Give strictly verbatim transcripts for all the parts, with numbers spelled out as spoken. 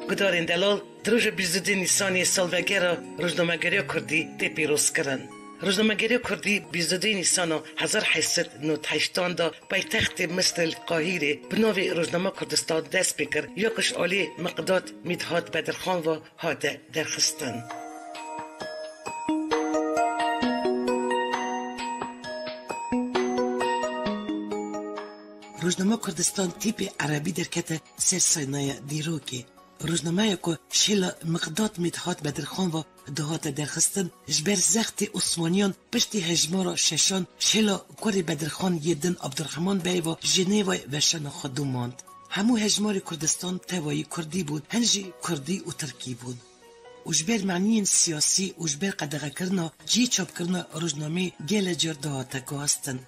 Gudarên delal, di roja bîst û du Nîsanê salvegera rojnamegeriya kurdî tê pîrozkirin. Rojnamegeriya kurdî bîst û du Nîsana hezar heyt sed û nod û heştan de paytextê Misir li Qahîrê bi navê Rojnama Kurdistan dest pê kir, ya ku ji alî Miqdad Mîdhat Bedirxan ve hate derxistin. Rojnama Kurdistan tîpê erebî derkete ser sîneya dîrokê. Rojnameya ku şêla Miqdad Mîdhat Bedirxan ve dihate derxistin, ji ber zextê Osmaniyan piştî hejmara şeşan şêla kurê Bedirxan yê din Abdurrahman Bey ve Jenêvayê veşana xwe domand. Hemû hejmarê Kurdistan tevayî kurdî bûn, hin jî kurdî û tirkî bûn. Û ji ber maniyên siyasî û ji ber qedexekirina cihê çapkirina rojnameyê gelek car dihate guhastin.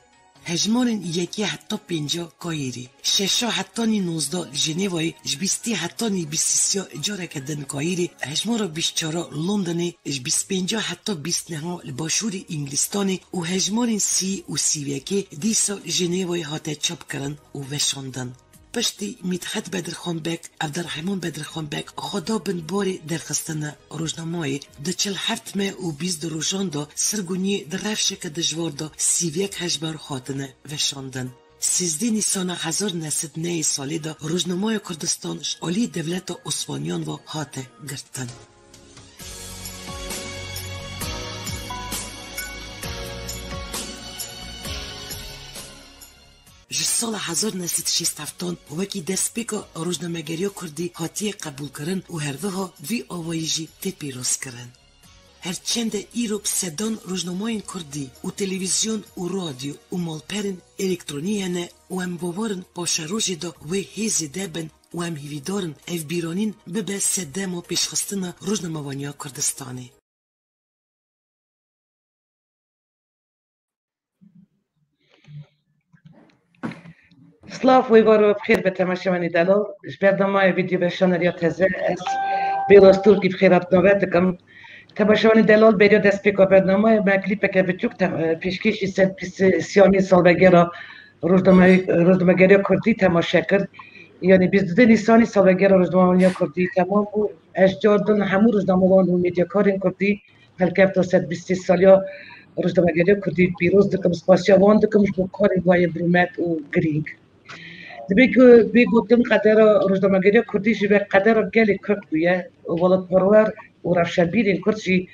Hejmarên yekê heta pênca Kayîrê, şeşa hetanî nozdeh li Jenêvayê, ji bîstê hetanî bîst û sê careke din Kayîrê, hejmara bîst û çar Londonê, ji bîst pênca heta bîst neha li başûrê Îngilistanê û hejmarên sî û sî û yekê dîsa Jenêvayê hate çapkirin û veşandin. Piştî Mîdhet Bedirxan Beg, Evderhemûn Bedirxan Beg xwe da bin borê derxistina rojnamayê, di çil heft meh û bîst rojan de sirgûniyê di rewşeke dijwar de sî û yek hejmar hatine veşandin. Sêzdeh Nîsana hezar neh sed nehê salê de rojnamaya Kurdistan ji alî dewleta Osmaniyan ve hate girtin. Ji sala hezar neh sed şêst heftan wekî destpêka rojnamegeriya kurdî hatiye qebûlkirin û herwiha vî awayî jî tê pîrozkirin. Her çende îro bi sedan rojnamayên kurdî û televîzyon û radyo û malperên elektronî hene û em bawer in paşerojê de wê hê zêde bin û em hîvîdar in ev bîranîn bibe sedema pêşxistina rojnamevaniya Kurdistanê. Silav û êvar û bi xêr be temaşevanê delal. Ji bernameyê Vîdeo Veşaneriya Teze ez Bêloz Turkî bi xêr hatine we dikim. Temaşevanê delal, beriya destpêka bernameyê me klîpeke biçûk te-, pêşkêşî sed bîst û sêyamîn salvegera rojname-, rojnamegeriya kurdî temaşe kir. Yanî bîst û du Nîsanî salvegera rojnamevaniya kurdî temam bû. Ez cardin hemû rojnamevan û medyakarên kurdî helkefta sed bîst saliya rojnamegeriya kurdî pîroz dikim, spasiya wan dikim ji bo karên wayên bi rûmet û girîng. Dibê ku bê gotin qedera rojnamegeriya kurdî jî wek qedera gelê kurd bûye û welatparwer û rewşenbîrên kurd jî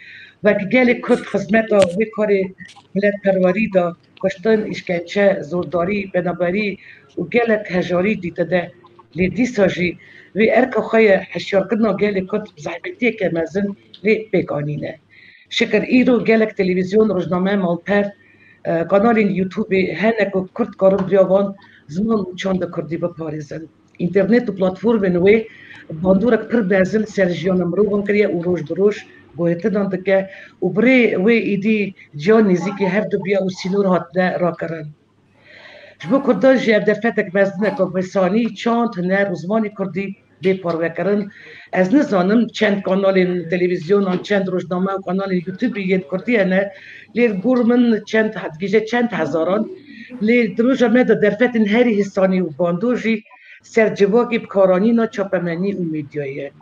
wek gelê kurd xizmeta wê karê miletperwerî de, kuştin, îşkence, zordarî, penaberî û gelek hejarî dîtine. Lê dîsa jî wê erka xwe ye hişyarkirina gelê kurd bi zehmetiyeke mezin lê pêk anîne. Şikir îro gelek televîzyon, rojname, malper, e, kanalên YouTubeê hene ku kurd karin bi riya van ziman û çanda kurdî biparêzin. Înternet û platformên wê bandorek pir mezin ser jiyana mirovan kiriye û roj bi roj guhêtinan dike û bi rê wê êdî ciyan nêzîkî hev du bûye û sînor hatine rakirin. Ji bo kurdan jî ev derfetek mezin e ku bi sanî, çand, huner û zimanê kurdî bê parvekirin. Ez nizanim çend kanalên televîzyonan, çend rojname û kanalên YouTubeê yên kurdî hene, lê li gor min çend, digihîje çend hezaran. Lê di roja me de derfetên herî hêsanî û bandor jî ser civakê bikaranîna çapemenî û medyayê ye.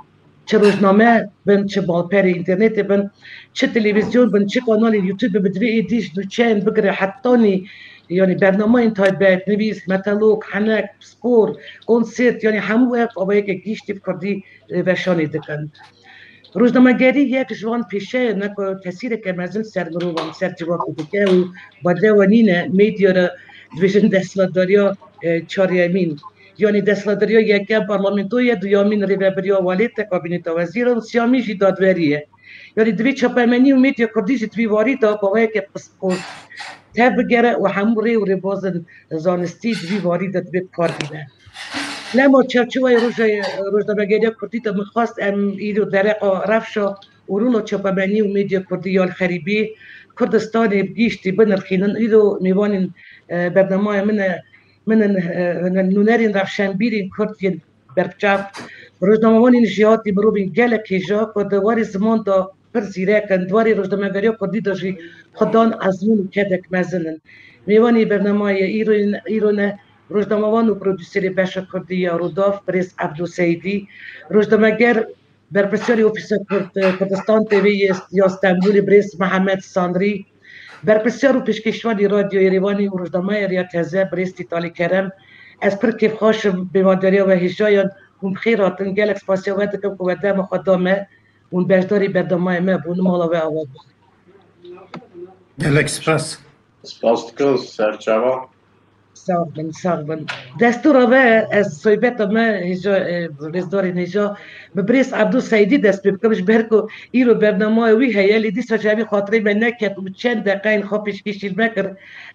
Çi rojname bin, çi malperê înternetê bin, çi televîzyon bin, çi kanalên YouTube bin, bi divê êdî ji nûçeyên bigire hetanî, yanî bernameyên taybet, nivîs, metelok, henek, spor, konsert, yanî hemû ev awayeke giştî bi kurdî, e, veşanê dikin. Rojnamegerî yek ji wan pêşeyên e ku tesîreke mezin ser mirovan, ser civakê dike û badrewe nîne, medya re dibêjin desthilatdariya, e, çaryemîn. Yanî desthilatdariya yekem parlamento ye, duyamîn rêvebiriya welêt e, kabîneta wezîran, siyamîn jî dadwerî ye. Yanî divê çapemenî û medya kurdî jî di vî warî de bi awayeke pispor tevbigere û hemû rê û rêbazên zanistî di vî warî de divê bi kar bîne. Lema çarçovayê roja, rojnamegeriya kurdî de min xwest em îro dereqa rewşa û rola çapemenî û medya kurdî ya li xerîbî Kurdistanê bi giştî binirxînin. Îro mêvanên, e, bernameyê min e, min in, e, nûnerên rewşenbîrên kurd yên berbiçav, rojnamevanên jêhatî, mirovên gelek hêja ku di warê ziman de pir zîrek in, di warê rojnamegeriya kurdî de jî xwe dan ezmûn û kedek mezin in. Mêvanê bernameyê îro, îro ne rojnamevan û prodûserê Beşa Kurdî ya Rûdaw, birêz Ebdo Seydî, rojnameger, berpirsiyarê Ofîsa Kurd-, Kurdistan T V yê ya Stenbolê, birêz Mihemed Sanrî, berpirsiyar û pêşkêşvanî Radyoyê Rêvanî û rojnameyê Riya Teze, birêz Tîtalî Kerem. Ez pir kêfxweş im mêvandariya we hêjayan hûn bi xêr hatin. Gelek spasiya we dikim ku we dema xwe da me, hûn beşdarî bernameyê me bûn, mala we ava bû. Gelek spas. Spas dikim, serçava. Sağ bin, sağ bin. Destûra me, ez sohbeta me hêja, e, rêzdarên hêja, bi birêz Ebdû Seydî dest pê bikim, ji ber ku îro bernameya wî heye, lê dîsa ji hemî xatirê me neket û çend deqeyên xwe pêşkêşî me kir.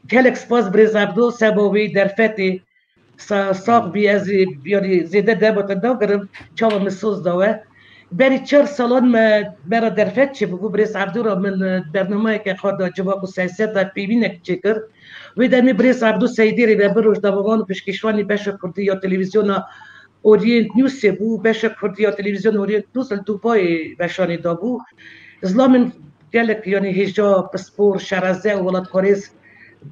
Gelek spas birêz Ebdû, seba wî derfetê. Sa-, sax bî, ez ê, yanî zêde dema te nagirim, çawa min soz da we. Berî çar salan me, me re derfet çêbûbû, birêz Ebdû re min, e, bernameyeke xwe da, civak û siyaseta pêvînek çêkir. Wê demê birêz Ebdû Seydî rê ve bi rojnamevan û pêşkêşvanî Beşa Kurdî ya televîzyona Orient Newsê bû. Beşa Kurdî ya televîzyona Orient News li Dubayê veşanê dabû. Zilamên gelek, yanî hêja, pispor, şereze û welatparêz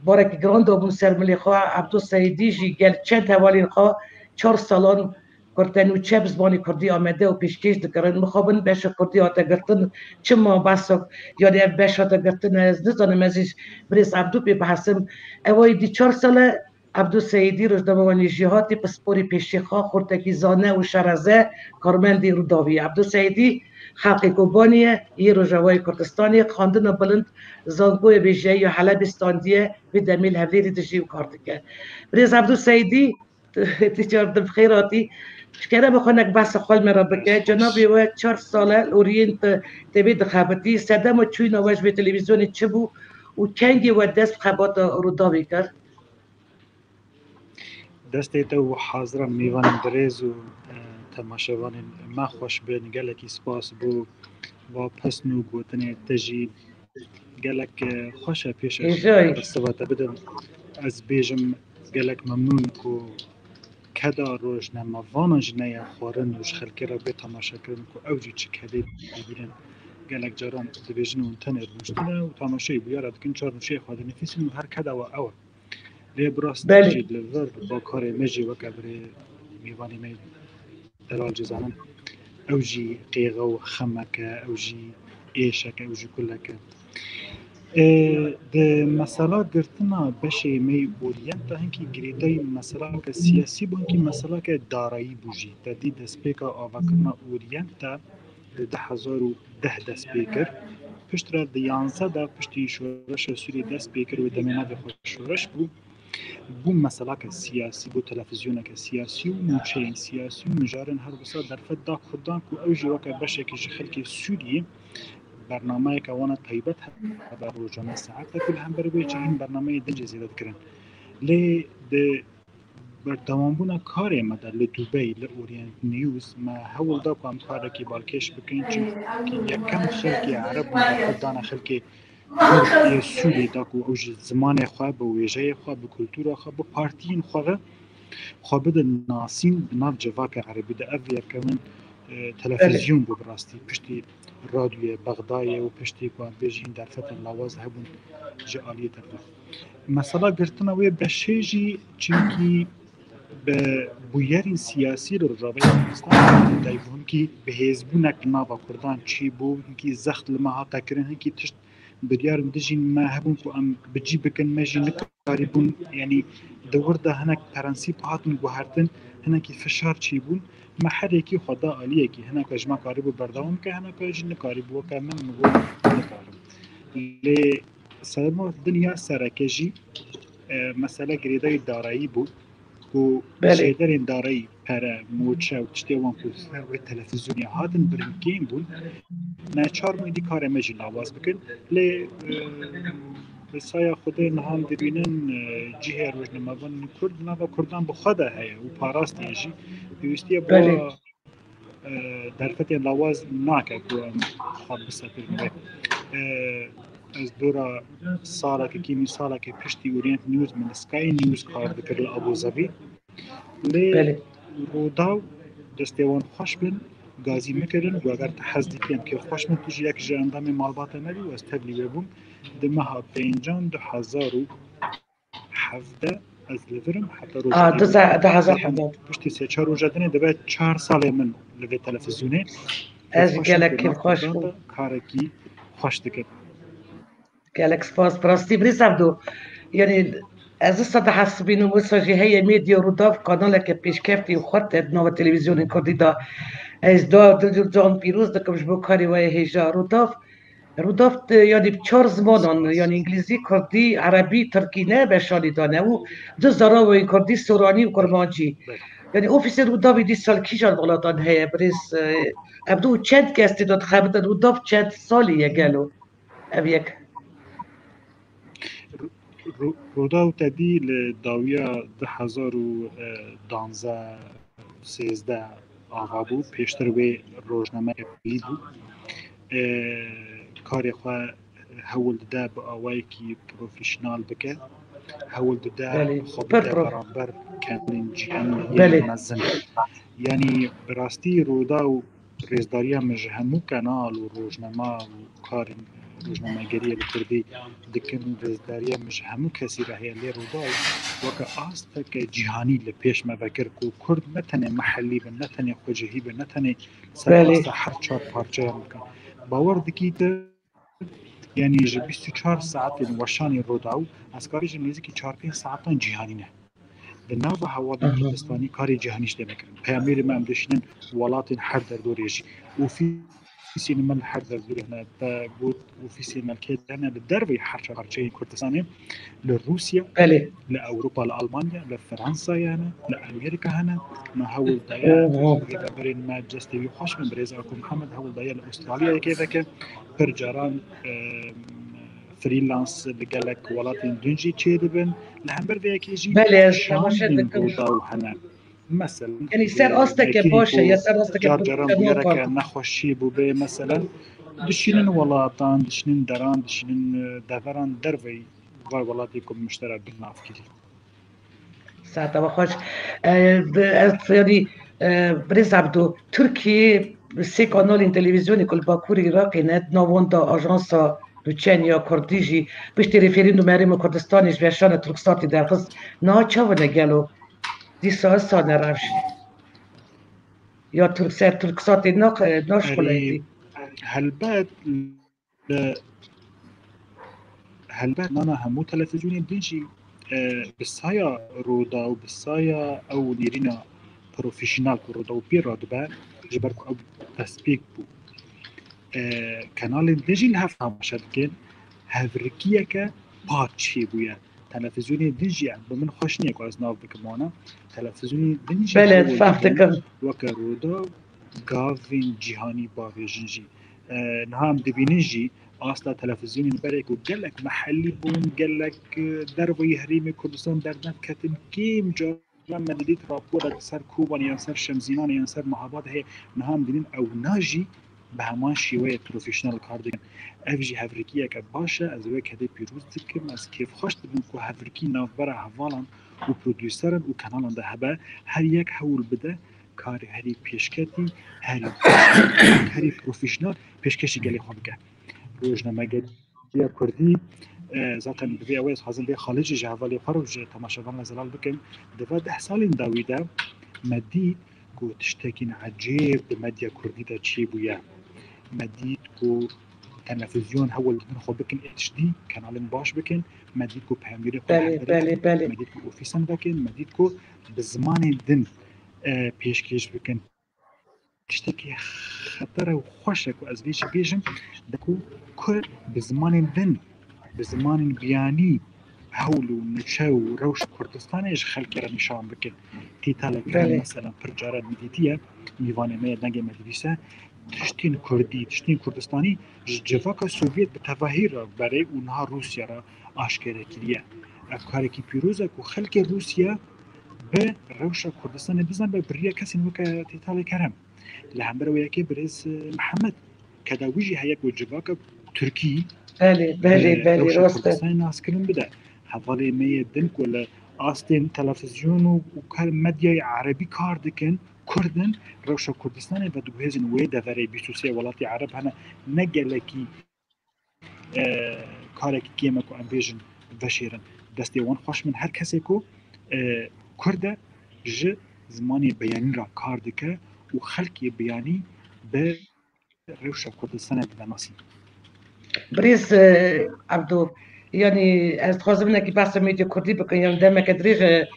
barekî giran dabûn ser milê xwe. Ebdû Seydî jî gel çend hevalên xwe çar salan kurtenûçe bi zimanê kurdî amede û pêşkêş dikirin. Mixabin Beşa Kurdî hate girtin. Çima behsa, yanî ev beş hate girtin, ez nizanim, ez jî birêz Ebdû pê bihesim. Ew êdî çar sal e Ebdû Seydî, rojnamevanê jêhatî, pisporê pêşî xwe, xortekî zane û şereze, karmendê Rûdawî. Ebdû Seydî xelkê Kobanî ye, yê Rojavayê Kurdistanê, xwendina bilind, zankoyê vêjeyî ya Helebê standiye, vê demê li Hevlêrê dijî û kar dike. Birêz Ebdû Seydî, Ti çar di bi xêr hatî. Ji kerema xwe nek behsa xwe li me re bike. Cenabê we çar sal e li Orient T V dixebitî. Sedema çûyîna we ji vê televîzyonê çi bû û kengê we dest bi xebata Rûdawê kir? Destê te û hazira mêvanên birêz û, e, temaşevanên me xweş bin. Gelekî spas bo va pesn û gotinê te jî. Gelek, e, xweş e pêş ez Hêjayî. Siva te bidim. Ez bêjim gelek memnûn ku keda rojnamevanan jî neye xwarin û ji xelkê re bê temaşekirin ku ew jî çi kedê dibînin. Gelek caran dibêjin hûn tenê rûniştine û temaşeyî bûyera dikin, çar nûçeyê xwe dinivîsin û her keda we ew e. Lê bi rastî Belê. Jî li vir bakarê me jî weke birê mêvanê me Delal Cizan in. Ew jî qêxe û xemeke, ew jî êşeke, ew jî kuleke. Ê, di mesela girtina beşê me yê Orient de hinkî girêdayî meselake siyasî bû, hinkî meselake darayî bû jî. Te dî destpêka avakirina Orient de di du hezar û deh dest pê kir. Piştre di yanzdeh de piştî şoreşa Sûriyê dest pê kir, wê demê navê xwe şoreş bû. Bû meselake siyasî, bû televîzyoneke siyasî û nûçeyên siyasî û mijarên her wisa derfet da Kurdan ku ew jî weke beşekî ji xelkê Sûriyê bernameyeke wana taybet hebe rojane saete ku li hember wê jî hîn bernameyê din jî zêde dikirin. Lê di berdewambûna karê me de li Dubey, li Orient News, me hewl da ku em karekî balkêş bikin, çimkî yekem xelkê Ereb bû, dana xelkê Kurd yê Sûriyê da ku ew ji zimanê xwe, bi wêjeyê xwe, bi kultura xwe, bi partiyên xwe re xwe bidin nasîn di nav civaka Erebî de. Ev yekemîn, e, televîzyon bû bi rastî piştî radyoyê Bexdayê û piştî ku em bêjin derfetên lawaz hebûn ji aliyê derve. Mesela girtina wê beşê jî çimkî bi bûyerên siyasî li Rojavayê Kurdistanê de bûn kî bihêzbûnek li nava Kurdan çêbû, hinkî zext li me hate kirin, hinkî tişt biryarên dijîn me hebûn ku em bi cî bikin, me jî nikarîbûn, yanî di wir de hinek prensîp hatin guhertin, hinekî fişar çêbûn, me her yekî xwe da aliyekî, hineka ji me karîbû berdewam bike, hineka jî nikarîbû, weke min, min got nikarim. Lê sedema din ya sereke jî, e, mesele girêdayî darayî bû ku Belê. Jêderên darayî, pere, moçe û tiştê wan ku ser wê televîzyonê hatin birin kêm bûn, neçar bûn êdî karê me jî lawaz bikin. Lê, e, bi saya Xwedê niha em dibînin, e, cihê rojnamevanên Kurd, nava Kurdan bi xwe de heye û parastiye jî. Pêwîstiye bi Belê. E, derfetên lawaz nake ku em xwe bisefirin wê. E, ez dora salekê, kêmî salekê piştî Orient News, min li Sky News kar dikir li Abu Zabî. Lê Belê. Rûdaw destê wan xweş bin, gazî min kirin, ku eger tu hez dikî em kêfxweş bin, tu jî yek ji endamê malbata me bî û ez tevlî wê bûm. Di meha pêncan du hezar û hevdeh Ez li vir im heta roja A, du dinê. Ze-, du hezar hevdeh. Piştî sê çar roja dinê dibe çar salê min li vê televîzyonê. Ez gelek kêfxweş bûm. Karekî xweş dikin. Gelek spas, bi rastî birêz Evdo. Yanî ez wisa dihesibînim, wisa jî heye Medya Rûdaw kanaleke pêşkeftî û xurt e di nava televîzyonên kurdî de. Ez da dil û can pîroz dikim ji bo karê we yê hêja. Rûdaw, Rûdaw, e, yanî bi çar zimanan, yanî îngilîzî, kurdî, erebî, tirkî ne beşanî dane û du zarawên kurdî, soranî û kurmancî. Yanî ofîsê Rûdawî dîsa li kîjan welatan heye, birêz, e, Evdo, çend kes tê de dixebitin? Rûdaw çend salî ye gelo? Ev yek. Ro-, Ro-, Rodaw tedî li dawiya du hezar û danzdeh sêzdeh ava bû. Pêştir wê rojnameyek bû. E, karê xwe hewl dide bi awayekî profesyonel bike. Hewl dide Belê, xwe pir bide prof. Beramber kendên cîhanî Belê. Mezin. Yanî bi rastî Rodaw rêzdariya min ji hemû kenal û rojnama û karên rojnamegeriyê li kurdî dikin û rêzdariya min ji hemû kesî re heye, lê Rûdaw weke asteke cîhanî li pêş me vekir ku kurd ne tenê mehellî bin, ne tenê xwecihî bin, ne tenê ser Belê. Asta her çar parçeyan bikin. Bawer dikî tu, yanî ji bîst û çar saetên weşanê Rûdaw, ez ka bêjim nêzîkî çar pênc saetan cîhanî ne. Di nava hevalên Kurdistanî karê cîhanî jî tê vekirin. Peyamêrê me em dişînin welatên her derdorê jî. Ofîsên me li her derdorê hene. Te got ofîsên me li kê de hene? Li derveyî her çar parçeyên Kurdistanê, li Rûsya, Belê. Li Ewropa, li Almanya, li Fransa hene, li Amerîka hene. Me hewl daye rêveberên me destê wî xweş bin. Birêz Ako Mihemed hewl daye li Australyayê kê veke. Pir caran, e, freelance li gelek welatên din jî çêdibin. Li hember vê yekê jî Belê, ez temaşe şandên dikim. Rûdaw hene. Mesela, Yanî ser e, asteke yekê baş e, ku ya ser asteke car caran bûyereke nexweşî bûbe, mesela, dişînin welatan, dişînin deran, dişînin, e, deveran derveyî vay welatê ku min ji te re bi nav kirî. Saeta we xweş. E, bi, ez, yanî, e, Birêz Evdo, Tirkiyê sê kanalên televîzyonê ku li Bakurê Iraqê ne, di nav wan de Ajansa Nûçe ya Kurdî jî piştî referandûm Herêma Kurdistanê ji veşana Turksatê derxist, niha çawa ne gelo? Dîsa wisa ne rewş. Ya Turk ser Turksatê naq-, naşxuleytî. Erê, helbet, Li, helbet nana hemû televîzyonên din jî, e, bi saya Rûdaw, bi saya ew nêrîna profesyonel ku Rûdaw pê re dibe, ji ber ku ew destpêk bû. E, kanalên din jî li hev temaşe dikin, hevrikiyeke paç çêbûye. Televîzyonên din jî em, bi min xweş niye ku ez nav bikim wana. Televîzyonên din jî Belê, hewl fam didin dikim. Weke Rûdaw gavên cîhanî bavêjin jî. E, niha em dibînin jî asta televîzyonên berê ku gelek mehellî bûn, gelek, e, derveyî herêmê Kurdistan dernevketin, kêm caran me didît raporek ser Kobanê yan ser Şemzînanê yan ser Mehabad heye. Niha em dibînin ewna jî bi heman şêweyê profesyonel kar dikin. Ev jî hevrikiyeke baş e. Ez wê kedê pîroz dikim. Ez kêfxweş dibim ku hevrikî navbera hevalan û prodûseran û kenalan de hebe. Her yek hewl bide karê herî pêşketî, herî, herî profesyonel pêşkêşî gelê xwe bike. Rojnamegeriya Kurdî, e, zaten bi vê ew ez hazin vê xalê jî ji hevalê xwe re û ji temaşevan re zelal bikim. Di va deh salên dawî de me dît ku tiştekî ecêb di medya Kurdî de çêbûye. Me dît ku televîzyon hewl didin xwe bikin H D, kanalên baş bikin. Me dît ku peyamnêrê xwe Belê, hevberê belê, dikin. Belê. Me dît ku ofîsan vekin. Me dît ku bi zimanên din, e, pêşkêş bikin. Tiştekî xetere û xweş e ku ez vê jî bêjim, de ku Kurd bi zimanên din, bi zimanên biyanî hewl û nûçe û rewşa Kurdistanê ji xelkê re nîşan bikin. Tîtalek Belê. Mesela pir caran min dîtiye, mîvanê me ye, dengê me dibîse, tiştên Kurdî, tiştên Kurdistanî ji civaka Sovyet bi tevahî re berê û niha Rûsya re aşkere kiriye. Ev karekî pîroz e ku xelkê Rûsya bi rewşa Kurdistanê bizanibe, bi riya kesên weke Tîtalê Kerem. Li hember wê yekê birêz, e, Mihemed, keda wî jî heye ku civaka Tirkî, Belê, belê, e, belê, rewşa rast e. Kurdistanê naskirin bide. Hevalê me yê din ku li astên televîzyon û, û kar medyayê erebî kar dikin, Kurd in, rewşa Kurdistanê vediguhêzin. Wê deverê bîst û sê welatê ereb hene, ne gelekî, e, karekî kêm e ku em bêjin veşêrin. Destê wan xweş bin. Her kesê ku e, Kurd e, ji zimanê beyanî re kar dike û xelkê beyanî bi rewşa Kurdistanê dide nasîn. Birêz, e, Ebdo, yanî ez dixwazim hinekî behsa medya kurdî bikin, yanî demeke dirêj e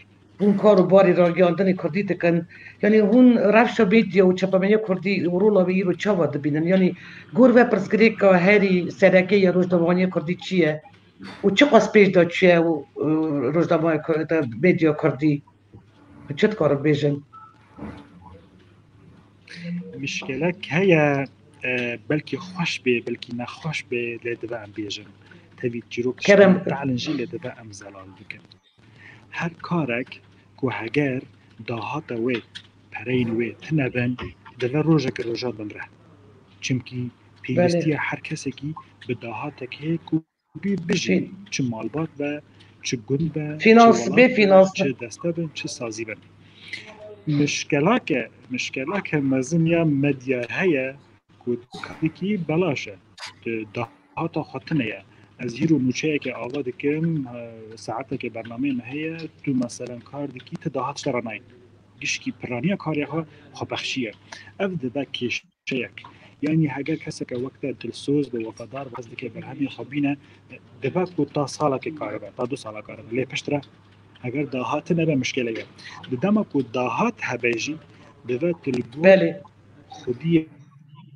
hûn kar û barî ragihandinê kurdî dikin. Yanî hûn rewşa medya û çapemeniya kurdî û rola wê îro çawa dibînin? Yanî gor ve pirsgirêka herî sereke ya rojnamewaniya kurdî çi ye? Û çiqas pêş de çûye û, û rojnameya ku-, medya kurdî? Çi dikarin bêjin? Mişkelek heye, e, belkî xweş bê, belkî nexweş bê, lê divê em bêjin. Tevî çîrok Kerem. Te'lin jî lê divê em zelal bikin. Her karek ku heger dahata wê, pereyên wê tune bin, divê rojek roja bimre. Çimkî pêwîstiya Belê. Her kesekî bi dahatek heye ku bî bijî, Fî- çi malbat be, çi gund be, Fînans, çi welat bê be, fînans be. Çi deste bin, çi sazî bin. Mişkelake, mişkelake mezin ya medya heye ku karikî belaş e. Tu dahata xwe tune ye. Ez hîro nûçeyeke ava dikim, e, saeteke bernameyê me heye, tu meselen kar dikî, tu dahat ji te re nayê. Gişkî piraniya karê xwe xwebexşî ye. Ev dibe kêş- Çeyek. Yanî heger keseke wek te dilsoz be, wefadar be, hez dike berhemê xwe bîne, dibe ku ta salekê karibe, ta du sala karibe. Lê piştre heger dahat nebe mişkele ye. Di dema ku dahat hebe jî, dibe tu li gor Belê. Xwediyê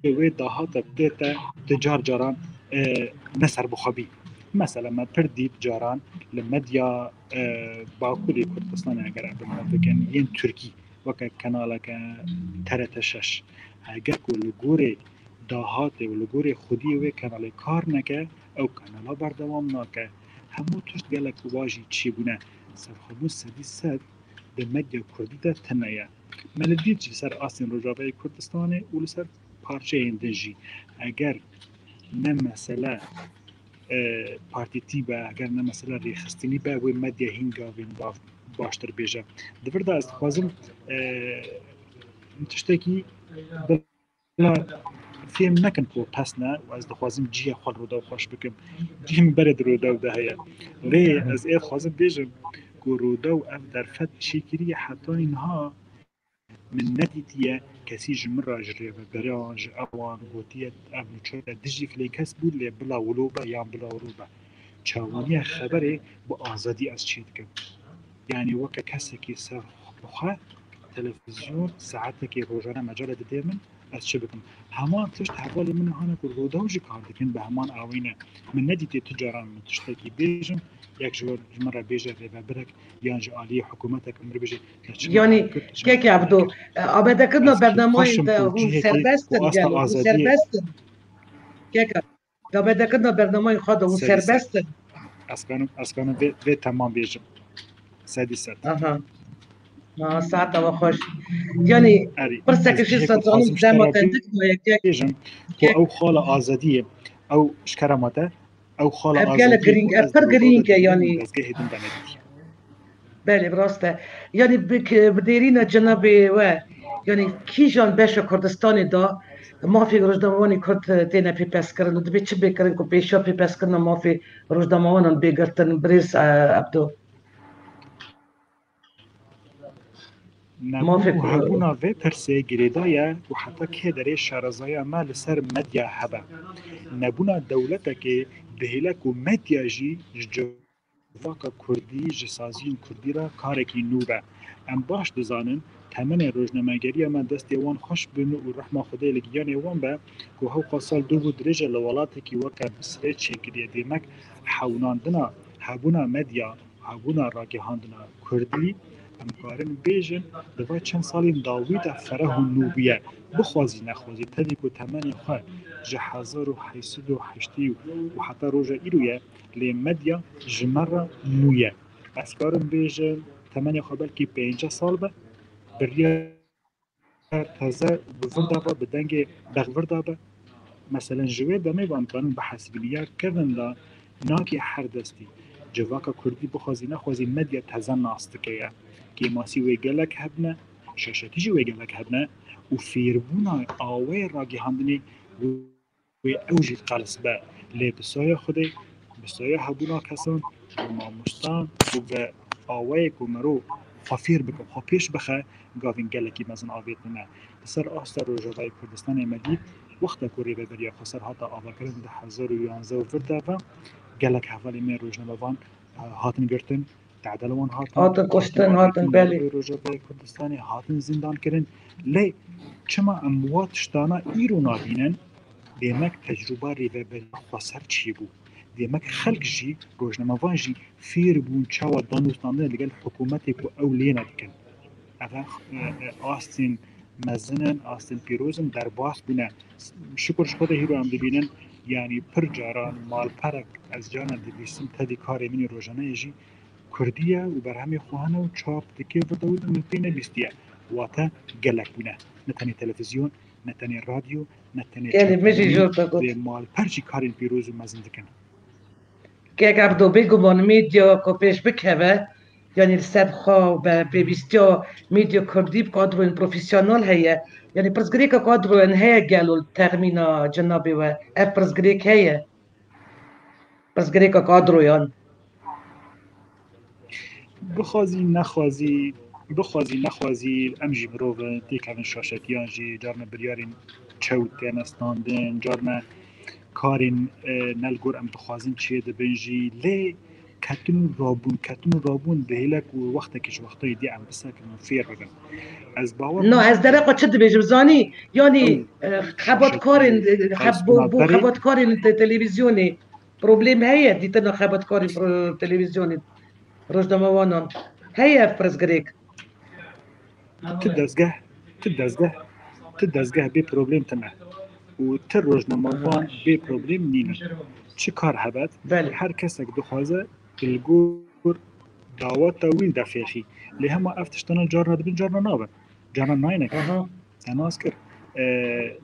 wê dahata bidê te, tu car caran, e, ne serbixwe bî. Mesela me pir dît caran li medya, e, Bakurê Kurdistanê, eger em bikin, yên Tirkî, weke kanaleke T R T şeş. Heger ku li gorê dahatê û li gorê xwediyê wê kanalê kar neke, ew kanala berdewam nake. Hemû tişt gelek vaj jî çêbûne. Serxwebûn sedî sed di medya kurdî de tune ye. Me li dît jî li ser astên Rojavayê Kurdistanê û li ser parçeyên din jî. Eger ne mesele, e, partîtî be, eger ne mesele rêxistinî be, wê medya hîn gavên bav-, baştir bêje. Di vir de ez dixwazim, e, tiştekî bila fêm nekin ku pesn e û ez dixwazim cihê xwe li Rûdaw xweş bikim. Cihê min berê di Rûdaw de heye. Lê ez ê dixwazim bêjim ku Rûdaw ev derfet çêkiriye hetanî niha min nedîtiye kesî ji min re, ji rêveberan, ji ewan gotiye ev nûçe dijî filê kes bû, lê bila wilo be yan bila wilo be. Çawaniya xeberê bi azadî ez çê dikim. Yanî weke kesekî ser bi xwe televîzyon saetekê rojane mecale dide min, ez çi bikim? Heman tişt hevalê min hane ku Rûdaw jî kar dikin, bi heman awî ne. Min nedîtiye tu caran min tiştekî bêjim, yek ji, ji min re bêje rêvebirek yan ji aliyê hikûmetek min re bêje, te çi Yanî, kar kir, çi keke min Ebdo, kir. E, amadekirina Ez kêfxweş bernamayên im te ku hûn cihekî serbest ku in, asta gelo, hûn azadiyê serbest in. Keke, amadekirina bernamayên xwe de hûn Sedî sed. Serbest in. Ez kanim, ez kanim vê, vê temam bêjim. Sedî sed. Aha. Ha, saeta we xweş. Yanî, Erê, pirseke ez jî cihê ku dixwazim ji te dema re te dik maye, kek, bêjim ku kek. Ew xala azadiyê, ew ji kerema te, ew xala Ev gelek azadiyê girîng, ku ev ez pir li Rûdaw girîng de e, dibînim, yanî. Dezgehê din de nedîtiye. Belê, bi rast e. Yanî bi, bi nêrîna cenabê we, yanî kîjan beşa Kurdistanê de mafê rojnamevanê Kurd têne pêpezkirin û dibê çi bê kirin ku pêşiya pêpezkirina mafê rojnamevanan bê girtin, birêz, e, Ebdo? Nebûn Mafê û Kurd. Hebûna vê pirsê girêdayî ye û heta kê derê şarezaya me li ser medya hebe. Nebûna dewletekê dihêle ku medya jî ji civaka kurdî, ji saziyên kurdî re karekî nû be. Em baş dizanin, temenê rojnamegeriya me destê wan xweş bin û rehma Xwedê li giyanê wan be, ku hewqa sal dûv û dirêj e li welatekî weke Misirê çêkiriye. Demek hewnandina hebûna medya, hebûna ragihandina kurdî, em karin bêjin, di va çend salên dawî de fereh û nû bûye. Bixwazî nexwazî, tevî ku temenê xwe ji hezar û heşt sed û heştê û heta roja îro ye, lê medya ji me re nû ye. Ez karim bêjim, temenê xwe belkî pênceh sal be, biryar teze bi vir de be, bi dengê bexvir de be. Meselen, ji wê demê ve em karin bihesibînin. Ya kevin de nakê her destî. Civaka kurdî bixwazî nexwazî medya teze nas dike ye. Kêmasî wê gelek hebne, şaşetî jî wê gelek hebne û fêrbûna awayê ragihandinê wê ew jî qels be. Lê bi saya Xwedê, bi saya hebûna kesan, bi mamostan û bi awayê ku mero xwe fêr bike, xwe pêş bixe, gavên gelekî mezin avêtine. Li ser asta Rojavayê Kurdistanê me dît, wexta ku Rêveberiya Xweser hate avakirin di hezar û yanzdeh û vir de ve, gelek hevalên me rojnamevan, e, hatin girtin, tedê li wan hatin, Hatin kuştin, hatin hatin, belê. Rojavayê Kurdistanê hatin zîndan kirin. Lê çima em wa tiştana îro nabînin? Demek tecrûba Rêveberiya Xweser çêbû. Demek xelk jî, rojnamevan jî fêr bûn çawa danûstandinê li gel hikûmetê ku ew lê nedikin. Ev, e, e, astên mezin in, astên pîroz in, derbas bûne. Şikur ji Xwedê hîro em dibînin, yanî pir caran malperek ez carna dibîsim tevî karê min ê rojaneyê jî kurdî ye û berhemê xwe hene û çap dike, vir de wî min pê nebîstiye. Wate gelek bûne. Ne tenê televîzyon, ne tenê radyo, ne tenê Gelê min jî çapemenî, jor te got. Lê malper jî karên pîroz û mezin dikin. Kek Ebdo, bêguman medya ku pêş bikeve, yanî li ser xwe be pêwîstiya medya kurdî bi kadroyên profesyonel heye. Yanî pirsgirêka kadroyan heye gelo li texmîna cenabê we? Ev pirsgirêk heye? Pirsgirêka kadroyan. Bixwazî nexwazî, bixwazî nexwazî, em jî mirov in, têkevin şaşetiyan jî, carna biryarên çew têne standin, carna karên, e, ne li gor em dixwazin çê dibin jî, lê ketin û rabûn, ketin û rabûn dihêle ku wextekî ji wextayê dî em bisekin û fêr bibin. Ez bawer No, nakim ez dere xwe çi dibêjim, zanî? Yanî, Ew e, xebatkarên, şaşetiyê e, heb-, bo, bo xebatkarên te-, televîzyonê problem heye, dîtina xebatkarên pro-, televîzyonê, rojnamevanan. Heye ev pirsgirêk. Ti dezgeh, ti dezgeh, ti dezgeh bê problem tine. Û ti rojnamevan bê problem nînin. Çi kar hebet, Belê. Her kesek dixwaze li gor daweta wî de fêxî. Lê hema ev tiştana carna dibin, carna nabin. Carna nayne. Aha. Te nas kir. E,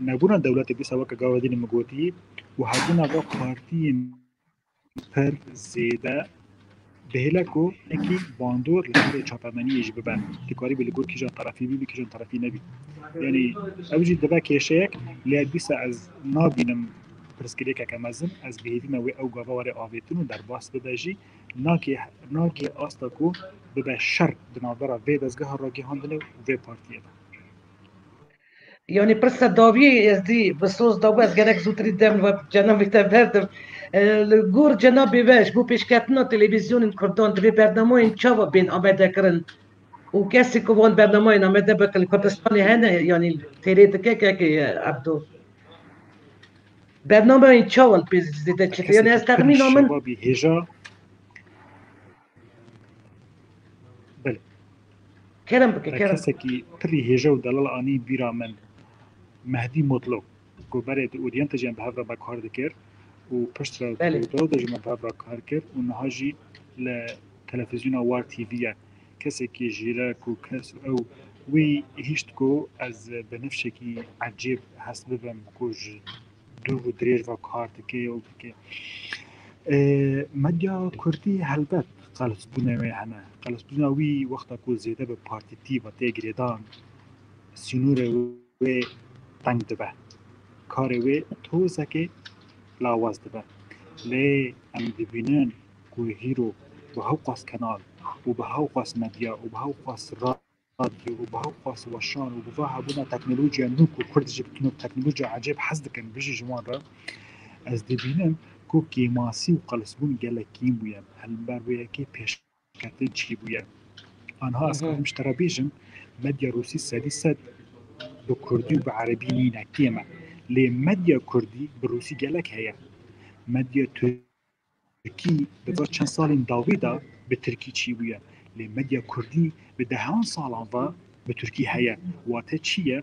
nebûna dewletê dîsa weke gava dînê min gotî û hebûna va partiyên pir zêde dihêle ku hinekî bandor li herê çapemeniyê jî bibe. Dikarî bi li gor kîjan terefî bî, bi kîjan terefî nebî. Yanî ew jî dibe kêşeyek, lê dîsa ez nabînim pirsgirêkeke mezin, ez bi hêvî me wê ew gava were avêtin û derbas bibe jî. Nake, nake asta ku bibe şer di navbera vê dezgeha ragihandinê û vê partiyê de. Yanî pirsa dawiyê ez dî bi soz dabû, ez gelek zûtirî dem ve cenabê te berdim. E, li gor cenabê ve ji bo pêşketina televîzyonên kurdan divê bernameyên çawa bên amade kirin? Û kesê ku van bernameyên amade bikin li Kurdistanê hene, yanî têrê dike kekê Ebdo. Bernameyên çawa li pê zêde çêtir? Yanî ez Kesek pir texmîna min şebabî hêja. Belê. Kerem bike, Te kerem. Kesekî pirî hêja û delal anî bîra min. Mehdî Mutlu, ku berê di Oriente jî em bi hev re me kar dikir û piştre Belê. Di Dawda jî me bi hev re kar kir û niha jî li televîzyona War T V ye. Kesekî jîrek û kes û ew wî hişt ku ez bi nifşekî ecêb hest bibim ku ji dûr û dirêj ve kar dike û dike. E, medya kurdî helbet qelizbûnê wê hene. Qelizbûna wî wexta ku zêde bi partîtî ve tê girêdan, sînorê wê teng dibe. Karê wê tozekê lawaz dibe. Lê em dibînin ku hîro bi hewqas kenal û bi hewqas medya û bi hewqas ra- radyo û bi hewqas weşan û bi va hebûna teknolojiya nû ku Kurd jî bi nû teknolojiya ecêb hez dikin, bijî ji wan re, ez dibînim ku kêmasî û qelizbûn gelek kêm bûye, hember vê yekê pêşketin çêbûye. Anha ez Mhm. karim ji te re bêjim, medya rûsî sedî sed bi kurdî û bi erebî nîne, kêm e. Lê medya kurdî bi rûsî gelek heye. Medya Tirkî di va çend salên dawî de bi tirkî çêbûye. Lê medya kurdî bi dehan salan ve bi tirkî heye. Wate çi ye?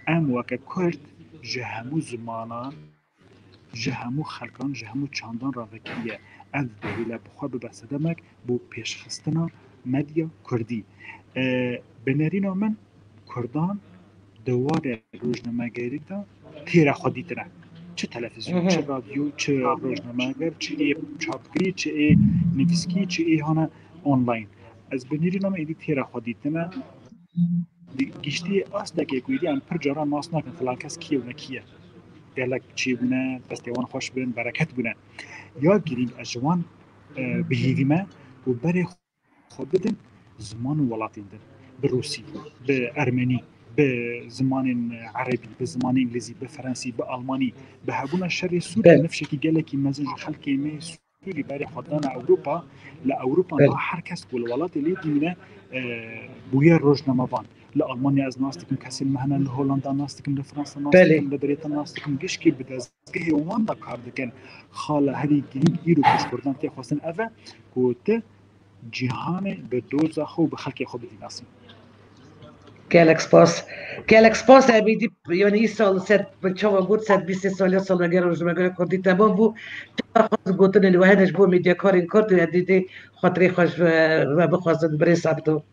Em weke kurd ji hemû zimanan, ji hemû xelkan, ji hemû çandan re vekiriye. Ev dihêle bi xwe bibe sedemek bo pêşxistina medya kurdî. E, bi nerîna min, Kurdan di warê rojnamegerî de têra xwe dîtine. Çi televîzyon, Mhm. çi radyo, çi rojnameger, çi ê çapkirî, çi ê nivîskî, çi ê hane online. Ez bi nêrîna me êdî têra xwe dîtine. Di giştî astekê ku êdî em pir caran nas nakin, filan kes kî ye û ne kî ye. Gelek çêbûne, destê wan xweş bin, bereket bûne. Ya girîng ez ji wan, e, bi hêvî me û berê xwe bidin ziman û welatên din, bi rûsî, bi ermenî, bi zimanên erebî, bi zimanê îngilîzî, bi ferensî, bi almanî, bi hebûna şerê Sûriyê Belê. nifşekî gelekî mezin ji xelkê me Sûrî berê xwe dana Ewropa, li Ewropa Belê. niha her kes ku li welatê lê dimîne, e, bûye rojnamevan. Li Almanya ez nas dikim, kesên me hene li Holanda nas dikim, li Fransa nas Belê. dikim, li Brîtan nas dikim, gişkî bi dezgehê wan de kar dikin. Xala herî girîng îro ku ji Kurdan tê xwestin ev e ku tu cîhanê bi doza xwe û bi xelkê xwe bidî nasîn. Gelek spas. Gelek spas Ebîdî, yanî îsal sed, çawa got, sed bîst sê saliya salvegera rojnamegerê Kurdî temam bû. Çawa xwest gotinên we hene ji bo medyakarên Kurd û Ebîdî xatirê xwe ji we, we bixwazin birêz Ebdo.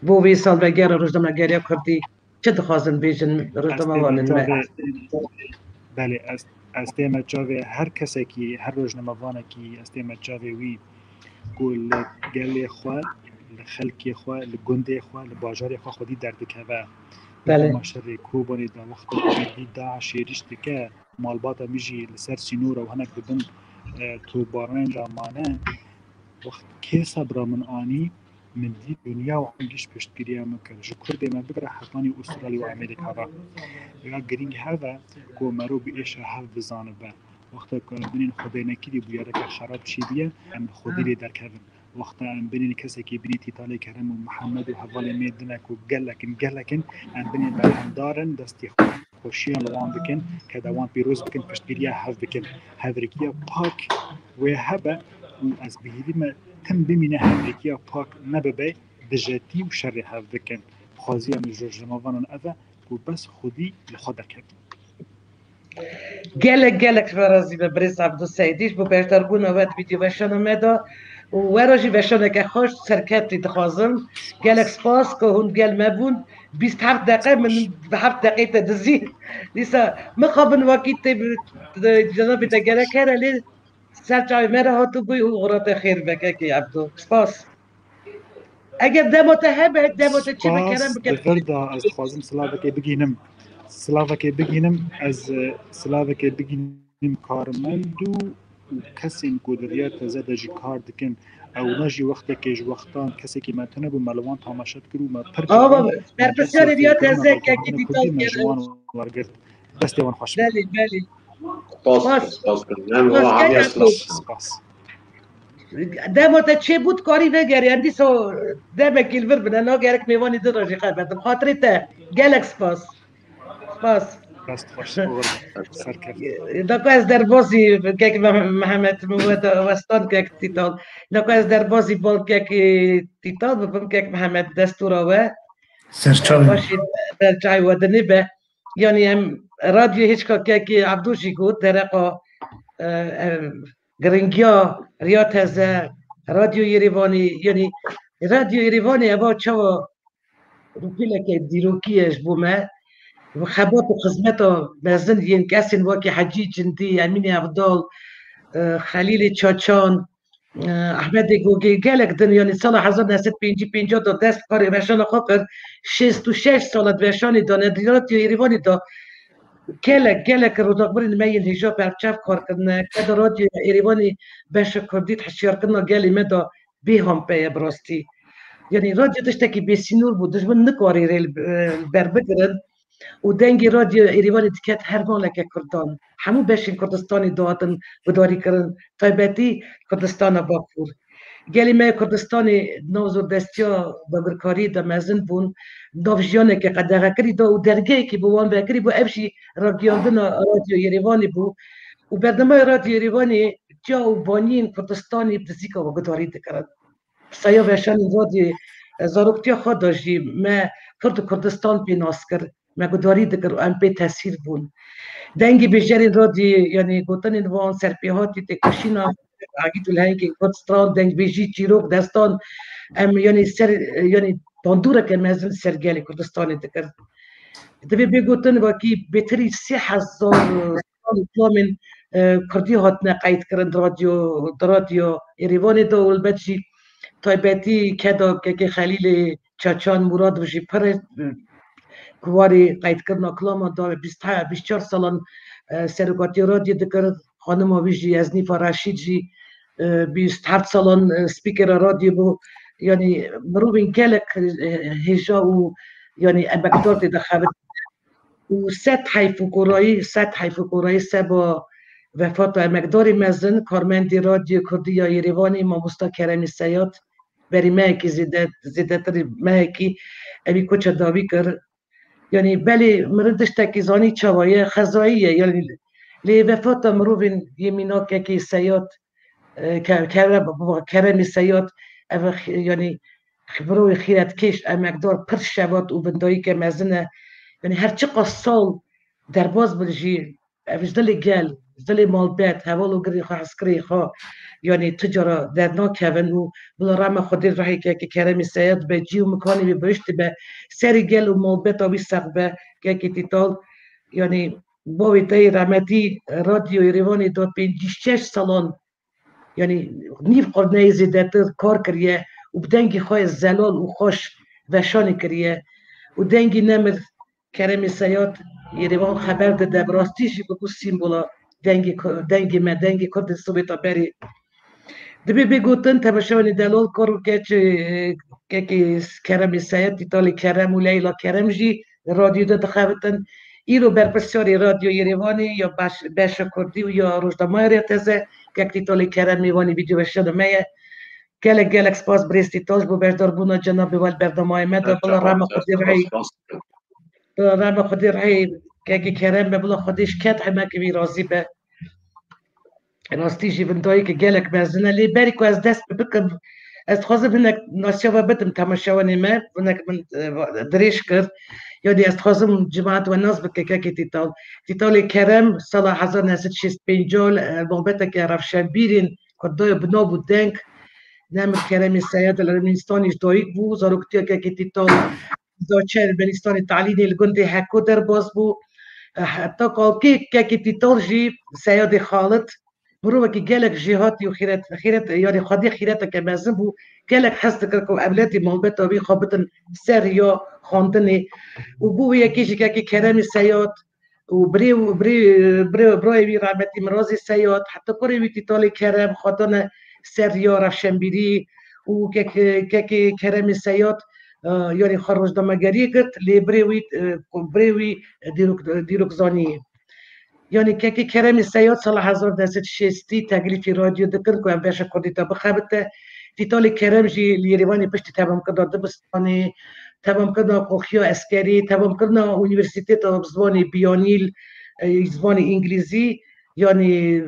Bo vê salvegera rojnamegeriya Kurdî çi dixwazin bêjin Ez tême rojnamevanên me? çavê, belê, ez, ez tême çavê her kesekî, her rojnamevanekî, ez tême çavê wî ku li gelê xwe, li xelkê xwe, li gundê xwe, li bajarê xwe xwedî derdikeve. Belê. Dema şerê Kobanê de wexta ku dî DAIŞ êrîş dike, malbata min jî li ser sînor e û hinek di bin, e, tobaran de mane. Wext kê sebra min anî, min dî dinya û giş piştgiriya min kir. Ji Kurdê me bigire hetanî Ûstralya û Amerîka ve. Ya girîng hev e ku mero bi êşa hev bizanibe. Wexta ku em binên Xwedê nekirî bûyereke xerab çêbiye, em li Xwedî lê derkevin. Wexta em binên kesekî binê Tîtalê Kerem û Mihemed û hevalên me din e ku gelek in, gelek in, em binên berhemdar in, destê xwe xweşiyan li wan bikin, keda wan pîroz bikin, piştgiriya hev bikin. Hevrêkiya pak wê hebe û ez bihêvî me tim bimîne hevrêkiya pak nebibe, dijetî û şerê hev bikin. Xwaziya min ji rojnamevanan ev e ku bes xwedî li xwe derkevin. Gelek, gelek ji we razî be birêz Ebdo Seydî ji bo beşdarbûna we di vîdyoveşana me de û we re jî veşaneke xweş serketî dixwazim. Gelek spas ku hûn gel me bûn. Bîst heft deqe min bi heft deqeyê te dizî. Dîsa mixabin wekî tê bi, cenabê te gerek here lê ser çavê me re hatibûyî û oxira te xêr be kekê Ebdo. Spas. Eger dema te hebe, dema te çêbe kerem bike. Spas, li vir de ez dixwazim silavekê bigihînim. Silavekê bigihînim, ez, e, silavekê bigihînim karmend û, û kesên ku di Riya Teze de jî kar dikin. Ewna jî wextekê ji wextan kesekî me tune bû, me li wan temaşe dikir û me pir Ava, caran berpirsiyarê Riya Teze kekî Tîtal me ji wan wergirt. Destê wan xweş be. Belê, belê. Spas, spas, spas kirin. Em Spas, wa hemiya gelek spas. Spas. Dema te çêbû dikarî vegerî, em dîsa demekî li vir bine, nagerek mêvanî din re jî xeber bidin. Xatirê te, gelek spas. Spas. Dest xweş, oxir be. Serkeft. Da ku ez derbazî kek Me-, Mihemed min we de westan kek Tîtal. Da ku ez derbazî bal kek, e, Tîtal bibim, kek Mihemed destûra we. Serçavê. Xweşî ber çavê we dinê be. Yanî em radyo hêçka kekê Ebdo jî got, dereqa, e, e, giringiya Riya Teze, Radyo Yerêvanê, yanî Radyo Yerêvanê eva çawa rûpîleke dîrokî ye ji bo me. Xebat û xizmeta mezin yên kesên wekî Hecî Cindî, Emînê Evdal, e, Xelîlê Çaçan, e, Ehmedê Gogê, gelek din, yanî sala hezar neh sed pêncî pêncî de dest karê veşana xwe kir, şêst û şeş sala di veşanê de, ne di Radyo Yerêvanê de gelek, gelek rûnakbirên me yên hêja berçav kar kirine, keda Radyo Yerêvanê beşa Kurdî di hişyarkirina gelê me de bêhampe ye bi rastî. Yanî radyo tiştekî bêsînor bû, dijmin nikarî rê li, e, li ber bigirin. Û dengê Radyo Êrîvanê diket her maleke Kurdan. Hemû beşên Kurdistanê dihatin gudarîkirin, taybetî Kurdistana Bakur. Gelê me yê Kurdistanê di nav zordestiya dagirkariyê de mezin bûn, di nav jiyaneke qedexekirî de û dergehekî bo wan vekirî bû, ev jî ragiyandina Radyo Êrîvanê bû. Û bernameya Radyo Êrîvanê çiya û baniyên Kurdistanê bi dizîka we gudarî dikirin. Saya veşanên radyoyê, e, zaroktiya xwe de jî me Kurd û Kurdistan pê nas kir, me gudarî dikir û em pê tesîr bûn. Dengê bêjerên radyoyê, yanî gotinên wan, serpêhatî, têkoşîna Agît û Lehengên Kurd, stran, dengbêjî, çîrok, destan, em, yanî ser, yanî bandoreke mezin ser gelê Kurdistanê dikir. Divê bê gotin wekî bêtirî sê hezar stran û kilamên, e, Kurdî hatine qeydkirin di radyo, di radyo Êrîvanê de û elbet jî taybetî keda kekê Xelîlê Çaçan Murad jî pir e, ku warî qeydkirina kilama da bîst, bîst çar salan, e, serokatiya radyo dikir. Xanima wî jî Eznîfa Reşîd jî, e, bîst heft salan, e, spîkera radyo bû. yanî mirovên gelek, e, hêja û, yanî emekdar tê de xebit. Û sed heyf û korayî, sed heyf û korayî seba vefata emekdarê mezin, karmendê Radyoyê Kurdî ya Yerêvanê, mamosta Keremî Seyad, berî mehekî zêde-, zêdetirî mehekî evî koça dawî kir. Yanî belê mirin tiştekî zanî çawa ye, xezayî ye. Yanî lê vefata mirovên yê mînakekî Seyad, e, Ke-, Kerem, Keremî Seyad, ev xi-, yanî xi-, mirovê xîretkêş, emekdar, pir şevat û vindayîke mezin e. Yanî her çiqas sal derbas bin jî, ev ji dilê gel, ji dilê malbet, heval û girê xwe, hezkirê xwe, yanî tu cara dernakevin û bila rehma Xwedê rehê kekê Keremî Seyad be, cî û mikanê wî bihiştî be, serê gel û malbeta wî sex be, kekê Tîtal, yanî bavê te yê rehmetî Radyoyê Rêvanê da pêncî şeş salan, yanî nîv qurneyê zêdetir kar kiriye û bi dengê xwe yê zelal û xweş veşanê kiriye û dengî nemir Keremê Seyad Yerêvan xeber dide, bi rastî jî bû sîmbola dengê ku-, dengê me, dengê Kurdê Sovêta berê. Dibê bê gotin, temaşevanê delal, kar û keç, e, kekê Keremê Seyad, Tîtalê Kerem û Leyla Kerem jî radyoyê de dixebitin. Îro berpirsyarê Radyo Yerêvanê ya beş-, beşa Kurdî û ya Rojnameya Rêya Teze, kek Tîtalê Kerem mêvanê vîdyoweşana me ye. Gelek, gelek spas birêz Tîtal ji bo beşdarbûna cenabê we li bernameyê me de. Bila rehma Xwedê rehî, bila rehma Xwedê rehî kekê Kerem be, bila Xwedê ji ked hemekê wî razî be. Rastî jî vindayîke gelek mezin e, lê berî ku ez dest pê bikim, ez dixwazim hinek nasiya we bidim temaşevanê me, hinek min, e, dirêj kir. Yanî ez dixwazim cemaet we nas bike kekê Tîtal. Tîtalê Kerem sala hezar neh sed şêst pênc, e, malbeteke rewşenbîrên Kurda ye bi nav û deng. Nemir Keremê Seyad li Ermenistanê ji dayik bû, zaroktiya kekê Tîtal Zaçe Ermenistanê talînê li gundê Heko derbas bû. Heta kalkê kekê Tîtal jî Seyadê Xalit, mirovekî gelek jêhatî û xîret, xîret, yanî xwedî xîreteke mezin bû. Gelek hez dikir ku ewledî malbeta wî xwe bidin ser ya xwendinê. Û bû wê yekê jî kekê Keremî Seyad û birê û birê, birê, birayê wî rahmetî Mirazê Seyad, heta kurê wî Tîtalê Kerem xwe dane ser ya rewşenbîrî û kek-, kekê Keremê Seyad, e, yanî xwe rojnamegeriyê girt, lê birê wî, e, birê wî dîrok-, dîrokzanî ye. Yanî kekê Keremê Seyad sala hezar neh sed şêstî teklîfî radyo dikin ku ev beşa kurdî te bixebite. Tîtalê Kerem jî li Yerêvanê piştî temamkirina dibistanê, temamkirina qoxiya eskerî, temamkirina unîversîteta bi zimanê biyanî, e, zimanê îngilîzî, yanî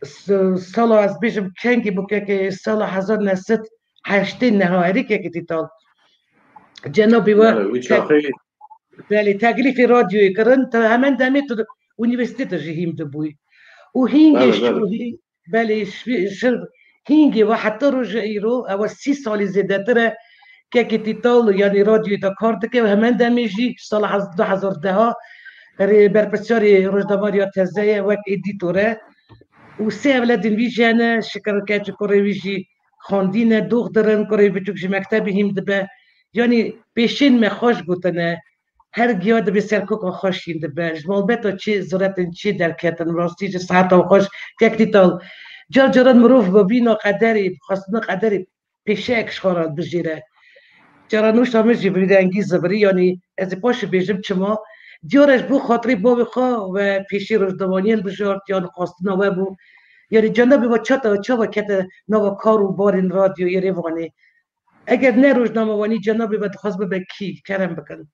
s-, sala ez bêjim kengî bû, kekê sala hezar neh sed heştê neh, erê kekê Tîtal. Cenabê we Belê, wî te-, çaxê belê, teklîfê radyoyê kirin, te hemen demê tu unîversîtete jî hîm dibûyî. Û hîngê Belê, ji belê. û hî-, belê, şi-, şir-, hîngê we heta roja îro, ew e sî salî zêdetir e, kekê Tîtal, yanî radyoyê de kar dike û hemen demê jî sala hez-, du hezar deh, rê-, berpirsiyarê Rojnameya Rêya Teze ye, wek edîtor e. Û sê ewledên wî jî hene, şikir keç û kurê wî jî xwendî ne, dox dirin, kurê biçûk ji mektebê hîm dibe. Yanî pêşên me xweş gotine, her giya dibê ser koka xwe şîn dibe. Ji malbeta çi zuretin çi derketin, rastî ji seheta xweş, kek Tîtal. Car caran mirov bi vîna qederê, bi xwestina qederê pêşeyek ji xwe re bijêre. Cara nûşta min jî bi vî rengî zibirî, yanî ez ê paşê bêjim çima. Diyar e ji bo xatirê bavê xwe we pêşî rojnamevaniyên bijart, yan xwestina we bû. Yanî cenabê we çata, çawa kete nava kar û barên radyoyê Rêvanê? Eger ne rojnamevanî, cenabê we dixwest bibe kî? Kerem bikin.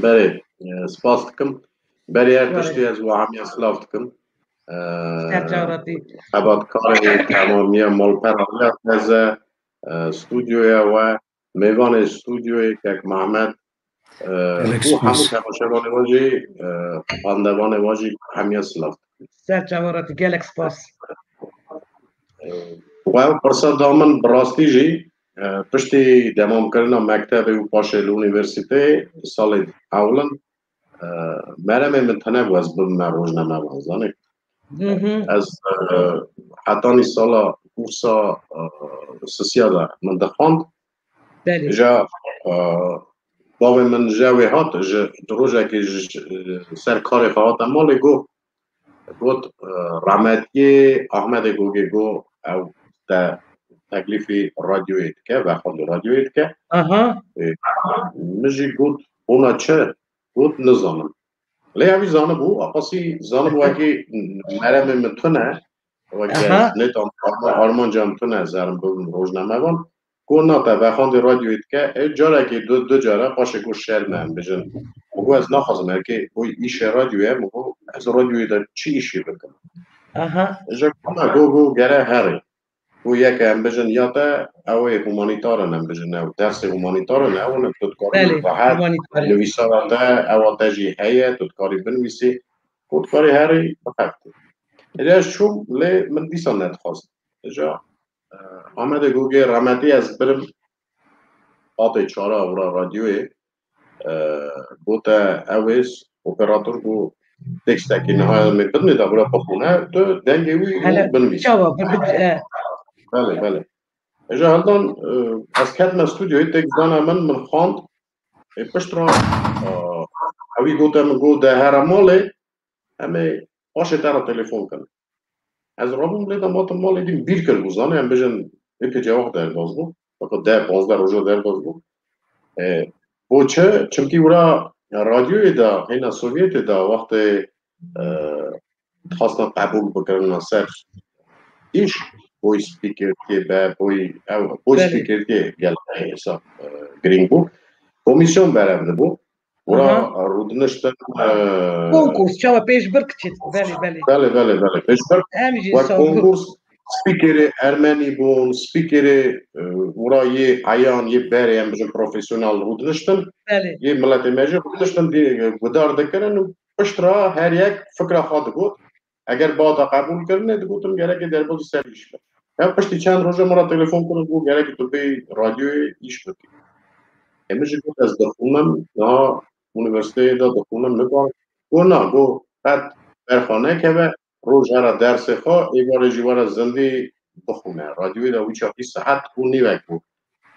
Berê, e, spas dikim. Berê her Berê. tiştî ez we hemiya silav dikim. E, Ser çaw ratî. Xebatkarê temamiya malpera Rêya Teze, e, stûdyoya we, mêvanê stûdyoyê kek Mehmet, e, Gelek û hemû spas. temaşevanê we jî, e, xwendevanê we jî hemiya silav dikim. Ser çawa ratî, gelek spas. E, we ew firset da min bi rastî jî, e, piştî demamkirina mektebê û paşê li unîversîteyê salê ewlin, e, meremê min tune bû ez bibime rojnamevan, zanî. Hı hı. Ez, e, hetanî sala kursa, e, sisiya de min dixwend. Belê. Îja, e, bavê min ji wê hat, ji, di rojekê ji, ji, ser karê xwe hate malê, got, got, e, rahmetiyê Ahmedê Gogê got, ew te teklîfî radyoyê dike, vexwendê radyoyê dike. Aha. E, min jî got, bona çi? Got, nizanim. Lê ew jî zanibû, aqasî zanibû wekî meremê min tune, wekî Aha. ez nêtan arma-, armanca min tune, zerim bibim rojnamevan. Got, na te vexwendê radyoyê dike, e, carekê du, du cara, paşê got şerm e, em bijin. Min got, ez naxwazim, erkê, bo îşê radyoyê, min got, ez radyoyê de çi îşê bikim? Aha. Ji koma got, got, gere herî. Got, yek em bijin ya te, ew ê humanîtar in, em bijin ew, dersê humanîtar in, ew in, tu dikarî Belê, rehet, humanîtar in. Nivîsara te, ewa te jî heye, tu dikarî binivîsî. Got, dikarî herî bixebitî. Êdî ez çûm, lê min dîsa nedixwest. Îja, e, Amedê got, gê rehmetî ez birim, qatê çara wira radyoyê, e, gote ew ê operator got, tekstekî niha em ê bidinê de wira bixwîne, tu dengê wî û Hele, binivîs. çawa, bi, bi, e. Belê, belê. Îja hildan, e, ez ketime studyoyê, tekst dane min, min xwend. Ê pişt re, e, ewî gote min, got, de here malê, em ê paşê te re telefon kin. Ez rabûm lê de matim malê dîm bîr kir, ku zanê em bijin ê pê cewax derbas bû. Fakat deh panzdeh roja derbas bû. E, bo çi? Çimkî wira radyoyê de, hêna Sovyetê de wextê, e, dixwastin qebûl bikirin ser îş, boy spîkerkê be, boy, ew, boy Belê. spîkerkê gelek hesab, e, girîng bû. Komîsyon berev dibû. Wira Aha. rûdiniştin, e, Konkurs, çawa pêşbirk çi? Belê, belê. Belê, belê, belê. Pêşbirk Em jî wek sağ ol. konkurs spîkerê ermenî bûn, spîkerê, e, wira yê eyan, yê berê, em bijin profesyonel rûdiniştin. Belê. Yê miletê me jî rûdiniştin, dî, e, gudar dikirin û pişt re her yek fikra xwe digot. Eger bada qebûl kirine, digotin gerekê derbazî ser îş be. Ya piştî çend roja min re telefon kirin, got, gerekê tu bê radyoyê îş bikî. Em jî got, ez dixwînim, niha unîversîteyê de dixwînim, nikarim. Got, na, got, qet berxwe nekeve, roj here dersê xwe, êvarê jî were zindî bixwîne. Radyoyê de wî çaxî saet û nîvek bû.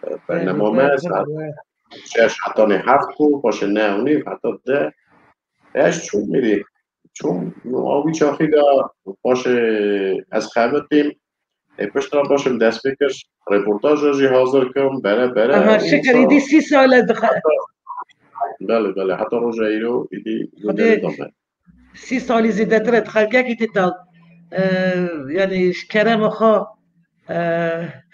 E, Belê, bernama me, belê, saet belê. şeş hetanê heft bû, paşê neh û nîv heta deh. Ez çûm êdî. Çûm, a wî çaxî de paşê ez xebitîm. Ê piştre paşê min dest pê kir, reportaja jî hazir kim, bere bere. Aha, û şikir, sa- îdî sî sal e dixe- Belê, belê, heta roja îro îdî Xwedê- gundê de me. Sî salî zêdetir e, dixelkekî tê de, e, yanî ji kerema xwe, e,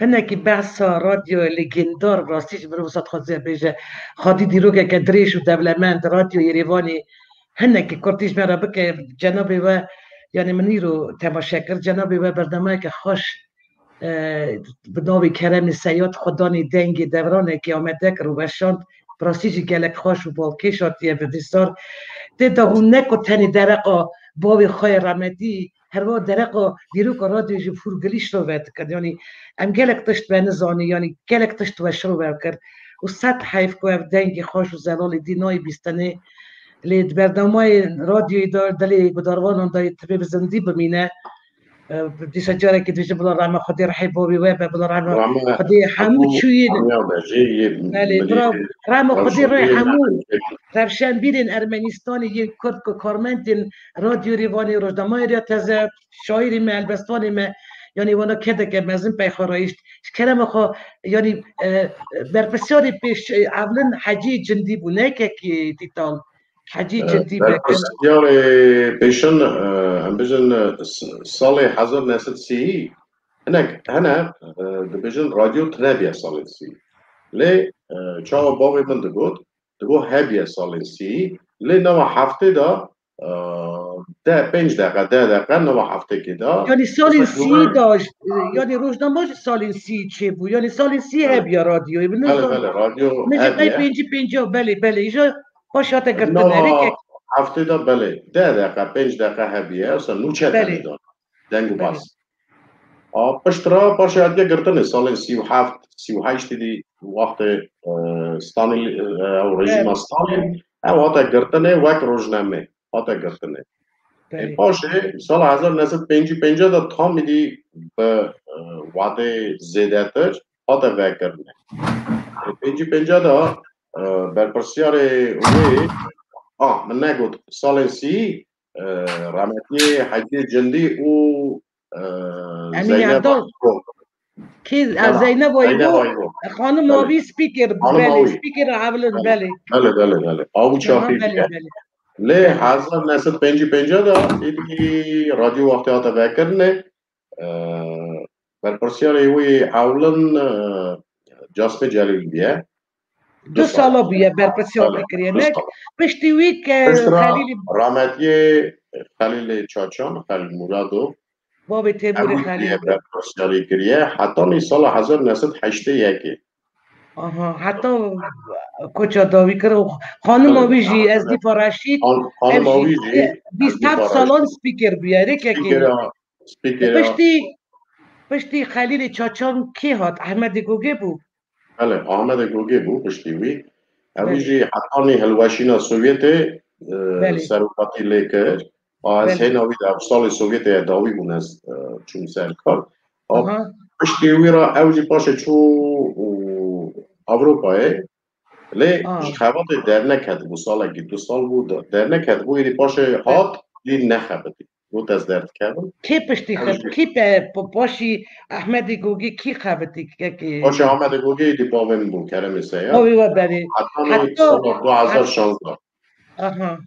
hinekî behsa radyo lêgêndar, rastî ji mirov wisa dixwaze bêje, xwedî dîrokeke dirêj û dewlemend, Radyo Yerêvanê hinekî kurtî ji me re bike, cenabê we, yanî min îro temaşe kir, cenabê we bernameyeke xweş e, bi navê Keremê Seyad xwe danê dengê devranekê amede kir û weşand. Bi rastî jî gelek xweş û balkêş hatiye bi vîsar. Tê de hûn ne ku tenê dereqa bavê xwe yê remetî, herwa dereqa dîroka radyoyê jî hûrgilî şirove dikin. Yanî em gelek tişt venizanî, yanî gelek tişt we şirove kir. Û sed heyf ku ev dengê xweş û zelalê dî nayê bîstinê. Lê di bernamayê radyoyê de, dilê gudarvanan de tibê bi zindî bimîne. E, dîsa carekê dibêjim, bila rehma Xwedê rihê bavê we be, bila rehma Rehma Xwedê hemû hemû çûyîn. Dinya be jî yê Belê, milî bravo. Rehma Xwedê rihê rewşenbîrên hemû Ermenî. rewşenbîrên Ermenistanê, yên Kurd ku karmendên Radyo Rêvanê, Rojnamayê Rêya Teze, şaîrê me, helbestvanê me, yanî wana kedeke mezin pey xwe rayîşt. Ji kerema xwe, yanî, e, berpirsyarê pêş, e, evlin Hecî Cindî bû, ne kekê Tîtal. Hecî Cindî be. Berpirsyarê pêşin, e, em bijin, e, s-, salê hezar neh sed sî, hinek hene, e, dibêjin radyo tune bûye salên sî. Lê, e, çawa bavê min digot, digot hebiye salên sî. Lê nava heftê de, e, deh, pênc deqe, deh deqe nava heftêkê de. Yanî salên Mesela sî de, e, yanî rojnama jî salên sî çêbû. Yanî salên sî Belê. hebiye radyoyê. Min Belê, nizan. belê, radyo Min jî qey hebiye. pêncî pêncî, belê, belê. Îja Paşê hate girtin, Nava herêkek. heftê de belê. Deh deqe, pênc deqe hebiye, esa nûçe Belê. tenê de. Deng û Belê. bas. A, pişt re, paşê hatiye girtinê, salên sî û heft, sî û heşt dî wextê, e, Stalin, e, ew rejîma Belê. Stalin, ew hate girtinê wek rojname, hate girtinê. Ê, Belê. paşê, sala hezar neh sed pêncî pênc de tam îdî bi, e, wadê zêdetir hate vekirinê. Ê, pêncî pênc de, e, berpirsiyarê wê, a, min negot, salên sî, e, rahmetiyê Hecî Cindî û, e, Emîn Zeynep Erdal. Akko. Kê, Zeynep Aybo. Xanim Avî speaker, belê, speaker Ewlin, belê. Belê, belê, belê. Aw çaxî. Belê, belê. Lê hezar neh sed pêncî pêncî de êdî radyo wextê hate vekirinê, e, berpirsiyarê wî Ewlin, e, Casmê Celîl bûye. Du sala bûye berpirsiyar kiriye. Nek piştî wî ke Xelîlî, rahmetiyê Xelîlê Çaçan, Xelîl Murado, Babê Têmûrê Xelîl. Berpirsiyarî kiriye. Hetanî sala hezar neh sed heştê yekê. Aha, heta koça dawî kir û xanima wî jî Ezdîfa Reşîd, xanima wî jî bîst heft salan speaker bûye. Rêkekê. Speaker a, speaker a. Piştî, piştî Xelîlê Çaçan kê hat? Ehmedê Gogê bû. Belê, Amedê Gogê bû piştî wî. Ew jî hetanî hilweşîna Sovyetê, e, serokatî lê kir. A ez hêna wî de ev salê Sovyetê ye dawî bûn ez, e, çûm ser kar. A piştî wî re ew jî paşê çû, û, Ewropayê. Lê ji xebatê dernek ketibû, salekî du sal bû de-, dernek ketibû, êdî paşê hat, lê nexebitî. Got ez derdikevim. Kê piştî xebit? Kî pe-, pa-, paşî Ehmedê Gogê kî xebitî kekê? Paşê Ehmedê Gogê êdî bavê min bû, Keremê Seyad. Bavê we berê. Hetanî sala du hezar şazdeh. Aha.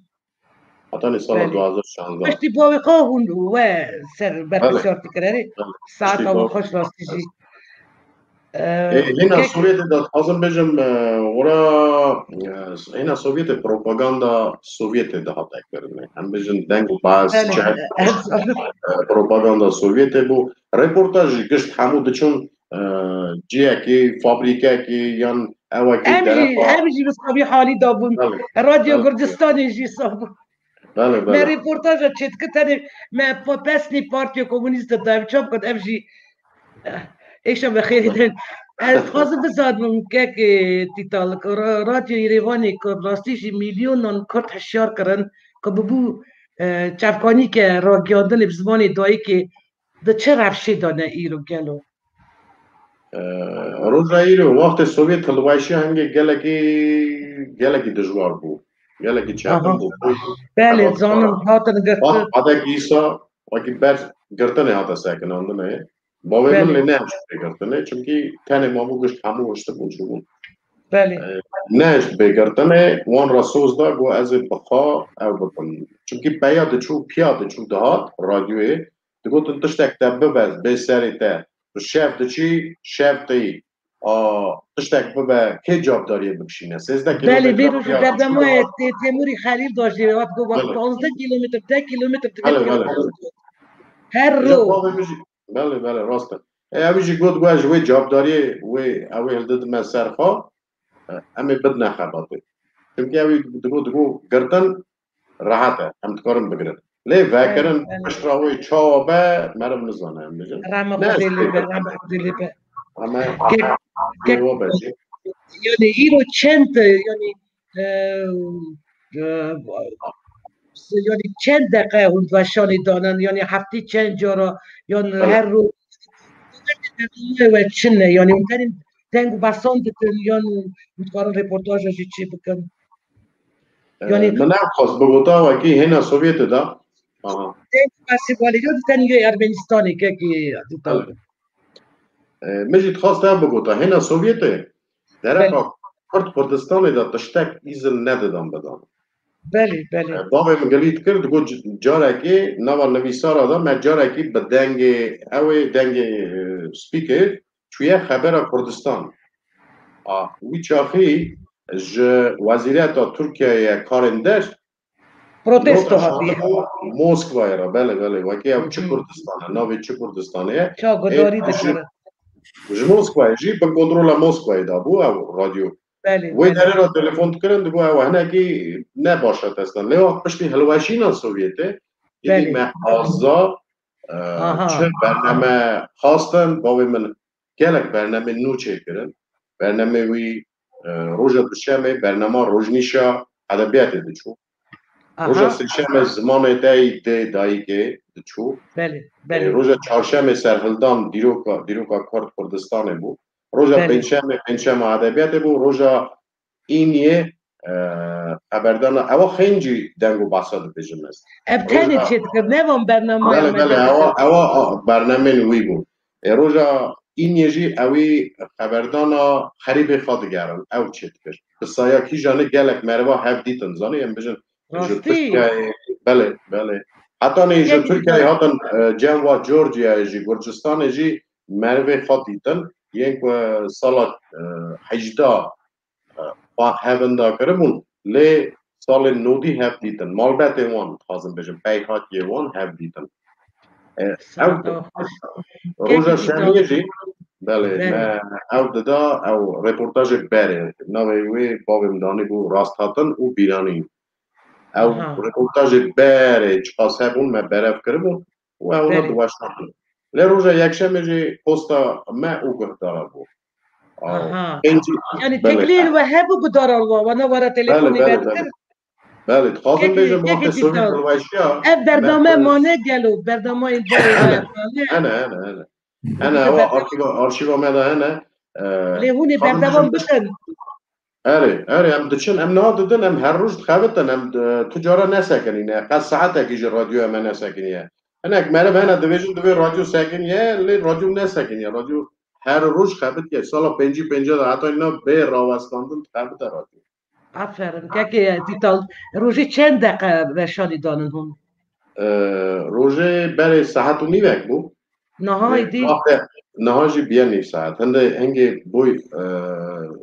Hetanî sala du hezar şazdeh. Piştî bavê xwe hûn we ser berpirsiyar dikir, erê? Saeta we xweş rastî jî. Ê, hêna Sovyetê de dixwazim bêjim, e, ora, e, hêna Sovyetê propaganda Sovyetê de hate kirinê. Em bêjin deng û baz, çek, e, propaganda Sovyetê bû. Reportaj jî gişt hemû diçûn, e, cihekî, fabrîkekî yan ewekî derefa. Em jî bi savî halî de bûn. Radyo Kurdistanê jî sabû. Belê, belê. Me reportaja çêdikir tenê me pa-, pesnî Partiya Komûnîst de dayê çap ket, ev jî, eh, êşa me xêrê din. Ez dixwazim bizanim kek, eh, Tîtal, ku ra-, Radyo Yerêvanê ku rastî jî milyonan Kurd hişyar kirin, ku bibû, eh, çavkanîke ragiyandinê bi zimanê dayikê di çi rewşê de ne îro gelo? E, roja îro, wextê Sovyet hilweşiya hingê gelekî, gelekî dijwar bû. Gelekî çetin bû. Belê, zanim hatin girtin. Bak, hedek îsa, wekî ber girtinê hate sekinandinê. Bavê min lê nehişt bê girtinê, çimkî tenê mabû gişt hemû hiştibûn çûbûn. Belê. E, nehişt bê girtinê, wan re soz da, got ez ê bi xwe ew bikim. Çimkî peya diçû, piya diçû dihat, radyoyê, digotin tiştek te bibe, bê serê te. Tu şev diçî, şev têyî. A, tiştek bibe, kê cavdariyê bikişîne? Sêzdeh kîlometre. Belê, vê rojê berdemayê Tê-, Têmûrî Xelîl da jê, hat got, bak, panzdeh kîlometre, deh kîlometre divê. Belê, belê. Her roj. Belê, belê, rast e. E, ew jî got, got, ez ji wê cavdariyê, wê, ew ê hildidime ser xwe, e, em ê bidine xebatê. Çimkî ew ê digot, digot, girtin, rehet e, em dikarin bigirin. Lê vekirin, pişt re wê çawa be, meriv nizane, em bêjin. Rehma Xwedê lê be, rehma Xwedê lê be. Ama yanî îro çend, yanî, e, e, yanî çend deqe hûn veşanê danin, yanî heftî çend cara, yan her roj we çi ne, yanî hûn tenê deng û besan dikin, yan hûn dikarin reportaja jî çê bikin? Yanî min nexwest bigota wekî hêna Sovyetê de. Aha. Deng û besî walê ya di tenê Ermenistanê kekê. Belê. E, min jî dixwest ev bigota. Hêna Sovyetê derefa Kurd Kurdistanê de tiştek îzin nedidan bidan. Belê, belê. E, bavê min gilî dikir, digot c-, carekê nava nivîsara de me carekî bi dengê, ew ê dengê, e, speaker çûye Xebera Kurdistan. A, wî çaxî ji Wezîreta Tirkiyeyê karên der protesto hatiye. Moskwayê re, belê, belê. Wekî ew çi Kurdistan e, navê çi Kurdistanê ye? Ça gudarî dikir. Ji Moskwayê jî, bi kontrola Moskwayê de bû ew radyo. Belê, wê derê re telefon dikirin, digot ew hinekî ne baş e testan. Lê wek piştî hilweşîna Sovyetê, êdî me aza, e, çi bername xwestin, bavê min gelek bernemên nû çêkirin. Bernemê wî, e, roja duşemê bernema rojnîşa edebiyatê diçû. Roja sêşemê zimanê te yî dê dayikê diçû. Belê, belê. E, roja çarşemê serhildan dîroka, dîroka Kurd Kurdistanê bû. Roja pêncşemê, pêncşema edebiyatê bû. Roja îniyê, e, xeberdana, ewa xêncî deng û behsa dibêjim ez. Ev tenê çêdikir, ne van bernama. Belê, belê, ewa, ewa, a, bernemên wî bûn. E, roja Îniyê jî ewî xeberdana xerîbê xwe digerin. Ew çêdikir. Bi saya kîjanê gelek meriva hev dîtin. Zanî em bijin ji Rastî? Tirkiyeyê. Belê, belê. Heta nê ji Tirkiyeyê hatin, e, cem wa Georgiayê jî, Gurcistanê jî merivê xwe dîtin. Yên ku sala, e, hejda, e, xwe hevinda kiribûn, lê salên nodî hev dîtin. Malbetên wan, dixwazim bêjim, peyhatiyê wan hev dîtin. E, ew Sağ ol. Roja Şemiyê jî, belê, Belê. me ew dida, ew reportajê berê, navê wê bavê min danî bû Rasthatin û Bîranîn. Ew Aha. Reportajê berê çiqas hebûn, me berev kiribûn û ew Belê. Diweşandin. Lê roja Yekşemê jî posta me û guhdara bû. Aha. Pêncî, Yani belê. Tekliyên we hebû guhdara we, wana were Belê, telefonî belê, vedikir. Belê. Belê, dixwazim Kekî, bêjim, kekî wextê Sovyet dîtal. Hilweşiya, Ev bername me mane gelo, bernamayên berê Hene, mane. Hene, hene, hene. Hene, ewa arşîva, arşîva me de hene. E, Lê hûn ê dixwazim berdewam bêjim, bikin. Erê, erê, em diçin, em niha didin, em her roj dixebitin, em di-, tu cara nesekinîne. Qet saetekî ji radyoya me nesekiniye. Hinek meriv hene dibêjin divê radyo sekiniye, lê radyo nesekiniye. Radyo her roj xebitiye. Sala pêncî pêncî de heta îna bê rawestandin dixebite radyo. Aferin. Kekê Dîtal, rojê çend deqe weşanî danin hûn? E, rojê berê saet û nîvek bû. Niha Lê îdî? Wextê niha jî biye nîv saet. Hindê hingê boy, e,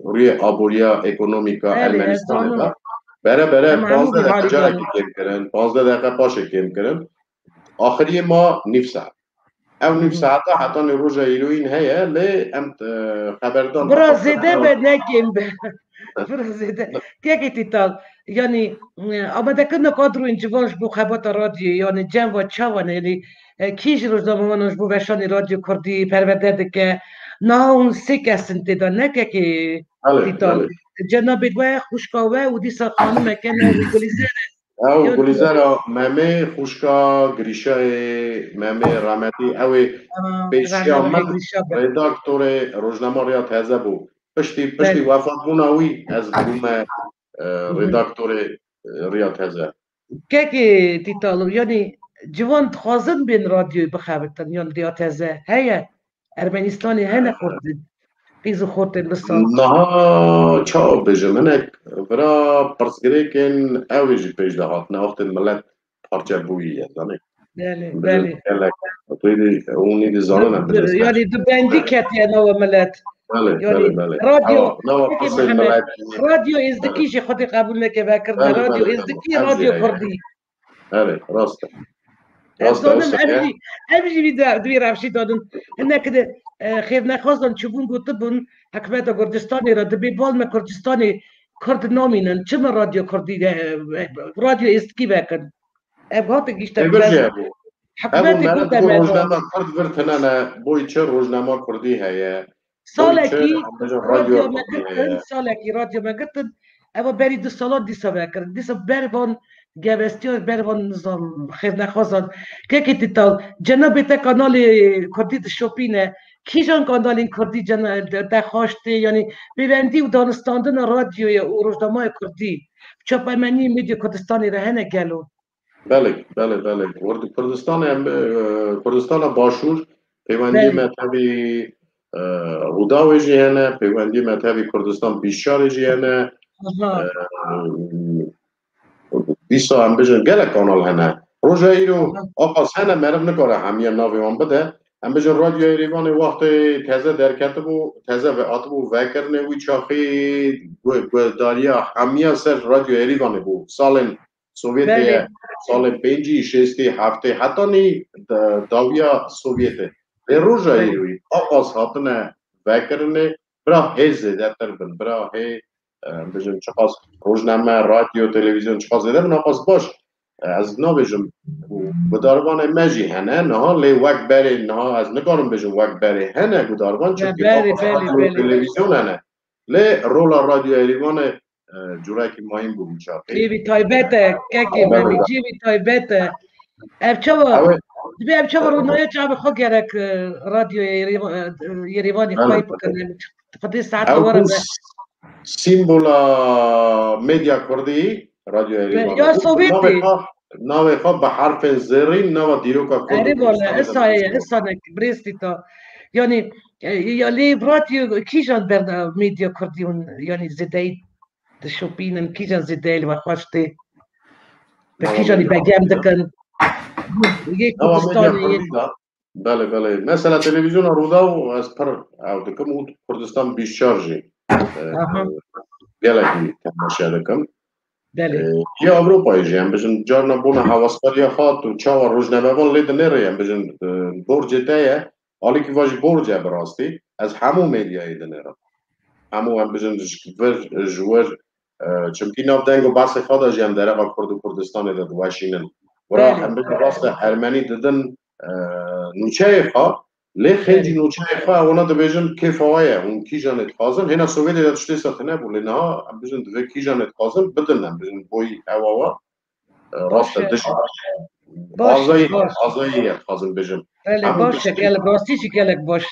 rûyê aboriya ekonomîka Belê, ez Ermenistanê zanim. De. Bere bere Em hemû panzdeh deqe biharî carekî danin. Kêm kirin, panzdeh deqe paşê kêm kirin. Axiriyê ma nîv saet. Ew nîv Hı hı. Saeta hetanî roja îroyîn heye, lê em, e, xeberdan Bira hatta zêde xeber- be, ne kêm be. Bira zêde. Kekê Dîtal, yani, e, amadekirina kadroyên ciwan ji bo xebata radyoyê, yani cem ve çawa ne, yani, e, kî ji rojnamevanan ji bo weşanê radyo kurdî perwerde dike? Niha hûn sê kes in tê de, ne kekê Belê, Dîtal? Belê. Cenabê we, xwişka we û dîsa xanimeke navê Gulîzer e. Ew Gulîzera Memê, xwişka Girîşayê Memê, rahmetî, ew ê Aa, pêşiya rahmetli min Girîşa be. Redaktorê rojnama Riya Teze bû. Piştî, piştî Belê. Wefatbûna wî ez bûme, e, Hı hı. Redaktorê, e, Riya Teze. Kekê Dîtal, yani ciwan dixwazin bên radyoyê bixebitin, yan Riya Teze heye? Ermenistanê hene xortên, qîz û xortên wisa. Niha çawa bêjim, hinek vira pirsgirêkên ew ê jî pêş de hatine, wextê milet parçe bûyî ye, zanê. Belê, Bêjin belê. Gelek, tu dî, hûn dî zanin em bêjin. Yani du bendî ketiye nava milet. Belê, Yani belê, belê. Radyo, Ewa, nava peki pirsên Mehmet, milet. Radyo Êzdikî Belê. Jî xwedî qebûl neke vekirine. Belê, Radyo belê, Êzdikî, belê. Ev jî Radyo heye. Kurdî. Erê, rast e. Ez Rast e, zanim rast e. Ev jî, ev jî vî de, di vî rewşî de din. Hinek di, e, xêrnexwazan çûbûn gotibûn, hikûmeta Kurdistanê re dibê bal me Kurdistanê Kurd namînin. Çima radyo Kurdî de, e, radyo êzdikî vekin? Ev hate gişte Êvir jî hebû. Hikûmetê Hebû, me gote gote me rojnama Kurd vir tine ne, boy çi rojnama Kurdî heye. Salekî radyo me girtin, salekî radyo me girtin. Ewa berî du salan dîsa vekirin. Dîsa ber van gewestiyan, ber van nizam, xêrnexwazan. Kekê Dîtal, cenabê te kanalê Kurdî dişopîne. Kîjan kanalên Kurdî cena-, te xweş tê? Yanî pêwendî û danistandina radyoyê û rojnamayê Kurdî, çapemenî medya Kurdistanê re hene gelo? Belê, belê, belê. Kurd-, Kurdistanê em, e, Kurdistana Başûr, pêwendiyê Belê. Me tevî, e, Rûdawê jî hene, pêwendiyê me tevî Kurdistan Bîşarê jî hene. Aha. E, dîsa em bijin gelek kanal hene. Roja îro Aha. Aqas hene, meriv nikare hemiya navê wan bide. Em bijin Radyoya Êrîvanê wextê teze derketibû, teze ve atibû vekirinê wî çaxî gu-, guhdariya hemiya ser Radyoya Êrîvanê bû. Salên Sovyetê Belê. Ye. Salên pêncî, şêstî, heftê, hetanî da-, dawiya Sovyetê. Lê roja Belê. Îroyî, aqas hatine vekirinê, bira hê zêdetir bin, bira hê, e, bijin çiqas rojname, radyo, televîzyon çiqas zêde bin, aqas baş. E, ez nabêjim, gudarvanê me jî hene, niha lê wek berê, niha ez nikarim bêjim wek berê, hene gudarvan, Ya, çimkî belê, aqas belê, radyo, belê. Televîzyon hene. Lê rola Radyoya Êrîvanê, e, curekî mayîn bû min çaxê. Cêvî taybet e, kekê Belê. Memî, cêvî taybet e. Ev çawa, Ew ê dibê ev çawa Ew ê ronaya çavê xwe gerek, e, radyoyê Êrîva-, e, Êrîvanê Belê, xwey belê. Bikin. Xwedê saeta Ew were bû be. S-, sîmbola medya kurdî, Radyoya Be-, Êrîvanê. Ya Sovyetê. Navê xwe, navê xwe bi herfên zêrîn, nava dîroka kurd û Erê vale, Kurdistanê de esa ye, nivîsî. Esa ne, birêz Dîtal. Yanî, E, ya lê radyo kîjan berna medya kurdî hûn, yanî zêdeyî dişopînin, kîjan zêdeyî li we xweş tê? Bi kîjanî begem dikin? Yê Kurdistanê yê. Belê, belê. Mesela televîzyona Rûdaw ez pir ew dikim û Kurdistan bîst çar jî, e, gelekî temaşe dikim. Belê. E, ya Ewropayê jî, em bijin, carna bona heweskariya xwe û çawa rojnamevan lê dinêre, em bijin, e, borcê te ye, alîkî va jî borc e bi rastî. Ez hemû medyayê dinêrim. Hemû em bijin ji vir, ji wir, e, çimkî nav deng û behsê xwe de jî em dereqa Kurd û Kurdistanê de diweşînin. Wira Belê. em bijin rast e, Ermenî didin, e, nûçeyê xwe, lê xêncî Belê. nûçeyê xwe wana dibêjin kêfa we ye, hûn kîjanê dixwazin. Hêna Sovyetê de tiştê sa tune bû, lê niha em bijin divê kîjanê dixwazin bidin, em bijin boyî ewa wa, e, rast e, Baş e. dij. Baş, Azayî, baş. azayî ye dixwazin bijin. Belê, Hemû baş e, tiştê gelek, rastî jî gelek baş.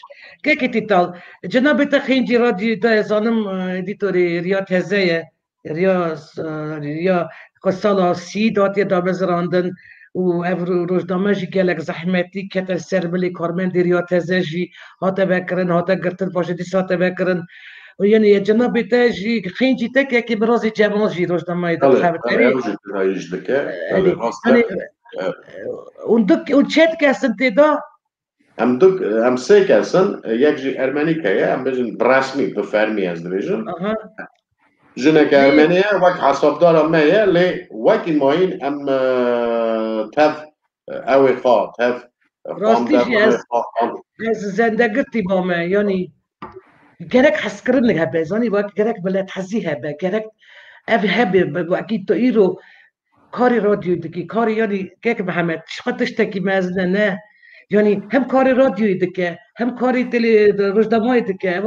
Kekê Tîtal, cenabê te xêncî radyoyê de, ez zanim, e, edîtorê Riya Teze ye. Riya, e, Riya ku sala sî datiye damezirandin û ev ro-, rojname jî gelek zehmetî kete ser milê karmendê Riya Teze jî hate vekirin, hate girtin, paşê dîsa hate vekirin. Û yanî ya cenabê te jî xêncî te kekê Mirazê Cemal jî rojnamayê de Belê, dixebite. belê, ew jî tira jî dike. Belê, Belê, rast e. yanî, E, hûn du, hûn çend kes in tê de? Em du, em sê kes in, yek jî Ermenîke ye, em bêjin bi resmî, bi fermî ez dibêjim. Aha. Jineke Lê Ermenî ye, wek hesabdara me ye, lê wekî mayîn em, e, tev, e, ewê xwe, tev, e, Rastî jî xwendevûnê ez, xwe, xwend- ez zendegirtî ba me, yanî gerek hezkirin hebe, zanî wek gerek milethezî hebe, gerek ev hebe, bi-, wekî tu îro karê radyoyê dikî, karê yanî kek Mihemed, ji xwe tiştekî mezin e, ne? Yanî hem karê radyoyê dike, hem karê tele-, rojnamayê dike. Ev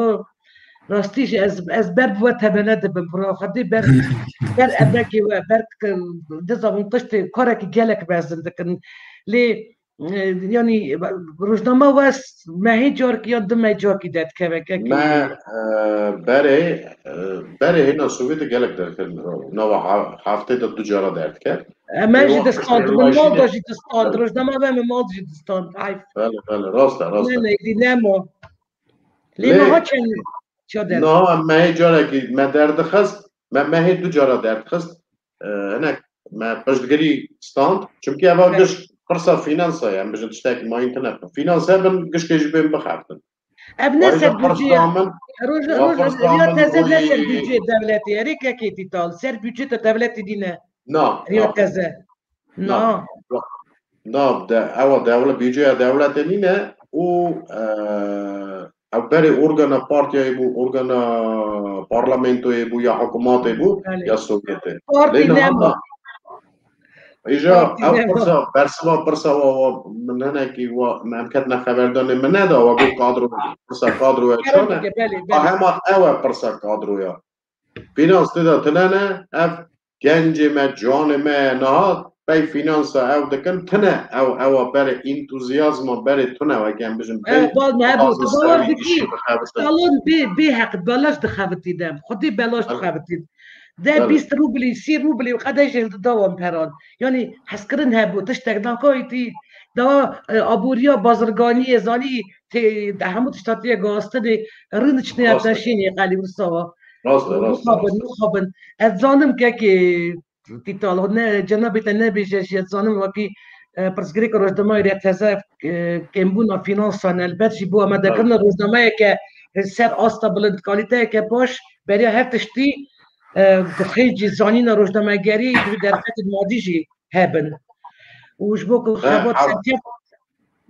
rastî jî ez, ez ber bi we temene dibim, bira Xwedê ber, ber emekê we, ber k-, nizam hûn tiştê karekî gelek mezin dikin. Lê, e, yanî rojnama we s-, mehê carkî ya du meh carkî derdikeve kekê. Me, e, berê, e, berê hêna Sovyetê gelek derkir. Nava ha-, heftê de du cara derdiket. E, me Ê, jî wa distand, piştê min mal rojî de de jî distand, rojnama me min mal jî distand. Heyf. Belê, belê, rast e, rast Ne, e. ne, dî nemo. Lê Lê niha çend ça der? Niha em mehê carekî me derdixist, me mehê du cara derdixist. E, hinek me piştgirî stand. Çimkî eva Evet. giş pirsa fînansa ye, em bijin tiştekî mayîn tune. Fînans hebin, gişkê jî bên bixebtin. Ev ne Vay ser be, budcê ye. pirsa min, Roj-, va roj-, pirsa Riya min Teze ne ser wî budcê dewletê ye. Rê kekê Tîtal. Ser budcê te dewletê nîne. Na, Riya na. Teze. Na. Na. Na, de, ewa dewle-, budceya dewletê nîne û, e, ew berê organa partiyayê bû, organa parlamentoyê bû ya hikûmatê bû, Belê. ya Sovyetê. Partî Lê niha nema. na. Îja Partî ew nema. pirsa, bersiva pirsa wa, wa, min hinekî wa, em ketine xeberdanê min neda, wa bû kadro, pirsa kadroya Kerem çane. dike, belê, A belê. hema ew e pirsa kadroya. Fînans tê de tune ne, ev gencê me, ciwanê me niha pey fînansa ew dikin, tune ew, ewa berê entuziyazma berê tune weke em bijin E, bê bal me hebû, tu bawer dikî, salon bê, bê heq belaş dixebitî dem. Xwedî belaş Belê. dixebitî. De Belê. bîst rublî, sî rublî qedej hildi dawan peran. Yanî hezkirin hebû, tiştek nakayîtî, dawa, e, aboriya bazirganiyê zanî, tê, hemû tişt hatiye gastinê, rin çinê Rast e. teşînê qelî wisa wa. Rast e, rast e, Mixabin, rast e. mixabin. Ez zanim kekê Tîtal, ne, cenabê te nebêje jî, ez zanim wekî, e, pirsgirêka rojnamayê re teze, e, kêmbûna fînansan, elbet jî bo amadekirina Evet. rojnameyeke, e, ser asta bilind, kalîteyeke baş, beriya her tiştî, e, xêncî zanîna rojnamegerî, di derfetên madî jî hebin. Û ji bo ku He, xebat hev-, serkeft,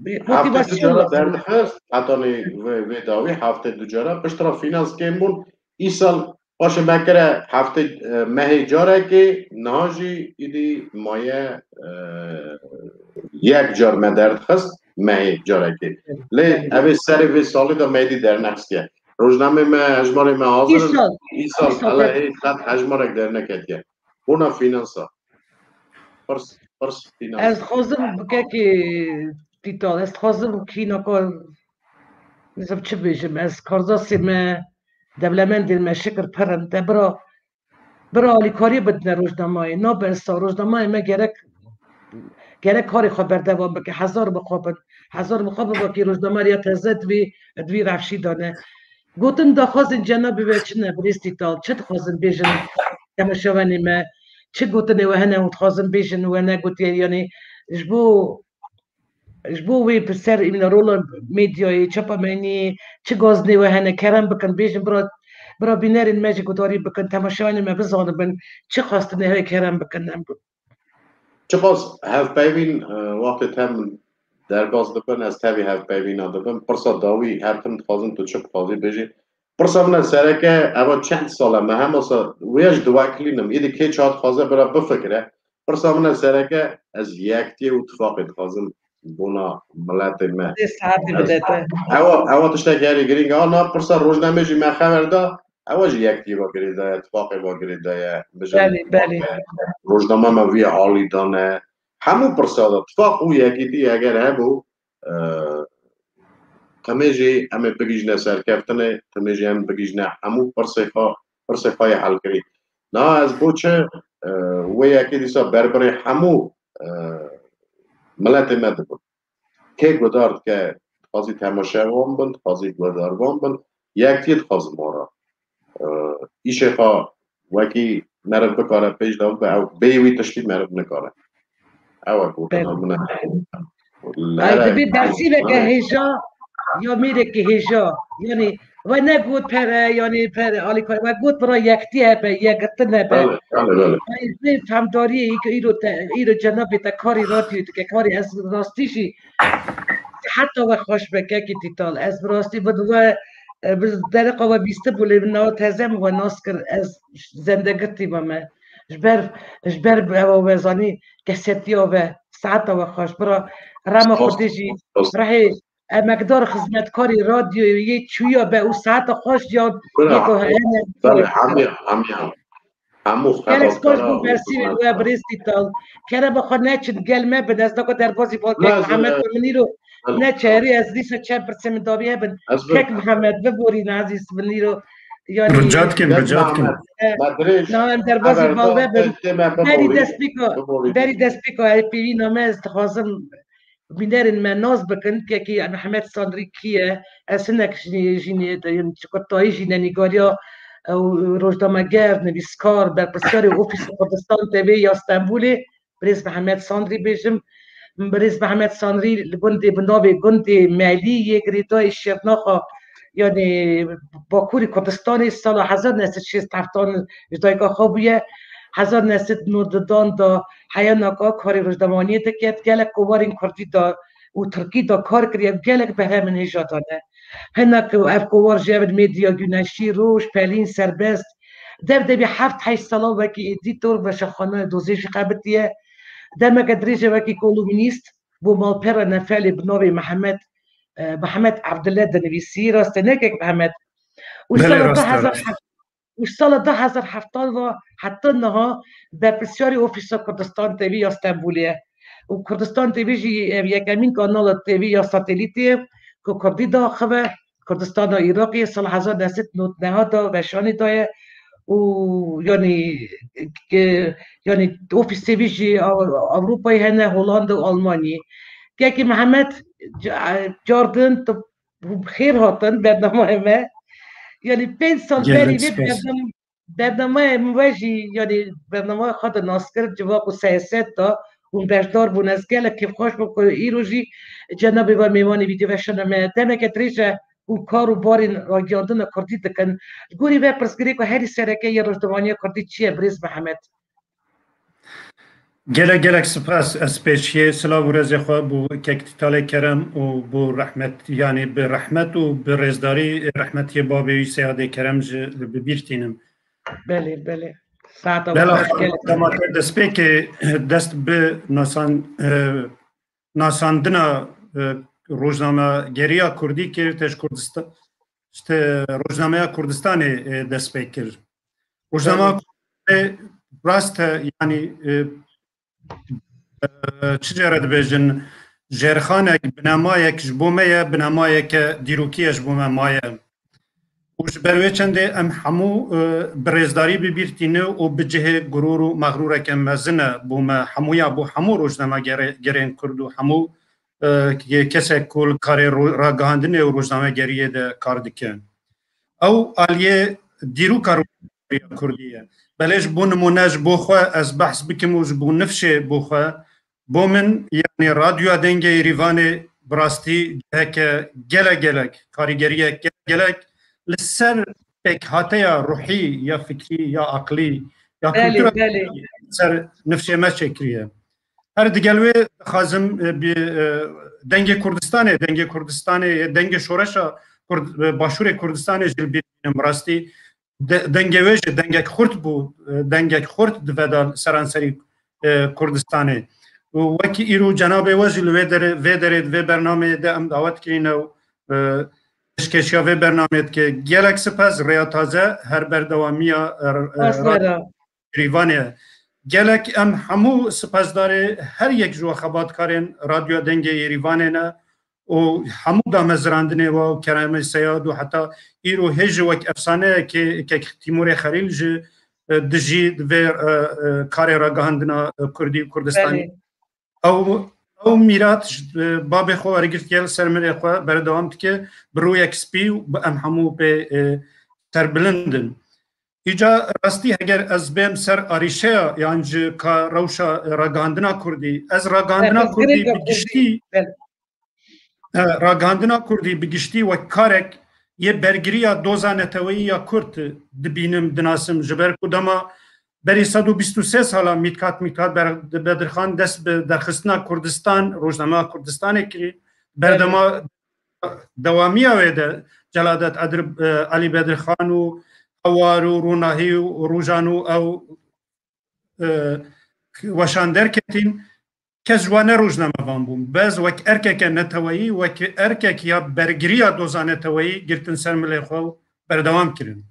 heftê du motivasyon cara lazim e. derdixist, hetanî vê, vê dawî heftê du cara, piştre fînans kêm bûn, îsal paşê me kire heftê, e, mehê carekê, niha jî îdî maye, e, yek car me derdixist, mehê carekê. Lê Evet. evê serê vê salê de me êdî dernexistiye. Rojnamê me, hejmarê me hazir in. Îsal, Îsal îsal hele der- hê qet hejmarek derneketiye. Bona fînansa. Pirs, pirs fînans. Ez dixwazim bikekê Tîtal, ez dixwazim kînaka, nizam çi bêjim, ez karzasê me, dewlemendên me şikir pir in. Te bira, bira alîkariyê bidine rojnamayê. Nabe esa rojnamayê me gerek Gerek karê xwe berdewam bike, hezar mixabin. Hezar mixabin wekî rojnameriya teze di vî, di vî rewşî de ne. Gotin daxwazên cenabê we çi ne, birêz Tîtal? Çi dixwazin bêjin temaşevanê me? Çi gotinê we hene û dixwazin bêjin we negotiye? Yanî ji bo, ji bo wê bi ser îmîna rola medyayê, çapa me nî, çi gazinê we hene, kerem bikin, bêjin bira, bira bînerên me jî gudarî bikin, temaşevanê me bizanibin, çi xwestinê heye kerem bikin, em Çiqas hevpeyvîn, e, wextê te min derbas dibin, ez tevî hevpeyvîna dibim. Pirsa dawî her tim dixwazin tu çi dixwazî bêjî. Pirsa min e sereke, eva çend sal e me hema sa wê ji diwekilînim. Îdî kê çawa dixwaze bira bifikire. Pirsa min e sereke, ez yektiyê û tifaqê dixwazim bona miletê me. Dê saetê Ez, bide te. ewa, ewa tiştek herî girîng e. Ana pirsa rojnamê jî me xeber da. Ewa jî yektiyê ve girêdaye, tifaqê ve girêdaye. Bijin Belê, belê. tifaqê, rojname me vî alî dane. Hemû pirsa de tifaq û yekîtî eger hebû, e, temê jî em ê bigihîjine serkeftinê, temê jî em bigihîjine hemû pirsê xwe, pirsê xwe yê helkirî. Na ez bo çi, e, wê yekê dîsa berbirê hemû, e, miletê me dibim. Kê guhdar dike, dixwazî temaşevan bin, dixwazî guhdarvan bin, yektiyê dixwazim ara. E, îşê xwe wekî meriv bikare pêş de bibe, ew bê wî tiştî meriv nikare. Ew e gotina Belê. min e. Li Ay, herek dibê bersîveke hêja ya mêrekî hêja. Yanî we negot pere, yanî pere, alîkar, we got bira yekitî hebe, yekgirtin hebe. Belê, belê, belê. Ay, vê femdariyê î ku îro te, îro cenabê te karî radyoyê dike, karî ez rastî jî siheta we xweş be, kekî Tîtal. Ez bi rastî bi we, e, bi dereqa we bîstibû lê min nawa teze min we nas kir, ez zendegirtî me me. Ji ber, ji ber ewa we zanî, kesetiya we, saeta we xweş. Bira rema Spas, Xwedê jî spas. rehê emekdar xizmetkarê radyoyê yê çûya be û saeta xweş ya Bira, yê ku hene belê, hemiya, hemiya. Hemû Gelek spas xebatkaran bû û bersîvên we xizmetkaran. birêz Tîtal. Kerema xwe neçin, gel me bin. Ez naka derbazî bal kek Mehmet e, min îro belê. neçerî, ez dîsa çend pirsê min dabî hebin. Ez bi- Kek Mehmet, biborîn ezîz min îro. Yanî Rica dikim, Kek rica dikim. Mehmet, E, me dirêj, na em derbazî ever bal da, vebin. tê me Berî biborî. destpêka, Biborî. berî destpêka hevpeyvîna me ez dixwazim bînerên me nas bikin, kekî Mehmet Sanrî kî ye? Ez hinek jî, jî nê-, de-, yên çiqurtayî jî nenîgariya, e, û rojnameger, nivîskar, berpirsiyarê Ofîsa Kurdistan T V ya Stenbolê, birêz Mehmet Sanrî bêjim. Birêz Mehmet Sanrî li gundê, bi navê gundê Melî yê girêdayî Şirnaxa, yanî Bakurê Kurdistanê, sala hezar neh sed şêst heftan ji dayika xwe bûye. Hezar neh sed nod dan da heyana ka karê rojnamevaniyê dike, gelek kovarên kurdî da û tirkî da kar kiriye, gelek behremên hêja dane. Hinek ev kovar jî ev in Medya Güneşî, Roj, Pelîn, Serbest. Dev devî heft heşt sala wekî edîtor weşanxaneya Dozê jî xebitiye. Demeke dirêj e wekî kolumnîst bo malpera Nefelê bi navê Mihemed, e, Mihemed Evdile dinivîsî. Rast e, ne kek Mihemed? Û Belê, sala rast e, du hezar heft û sala du hezar heftan ve heta niha berpirsiyarê Ofîsa Kurdistan T V ya Stenbolê ye. Û Kurdistan T V jî ev yekemîn kanala T V ya satelîtê ye ku kurdî diaxive. Kurdistana Iraqê sala hezar neh sed nod neh da weşanê daye û yanî, ke, yanî ofîsê wî jî Aw-, Ewropayê hene, Holanda û Almanyê. Kekî Mihemed, ca-, cardin tu xêr hatin bernameyê me. Yanî pênc sal Gelek berî vê spas. bernam-, bernameyê min we jî, yanî bernameyê xwe de nas kir, civak û siyaset da hûn beşdar bûn. Ez gelek kêfxweş bûm ku îro jî cenabê we mêvanê vîdyoveşana me. Demeke dirêj e û kar û barên ragiyandina kurdî dikin. Li gorî ve pirsgirêka herî sereke yê rojnamaniya kurdî çi ye, birêz Mihemed? Gelek gelek spas. Ez pêşiyê silav û rêzê xwe bo kek Tîtalê Kerem û bo rehmet, yanî bi rehmet û bi rêzdarî rehmetiyê babê wî Seyadê Kerem ji bi bîr tînim. Belê, belê. Saeta Bela xweş, gelek. Dema te destpêkê dest bi nasan-, e, nasandina, e, rojnamegeriya kurdî kir, te ji Kurdistan, işte, rojnameya Kurdistanê, e, dest pê kir. Rojnameya Belê. Kurdî rast e, yanî, e, e, çi cara dibêjin, jêrxanek, binemayek ji bo me ye, binemayeke dîrokî ye ji bo me maye. Û ji ber wê çendê em hemû, e, bi rêzdarî bi bîr tîne û bi cihê gurûr û mexrûreke mezin e bo me hemûya, bo hemû rojnamegerê-, gerên Kurd û hemû, e, ke-, kesek ku li karê ro-, ragihandinê û rojnamegeriyê de kar dike. Ew aliyê dîroka rojnamegerîya Kurdî ye. Belê ji bo nimûne ji bo xwe ez behs bikim û ji bo nifşê bo xwe, bo min, yanî Radyoya Dengê Yêrîvanê bi rastî ciheke gelek gelek, karîgeriyek gelek gelek li ser pêkhateya ruhî ya fikrî ya aqlî ya Belê, kultura belê. ser nifşê me çêkiriye. Her digel wê dixwazim, e, bi, e, Dengê Kurdistanê, Dengê Kurdistanê, Dengê Şoreşa Kurd-, e, Başûrê Kurdistanê jî li bîr bînim rastî. De-, dengê wê jî dengek xurt bû, e, dengek xurt diveda seranserî, e, Kurdistanê. Û wekî îro cenabê we jî li wê derê, vê derê, di vê bernameyê de em dawet kirîne û, e, pêşkêşiya vê bernameyê dike. Gelek sipes, rêya taze, her berdewamiya, e, e, Rêvanê. Gelek em hemû sipesdarê her yek ji we xebatkarên Radyoya Dengê Yêrîvanê ne û hemû damezirandinê we û Keremê Seyad û heta îro hê jî wek efsaneyekê kek Tîmûrê Xelîl jî, e, dijî vê, e, e, karê ragihandina, e, Kurdî û Kurdistanî. Belê. Ew, ew mîrat ji, e, babê xwe wergirtiye li ser milê xwe berdewam dike, bi rûyek spî û bi em hemû pê, e, serbilind in. Îca rastî heger ez bêm ser arîşeya yan jî ka rewşa ragihandina Kurdî, ez ragihandina Kurdî bi giştî, e, ragihandina Kurdî bi giştî wek karek yê bergiriya doza neteweyî ya Kurd dibînim, dinasim, ji ber ku dema berî sed û bîst û sê sala Mîtkat, Mîtkat Ber-, Bedirxan dest bi derxistina Kurdistan, rojnameya Kurdistanê kirî. Berdema dewamiya wê de Celadet Edir-, e, Elî Bedirxan û Hewar û Ronahî û Rojan û ew, e, weşan derketîn. Kes ji wan ne rojnamevan bûn. Bes wek erkeke neteweyî, wek erkek ya bergiriya doza neteweyî girtin ser milê xwe û berdewam kirin.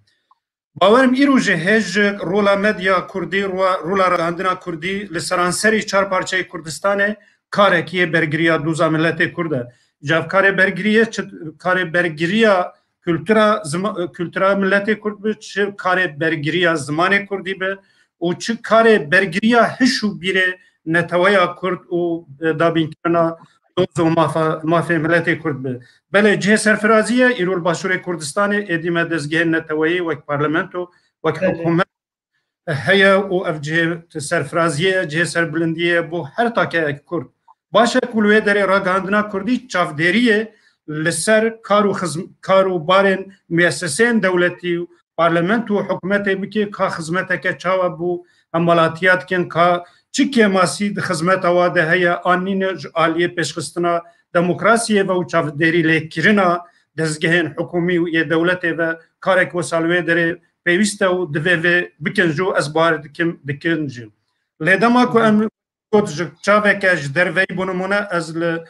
Bawerim îro jî hê ji rola medya kurdî, ro-, rola ragihandina kurdî li seranserî çar parçeyê Kurdistanê karekî yê bergiriya doza miletê kurd e. Îca ev karê bergiriyê çi karê bergiriya kultura zima-, kultura miletê kurd bi, çi karê bergiriya zimanê kurdî bi û çi karê bergiriya hiş û bîrê neteweya kurd û, e, dabînkirina doz û mafa-, mafê miletê kurd bi. Belê cihê serfirazî ye, îro li Başûrê Kurdistanê êdî me dezgehên neteweyî wek parlamento, wek Belê. hikûmet heye û ev cihê serfiraziyê ye, cihê serbilindiyê ye bo her takeyek kurd. Baş e ku li wê derê ragihandina kurdî çavdêriyê li ser kar û xizm-, kar û barên muyeseseyên dewletî û parlamento û hikûmetê bike, ka xizmeteke çawa bo hemwelatiya dikin, ka çi kêmasî di xizmeta wa de heye an nîne ji aliyê pêşxistina demokrasiyê ve û çavdêrî lêkirina dezgehên hikûmî û yê dewletê ve karek wisa li wê derê pêwîst e û divê vê bikin jî û ez bawer dikim dikin jî. Lê dema ku em got ji çaveke ji derveyî, bo nimûne ez li,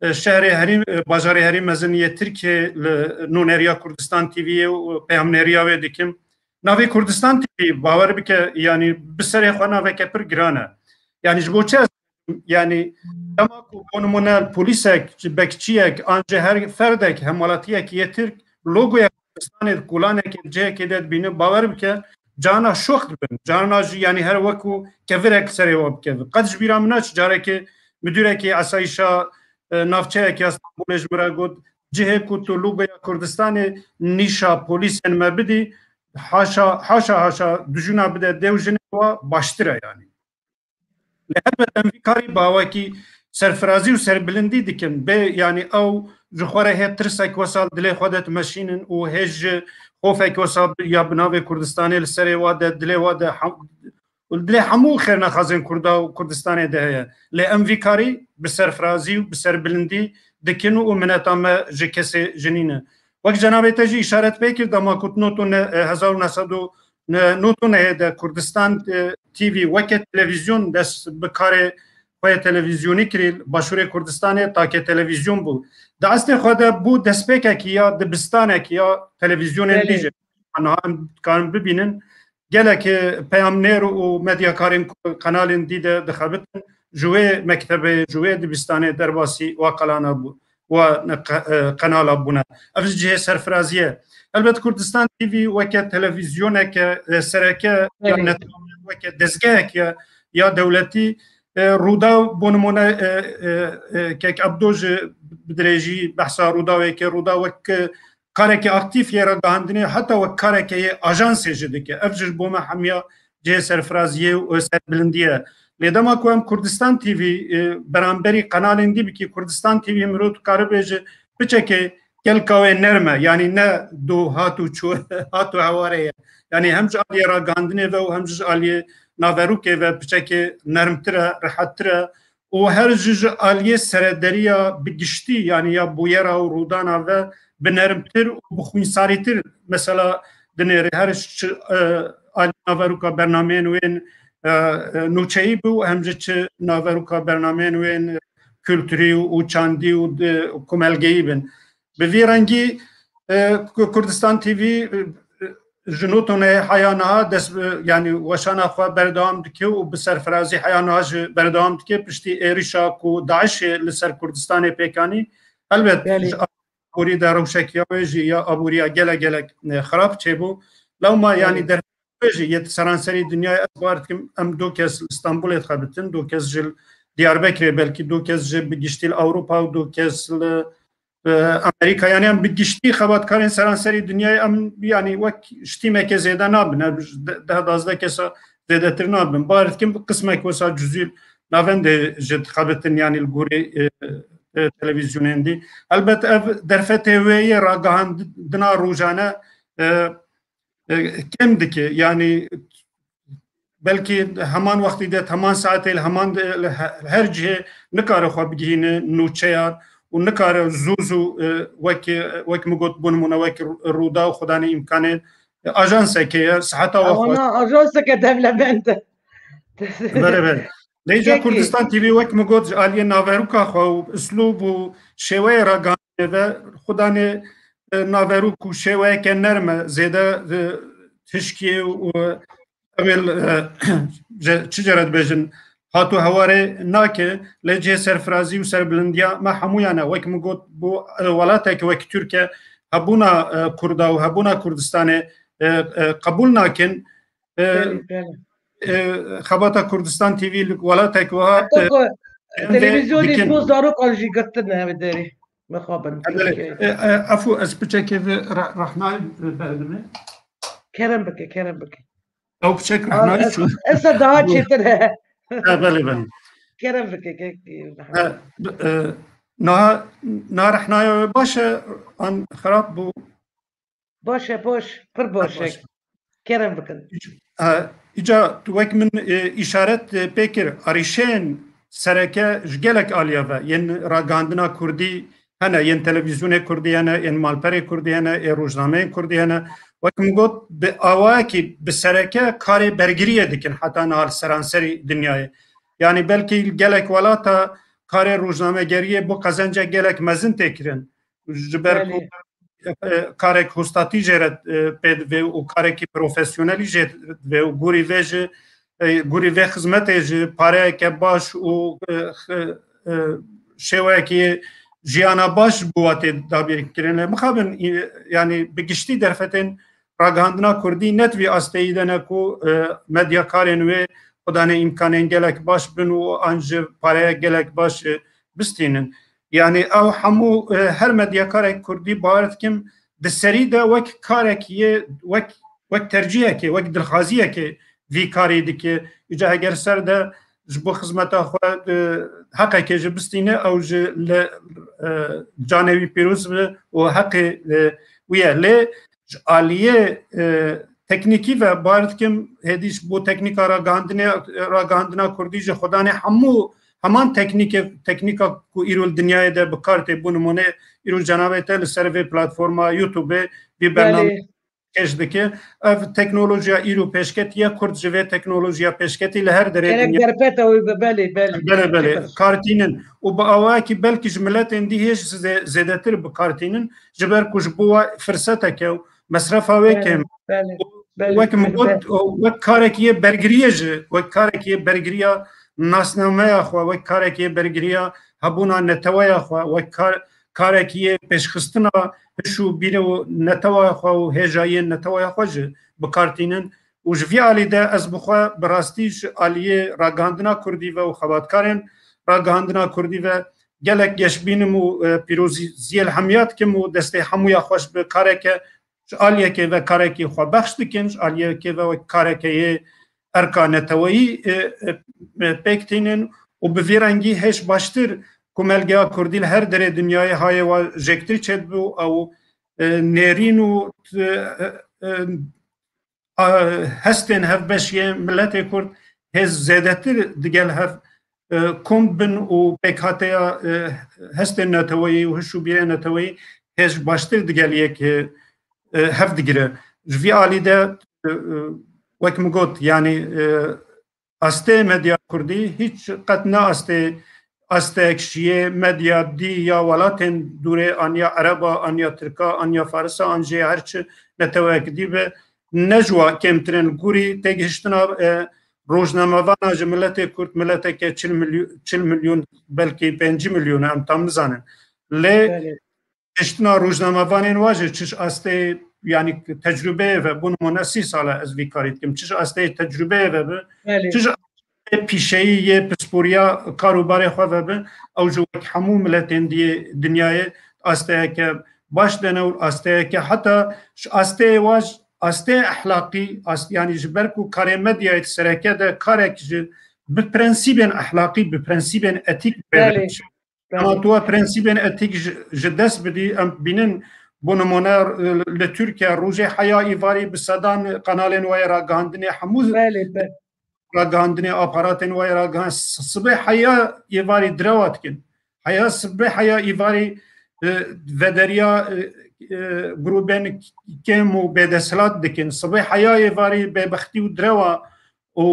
e, şehrê herî, e, bajarê herî mezin yê Tirkiyê li nûneriya Kurdistan T V'yê û peyamneriya wê dikim. Navê Kurdistan T V, bawer bike, yanî bi serê xwe naveke pir giran e. Yanî ji bo çi ez, yanî dema ku bo nimûne polîsek, bekçiyek, an jî her ferdek, hemwelatiyek yê Tirk, logoya Kurdistanê di kolanekê, di cihekê de dibîne, bawer bike, carna şox dibin. Carna jî, yanî her wekû kevirek serê we bikeve. Qet ji bîra min naçe, carekê midûrekî esayîşa, e, navçeyek ya Stenbolê ji min re got, cihê ku tu logoya Kurdistanê nîşa polîsên me bidî, haşa, haşa, haşa dijûna bide dê û jinê wa baştir e yanî. Lê helbet em vî karî bi awakî serfirazî û serbilindî dikin. Bê, yanî ew ji xwe re hê tirsek wesa dilê xwe de dimeşînin û hê ji xofek wesa bi-, ya bi navê Kurdistanê li serê wa de, dilê wa de hem-, û li dilê hemû xêrnexwazên Kurda û Kurdistanê de heye. Lê em vî karî bi serfirazî û bi serbilindî dikin û mineta me ji kesê ji nîne. Wek cenabê te jî îşaret pê kir, dema ku di nod û neh, e, hezar û neh sed û nod û nehê de Kurdistan, e, T V weke televîzyon dest bi karê xwe yê televîzyonî kirî, Başûrê Kurdistanê take televîzyon bû. Di eslê xwe de bû destpêkekî ya dibistanekî ya televîzyonên Belê. dî jî. Niha em dikarin bibînin. Gelek, e, peyamnêr û medyakarên ku qenalên dî de dixebitin, ji wê mektebê, ji wê dibistanê derbasî wa qelana bû. wa ne qe-, e, qenala bûne. Ev ji cihê serfiraziyê. Elbet Kurdistan T V weke televîzyoneke, e, sereke ya Evet. net-, weke dezgeheke ya dewletî, e, Rûdaw bo nimûne, e, e, e, Kek Ebdo ji bi dirêjî behsa Rûdawê kir. Rûdaw wek, e, karekî aktîf yê ragihandinê, heta wek karekê yê ajansê jî dike. Ev jî ji bo me hemiya cihê serfiraziyê û serbilindiyê ye. Lê dema ku em Kurdistan T V, e, beramberî qenalên dî bikî, Kurdistan T V mirov dikare bêje piçekê gelka wê nerm e. Yanî ne do hat û çû, hat û heware ye. Yanî hem ji aliyê ragihandinê ve û hem ji aliyê naverûkê ve piçekê nermtir e, rehettir e. Û her ji, ji aliyê serederiya bi giştî, yanî ya bûyera û rûdana ve bi nermtir û bi xwînsarîtir, mesela dinêre her çi, e, alî naverûka bernameyên wên, e, e, nûçeyî bi û hem ji çi naverûka bernameyên wên kulturî û, û çandî û di, komelgeyî bin. Bi vî rengî, e, Ku-, Kurdistan T V, e, ji nû tonê heya niha dest, e, yanî weşana xwe berdewam dike û bi serfirazî heya niha jî berdewam dike. Piştî êrişa ku DAIŞê li ser Kurdistanê pêkanî, elbet Belê. ji aborî de rewşekiya wê jî ya aboriya gelek gelek, e, xirab çêbû. Lewma yanî Belê. derfetê wê jî yê seranserî dinyayê, ez bawer dikim em du kes li Stenbolê dixebitin, du kes ji Diyarbekirê, belkî du kes ji bi giştî li Ewropa û du kes li, e, Amerîka. Yanî em bi giştî xebatkarên seranserî dinyayê em yanî wek ji tîmeke zêde nabin. Em ji de-, deh dazdeh kesa zêdetir nabin. Bawer dikim qismek wisa cizî navendê jî dixebitin, yanî li gorî, e, e, televîzyonên dî. Elbet ev derfetê wê yê ragihandina rojane, e, e, kêm dike. Yanî belkî heman wextî de, heman saetê li heman de, li he-, her cihê nikare xwe bigihîne nûçeyan û nikare zû zû, e, wek, wek min got, bo nimûne wek Rûdaw, Xudanê îmkanê, e, ajanseke ye, siheta we xweş. Wana ajanseke dewlemend e. Belê, belê. Lê îca Peki. Kurdistan T V wek min got, ji aliyê naverûka xwe û uslûb û şêweyê ragihandinê ve, Xudanê, e, naverûk û şêweyeke nerm e, zêde, e, hişkê û, e, ew ê, e, ce-, çi cere dibêjin, hat û hewarê nake, lê cihê serfirazî û serbilindiya me hemûyan e. Wek min got, bo, e, welatek wek Tirkiye hebûna, e, Kurda û hebûna Kurdistanê, e, e, qebûl nakin. E, Belê, belê. e, xebata Kurdistan T V li welatek wiha, Heta e, ku em vê televîzyonê dikin. Bo zarokan jî girtine ev derê. Mixabin. E, belê. Tirkiyeyê. E, e, efû, ez piçekê vê re-, rehnayê berdimê. Kerem bike, kerem bike. Ew piçek Al, rehnayê ez, çû. Esa daha çêtir e. E, belê, belê. Kerem bike, ke-, ke-, E, b-, e, na, na rehnaya wê baş e, an xirab bû? Baş e, baş, pir baş e. Baş. Kerem bikin. E, îca tu wek min, e, îşaret, e, pê kir, arîşeyên sereke ji gelek aliya ve yên ragihandina kurdî hene, yên televîzyonê kurdî hene, yên malperê kurdî hene, ê rojnameyên kurdî hene. Wek min got, bi awayekî bi sereke karê bergiriyê dikin heta niha li seranserî dinyayê. Yanî belkî gelek welata karê rojnamegeriyê bo qezencek gelek mezin tê kirin. Ji ber ku Belê. e, karek hostatî jê re, e, pê divê û karekî profesyonelî jê divê û gorî vê jî, e, gorî vê xizmetê jî pareyeke baş û, e, x-, e, şêweyekî jiyana baş ji bo wa tê dabîrkirin. Lê mixabin, e, yanî bi giştî derfetên ragihandina kurdî ne di vî asteyî de ne ku, e, medyakarên wê xwe dane îmkanên gelek baş bin û an ji pareyek gelek baş, e, bistînin. Yanî ew hemû, e, her medyakarek kurdî bawer dikim di serî de wek karek yê, wek, wek tercihekê, wek dilxwaziyekê vî karî dike. Îca heger ser de ji bo xizmeta xwe, e, heqekê jî bistîne, ew ji li, e, canê wî pîroz be û heqê, e, wî ye. Lê ji aliyê, e, teknîkî ve bawer dikim, hêdî ji bo teknîka ragihandinê, ragihandina kurdî jî xwedanê hemû heman teknîke-, teknîka ku îro li dinyayê de bi kar tê, bo nimûne îro cenabê te li ser vê platforma YouTube-ê vî bername Belê. pêş dike. Ev teknolojiya îro pêşketiye, kurd ji vê teknolojiya pêşketî li her derê Gerek dinya derpeta wî be, belê, belê. Belê, belê. Kar tînin. Û bi awayekî belkî ji miletên dî hêj zê-, zêdetir bi kar tînin, ji ber ku ji bo we firseteke û mesrefa wê Belê, kêm. belê, belê, Wek min belê, got, belê. wek karekî yê bergiriyê jî, wek karekî yê bergiriya nasnameya xwe, wek karekî yê bergiriya hebûna neteweya xwe, wek kar-, karekî yê pêşxistina hiş û bîrê û netewa xwe û hêjayiyên netewa xwe jî bi kar tînin. Û ji vî alî de ez bi xwe bi rastî ji aliyê ragihandina kurdî ve û xebatkarên ragihandina kurdî ve gelek geşbîn im û, e, pîroziyê li hemiya dikim û destê hemûya xweş bi kareke ji aliyekê ve karekî xwebexş dikin, ji aliyekê ve wek kareke yê erka neteweyî, e, e, e, pêk tînin û bi vî rengî hêj baştir komelgeya kurdî li her derê dinyayê hayê wa jêktir çêdibe û ew, e, nêrîn û, e, e, a, hestên hevbeş yê miletê kurd hêz zêdetir digel hev, e, kom bin û pêkhateya, e, hestên neteweyî û hiş û bîrê neteweyî hêz baştir digel yek, e, e, hev digire. Ji vî alî de, e, e, wek min got, yanî, e, astê medya kurdî hiç qet ne astê, asteyek ji yê medya dî ya welatên dûrê, an ya ereba, an ya tirka, an ya farisa, an jê her çi neteweyek dî be, ne ji wa kêmtir in. Li gorî têgihiştina, e, rojnamevana ji miletê kurd, mileteke çil milyo-, çil milyon, belkî pêncî milyon e, em tam nizanin. Lê Belê. Hiştina rojnamevanên wa jî çi ji astê, yanî tecrûbeyê ve, bo nimûne sî sal e ez vî karî dikim, çi ji astê tecrûbeyê ve bi, Belê. Çi ji astê pîşeyî yê pisporiya kar û barê xwe ve bi, ew ji wek hemû miletên diyê dinyayê asteyeke baş de ne û asteyeke heta ji astê wa ji astê ehlaqî, ast-, yanî ji ber ku karê medyayê di sereke de karek ji bi prensîbên ehlaqî, bi prensîbên etîk Belê. Belê. Ama tu wa prensîbên etîk ji, ji dest bidî, em bînin, bo nimûne, li Tirkiye rojê heya îvarî bi sedan kanalên wayê ragihandinê, hemû Belê, be. ragihandinê, aparatên wayê ragihan, s-, sibê heya îvarî direwa dikin. Heya sibê heya îvarî, e, vederiya, e, e, grûbên kêm û bêdesthilat dikin. Sibê heya îvarî bêbextî û direwa û,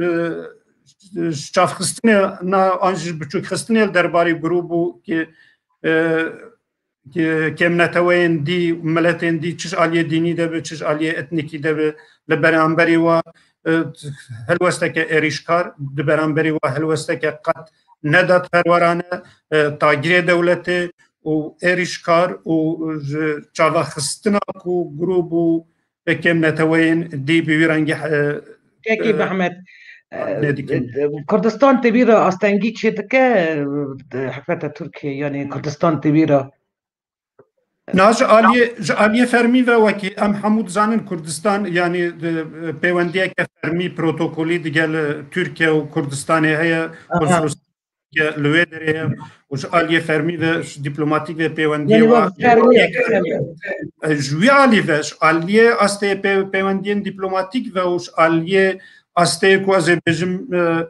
e, çavxistinê na, an jî biçûkxistinê li derbarê grûb û ki, e, ki kêmneteweyên dî, miletên dî, çi ji aliyê dînî de be, çi ji aliyê etnîkî de be, li beramberî wa, e, helwesteke êrîşkar, di beramberî wa helwesteke qet nedat perwerane, e, tagirê dewletê û êrîşkar û ji çavaxistina ku grûb û kêm neteweyên dî bi wî rengî, e, Kekî e, Mehmet, e, ne dikin. e, Kurdistan tê vî re astengî çê dike, e, hikûmeta Tirkiye, yanî Kurdistan tê vî re. Na ji aliyê, ji aliyê fermî ve wekî em hemû dizanin Kurdistan, yanî, e, pêwendiyeke fermî protokolî digel, e, Tirkiye û Kurdistanê heye, Aha. konsolos- ke li wê derê ye û ji aliyê fermî ve, ji dîplomatîk ve pêwendiyê Yanî wa wa fermî ye, fermî. E, ji wî alî ve, ji aliyê astê pê-, pêwendiyên dîplomatîk ve û ji aliyê astê ku ez ê bêjim, e,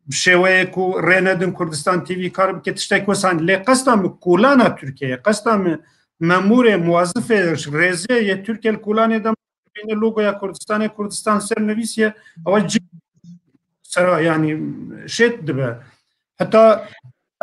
bi şêweyê ku rê nedin Kurdistan T V kar bike, tiştek wisa. Lê qesta min kolana Tirkiyeyê, qesta min memûrê, muwazifê, rêzê yê Tirkiye li kolanê de bîne logoya Kurdistanê, Kurdistan ser nivîsiye, ewa cî sera, yanî şêt dibe. Heta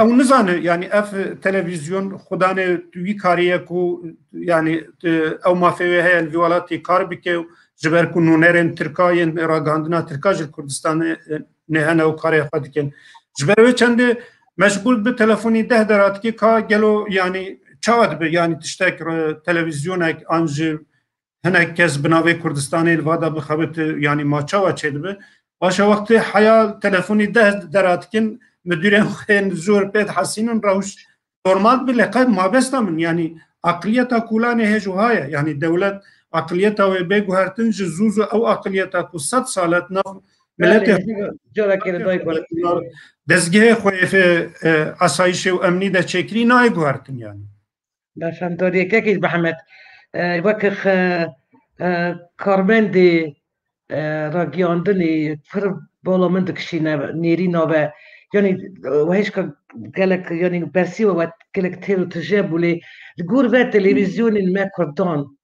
ew nizane, yanî ev televîzyon xudanê wî karî ye ku, yanî, e, ew mafê wê heye li vî welatî kar bike û ji ber ku nûnerên tirka yên ragihandina tirka ji Kurdistanê, e, nehene û karê xwe dikin. Ji ber wê çendê mecbûr bi telefonî deh deratike ka gelo, yanî çawa dibe, yanî tiştek, e, televîzyonek an ji hinek kes bi navê Kurdistanê li vada bixebit, yanî ma çawa çêdibe? Baş e, wextê heya telefonî deh dera dikin, midûrên xwe yên zor pê dihesînin, rewş normal bi, lê qet mabesta min, yanî aqiliyeta kolanê hêj wiha ye. Yanî dewlet aqiliyeta wê bê guhertin ji zû zû ew aqiliyeta ku sed sal e di nav miletê Belê, cara kê li dayê guhertin. dezgehê xwe yê, e, asayişê û emnî de çêkirî nayê guhertin yanî. Berfemdariyekekî ji Mihemed, e, wek xe-, e, karmendê, e, ragihandinê pir bala min dikişîne nêrîna ve. Yanî, e, we hêşka gelek, yanî bersî we, we gelek têr û tije bû, lê li gor ve televîzyonên me kurdan,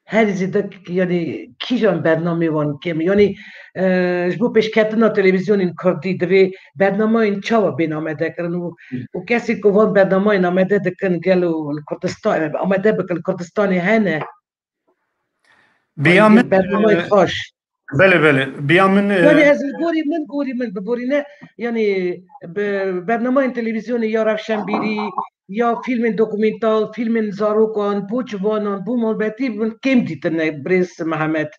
herî zêde, yanî kîjan bernamê wan kêm e? Yanî, e, ji bo pêşketina televîzyonên kurdî divê bernamayên çawa bên amade kirin û, Hı. û kesê ku van bernamayên amade dikin, gelo li Kurdistan, amade bikin, li Kurdistanê hene? Biya Yanî min, bernamayên e, xweş. Belê, belê. Biya min, e, Yanî ez li gorî min, gorî min, bi borîne, yanî bi bernamayên televîzyonê ya rewşenbîrî, ya fîlmên dokumental, fîlmên zarokan, bo ciwanan, bo malbatî, min kêm dîtine birêz Mihemed.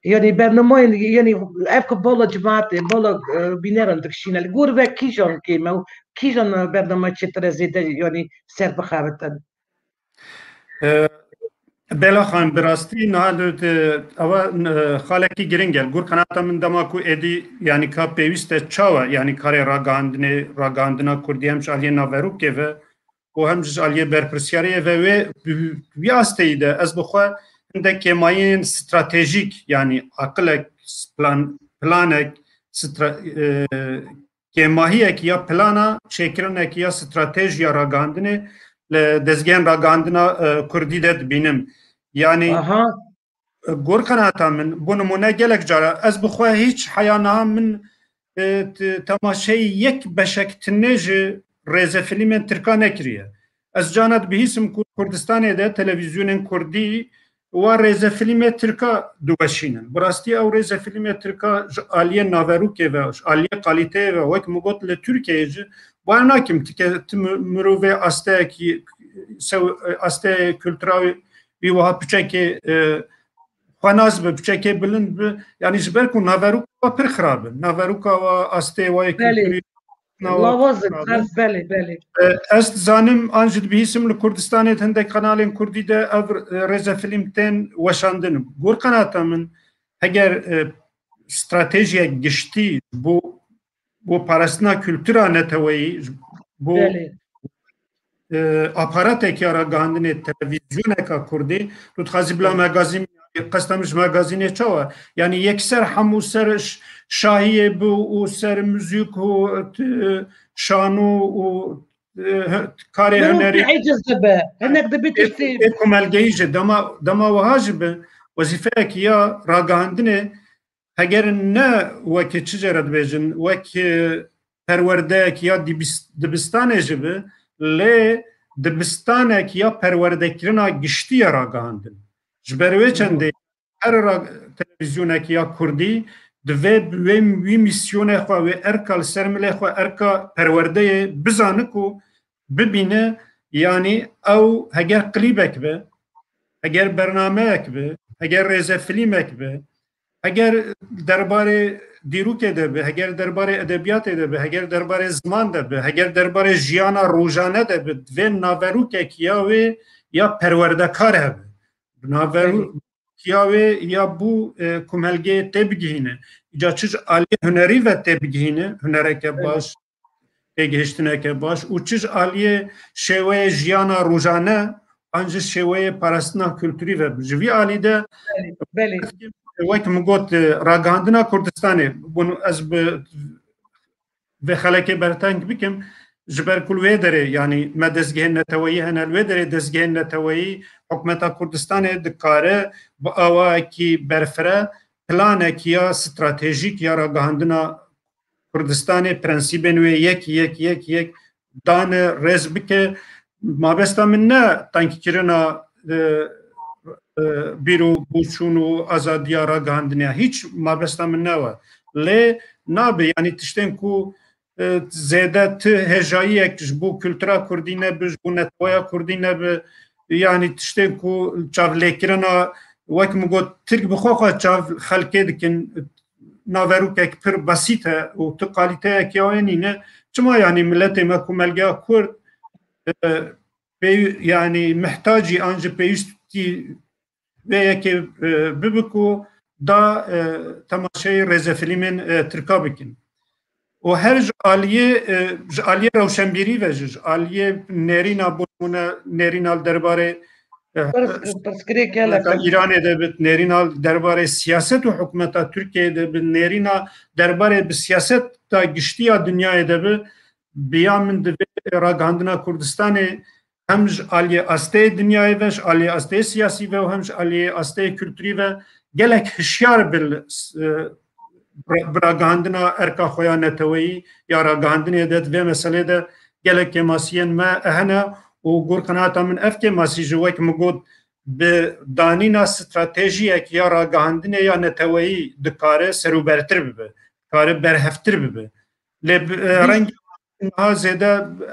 Yanî bernamayên, yanî ev ki bala cemaetê, bala, e, bîneran dikişîne. Li gor ve kîjan kêm e û kîjan bername çêtir e zêde, yanî ser bixebitin? E, Bela Xan, bi rastî niha de, de, ewa, e, xalekî giring e. Li gor qenaeta min dema ku êdî, yanî ka pêwîst e çawa, yanî karê ragihandinê, ragihandina kurdî hem ji aliyê naverokê ve û hem ji aliyê berpirsyariyê ve wê, wî asteyî de ez bi xwe hindek kêmayiyên stratejîk, yanî aqilek, plan, planek, stra-, e, kêmahiyek ya plana çêkirinek ya stratejiya ragihandinê li dezgehên ragihandina, e, kurdî de dibînim. Yanî Aha. gor qenaeta min, bo nimûne gelek cara ez bi xwe hîç heya niha min, e, t-, temaşeyî yek beşek tinê ji rêzefîlmên tirka nekiriye. Ez cana dibihîsim ku Kurdistanê de televîzyonên kurdî wa rêzefîlmê tirka diweşînin. Bi rastî ew rêzefîlmê tirka ji aliyê naverokê ve, ji aliyê kalîteyê ve, wek min got li Tirkiyeyê jî, bar nakim, ti ke-, ti mi-, mirovê asteyekî, sew-, asteyê kultura wî wiha piçekê, e, xwenas bi, piçekê bilind bi, yanî ji ber ku naveroka wa pir xirab in. Naveroka wa asteyê wa yê Belê. kulturî, nawa Lawaz in, xirab in. Belê, belê. E, ez dizanim, an jî dibihîsim li Kurdistanê di hindek kanalên kurdî de ev, e, rêzefîlm tên weşandin. Gor qenaeta min, heger, e, stratejiyek giştî bo, bo parastina kultura neteweyî, bo Belê. e, aparatek ya ragihandinê, televîzyoneka kurdî, tu dixwazî bila magazîn, qesta min ji magazînê çawa? Yanî yekser hemû ser ş-, şahiyê bi û ser muzîk û, e, şano û, e, karê Mirovî hunerî. Eciz dibe. Hinek dibî Ê, tiştê ê komelgeyî jî dema, dema wiha jî bi wezîfeyekî ya ragihandinê, heger ne wekî çi jê re dibêjin, wek, e, perwerdeyek ya dibis-, dibistanê jî bi, lê dibistanek ya perwerdekirina giştî ya ragihandin. Ji ber wê çendê her ra-, televîzyonekî ya kurdî divê bi wê, wî mîsyonê xwe, wê erka li ser milê xwe, erka perwerdeyê bizane ku bibîne, yanî ew heger klîbek be, heger bernameyek be, heger rêzefîlmek be, heger derbarê dîrokê de be, heger derbarê edebiyatê de be, heger derbarê ziman de be, heger derbarê jiyana rojane de be, divê naverokek ya wê ya perwerdekar hebe. Naverok ya wê ya bû, e, komelgê tê bigihîne. Îca çi ji aliyê hunerî ve tê bigihîne, hunereke Evet. baş, têgihiştineke baş û çi ji aliyê şêweyê jiyana rojane an ji şêweyê parastina kulturî ve. Ji vî alî de Belê, belê. wek min got, e, ragihandina Kurdistanê, bunu ez bi vê xelekê berteng bikim, ji ber ku li wê derê, yanî me dezgehên neteweyî hene, li wê derê dezgehên neteweyî, hikûmeta Kurdistanê dikare bi awayekî berfireh planek ya stratejîk ya ragihandina Kurdistanê, prensîbên wê yek, yek, yek, yek dane rêz bike. Mabesta min ne tengkirina, e, e, bîr û boçûn û azadiya ragihandinê, hîç mabesta min ne we. Lê nabe, yanî tiştên ku, e, zêde ti hêjayiyek ji bo kultura kurdî nebe, ji bo neteweya kurdî nebe, yanî tiştên ku çavlêkirina, wek min got, Tirk bi xwe xwe çav xelkê dikin, naverokek pir besît e û tu kalîteyek ya wê nîne. Çima, yanî miletê me, komelgeya kurd, e, pêw-, yanî mihtacî an jî pêwîstî vê yekê, e, bibe ku da, e, temaşeyê rêzefîlmên, e, tirka bikin. Û her ji aliyê, e, ji aliyê rewşenbîrî ve jî, ji aliyê nêrîna, bo nimûne nêrîna li derbarê, e, Pirs-, pirsgirêk gelek hikûmeta e. Îranê de bit, nêrîna li derbarê siyaset û hikûmeta Tirkiyeyê de bit, nêrîna derbarê bi siyaseta giştî ya dinyayê de bi, bi ya min divê ragihandina Kurdistanê hem ji aliyê asteyê dinyayê ve, ji aliyê asteyê siyasî ve û hem ji aliyê asteyê kulturî ve gelek hişyar bi li, e, bi, bi ragihandina erka xwe ya neteweyî ya ragihandinê de, di vê meselê de gelek kêmasiyên me hene û gor qenaeta min ev kêmasî jî, wek min got, bi danîna stratejiyek ya ragihandinê ya neteweyî dikare serûbertir bibe, dikare berhevtir bibe. Lê bi, e, Bîst- rengî niha zêde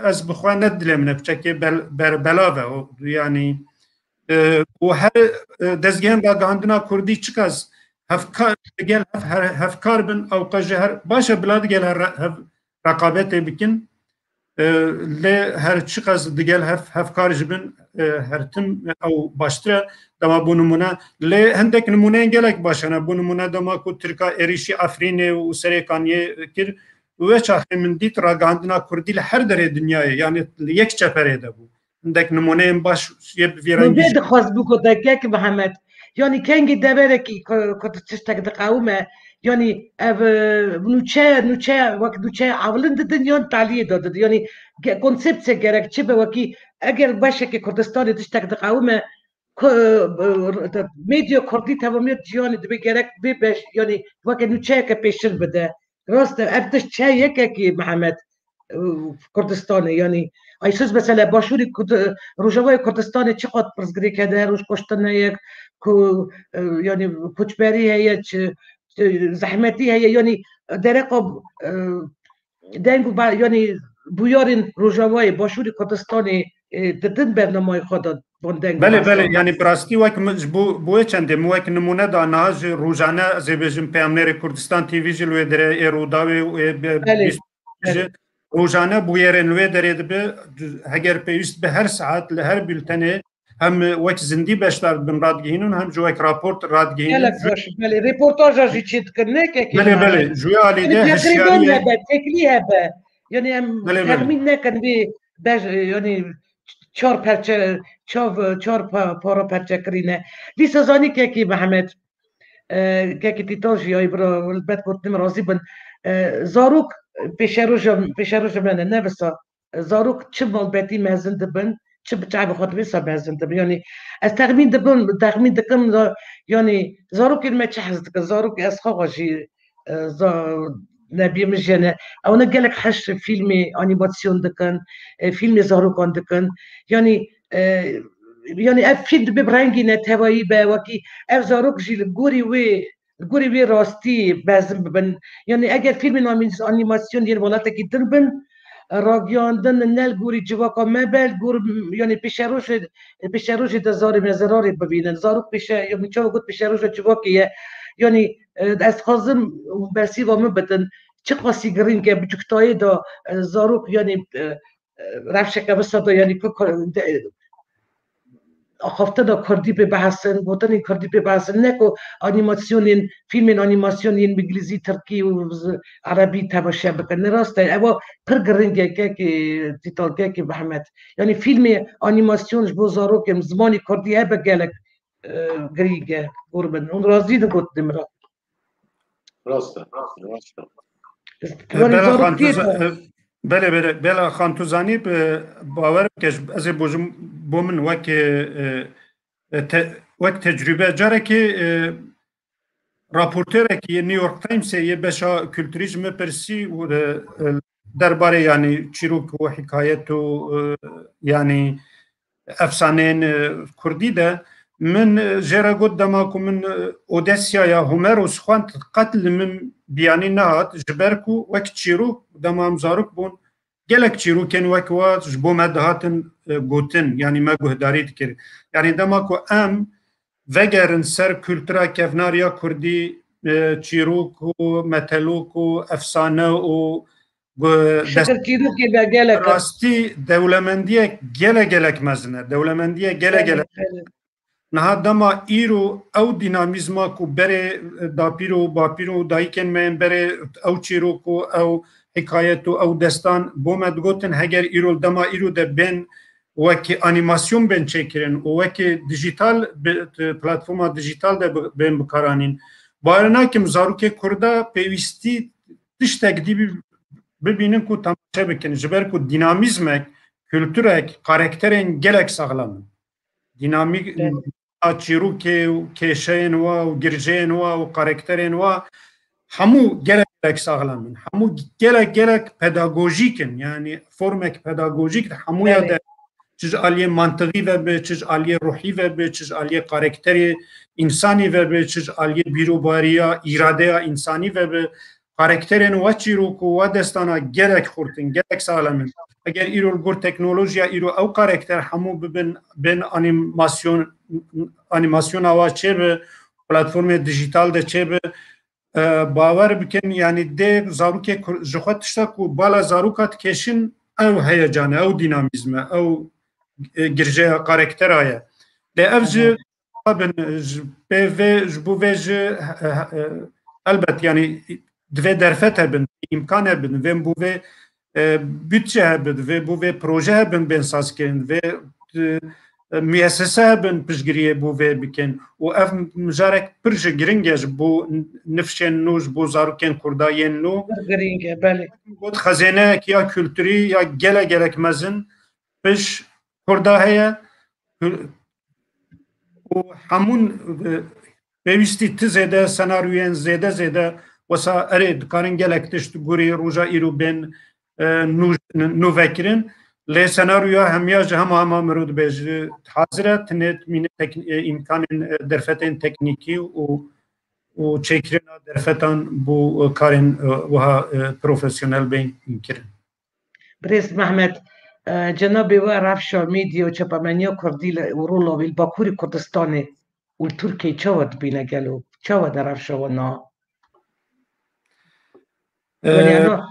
ez bi xwe ne dilê min e, piçekê bel-, ber-, belav e. O, yanî, e, û her, e, dezgehên ragihandina kurdî çiqas hevka-, digel hev-, her, hevkar bin, ewqas jî her, baş e, bila digel her re-, hev-, reqabetê bikin. E, lê her çiqas digel hev-, hevkar jî bin, e, her tim ew baştir e. Dema bo nimûne, lê hindek nimûneyên gelek baş hene. Bo nimûne dema ku Tirka êrîşî Efrînê û Serêkaniyê kir, wê çaxê min dît ragihandina kurdî li her derê dinyayê, yanî li yek çeperê de bû. Hindek nimûneyên baş yê bi vî Min rengî vê jî dixwest bigoteke ki Mihemed. Yanî kengî deverekî ku, ku tu tiştek diqewime, yanî ev, e, nûçe, nûçe, wek nûçe ewilin didin yan taliyê de didin. Yanî ge-, konseptse gerek çi be wekî eger beşekê Kurdistanê tiştek diqewime, ku, e, e, medya kurdî tevamiya cîhanê dibe gerek vê beş, yanî weke nûçeyeke pêşir bide. Rast e, ev tişt çe yekekî Mihemed, e, Kurdistanê, yanî ay siz mesela Başûrê Kurd-, Rojavayê Kurdistanê çiqat pirsgirêk hede, her roj kuştin heye, ku, e, yanî koçberî heye, çi, çi zehmetî heye, yanî dereqa, e, deng û ba-, yanî bûyarên Rojavayê, Başûrê Kurdistanê, e, didin bernameyê xwe de van deng û Belê, belê, hesabê. Yanî bi rastî wek min ji bo, bo wê çendê min wek nimûne da niha ji rojane ez ê bêjim Peyamnêrê Kurdistan T V jî li wê derê ê Rûdawê û ê be-, Belê, bîst belê. Jî rojane bûyerên li wê derê dibe, heger pêwîst be her saet li her bültenê hem wek zindî beşdar dibin radigihînin, hem jî wek raport radigihînin. Gelek baş, belê. Rêportaja jî çê dikin, ne kekê Belê, Mihemed. Belê. Ji wê alî Yanî de teqrîben hişyariyê hebe, teklî hebe. Yanî em Belê, belê. Texmîn nekin vê bej, yanî çar perçe, çav, çar pa-, para perçe kirîne. Dîsa zanî kekî Mihemed, e, kekî Tîtal jî, ay bira, elbet gotinê min razî bin. E, zarok pêşeroja, pêşeroja me ne, ne wisa. Zarok çi malbetî mezin dibin, çi bi çavê xwe dibin, sa mezin dibin. Yanî ez texmîn dibim, texmîn dikim, za-, yanî zarokên me çi hez dikin, zarok ez xwe xwe jî, e, za-, nebiyê min jê ne. Ew ne gelek heş fîlmê anîmasyon dikin, e, fîlmê zarokan dikin. Yanî, e, yanî ev fîlm dibe bi rengî neteweyî be, wekî ev zarok jî li gorî wê, li gorî wê rastî mezin bibin. Yanî eger fîlmên anî-, anîmasyon yên welatekî din bin, ragiyandin ne li gorî civaka me be, li gor, yanî pêşerojê, pêşerojê de zarê me zerarê bibînin. Zarok pêşe, ya min çawa got pêşeroja civakê ye. Yanî, e, ez dixwazim û bersiva min bidin, çiqasî girîng e bi cuktayê de, e, zarok, yanî, e, e, rewşeke wisa de, yanî ku, ku, de, axaftina kurdî pê bihesin, gotinên kurdî pê bihesin, ne ku anîmasyonên, fîlmên anîmasyon yên îngilîzî, tirkî û z-, erebî temaşe bikin. Ne rast e, ewa pir girîng e, kekê Tîtal, kekê Mihemed. Yanî fîlmê anîmasyon ji bo zarokên zimanê kurdî hebe gelek, e, girîng e, gor bin. Hûn razî digotinê min re. Rast e, rast e. Yanî Bela Xan, tu zarokiyê za-, de e, belê, belê, Bela Xan, tu zanî, bi, bawer bike, ez ê bojim bo min wek, e, e, te-, wek tecrübe. Carekê, e, raportêrekî yê New York Timesê yê beşa kulturî ji min pirsî û, e, e, derbarê, yanî çîrok û hikayet û, e, yanî efsaneyên, e, kurdî de min, e, jê re got, dema ku min, e, Odesyaya Homeros xwend, qet li min biyanî nehat, ji ber ku wek çîrok, dema em zarok bûn, gelek çîrokên wek wa ji bo me dihatin, e, gotin, yanî me guhdarî dikir. Yanî dema ku em vegerin ser kultura kevnar ya kurdî, e, çîrok û metelok û efsane û gu-, Şikir çîrokê me gelek e. Rastî dewlemendiyek gelek gelek mezin e. Dewlemendiyek gelek Belê, gelek. Belê. Niha dema îro ew dînamîzma ku berê dapîr û bapîr û dayikên me yên berê ew çîrok û ew hikayet û ew destan bo me digotin, heger îro li dema îro de bên wekî anîmasyon bên çêkirin û wekî dijital bi, platforma dijital de bi, bên bikaranîn. Bawer nakim zarokê Kurda pêwîstî tiştek dî bi-, bibînin ku temaşe bikin. Ji ber ku dînamîzmek, kulturek, karakterên gelek saxlem in. Dînamîk Evet. a çîrokê û kêşeyên wa û girjeyên wa û karakterên wa hemû gelek gelek saxlem in. Hemû gelek gelek pedagojîk in. Yanî formek pedagojîk di hemûya Evet. de çi ji aliyê mantiqî ve be, çi ji aliyê ruhî ve be, çi ji aliyê karakterê însanî ve be, çi ji aliyê bîrobariya, îradeya însanî ve be, karakterên we çîrok û we destana gelek xurt in, gelek saxlem in. Eger îro li gor teknolojiya îro ew karakter hemû bibin, bên anîmasyon, anîmasyona we çêbi, platformê dijîtal de çêbi, e, bawer bikin, yanî dê zarokê Kur-, ji xwe tişta ku bala zaroka dikêşin, ew heyecan e, ew dînamîzm e, ew, e, girjeya karaktera ye. Lê ev ji bin, ji pê vê, ji bo vê ji, e, e, elbet, yanî divê derfet hebin, îmkan hebin, vê bo vê, e, budçe hebin, vê bo vê proje hebin bên sazkirin, vê, e, müessese hebin piştgiriyê bo vê bikin. Û ev mijarek pir ji giring e ji bo nifşên nû, ji bo zarokên Kurda yên nû. Pir giring e, belê. Got xezêneyek ya kulturî ya gelek gelek mezin piş Kurda heye. Û hemûn, e, pêwîstî ti zêde senaryoyên zêde zêde wesa erê dikarin gelek tişt gorî roja îro bên, e, nû-, nûvekirin. Lê senaryoya hemiya ji hema hema mirov dibêje hazir e, tenê mîne tek-, e, îmkanên, e, derfetên teknîkî û, û çêkirina derfetan bo, e, karên, e, wiha, e, profesyonel bên kirin. Birêz Mehmet, e, cenabê we rewşa medya û çapemeniya kurdî li Ewropa û li Bakurê Kurdistanê û li Tirkiyeyê çawa dibîne gelo? Çawa de rewşa wan a? E, Belê, ana.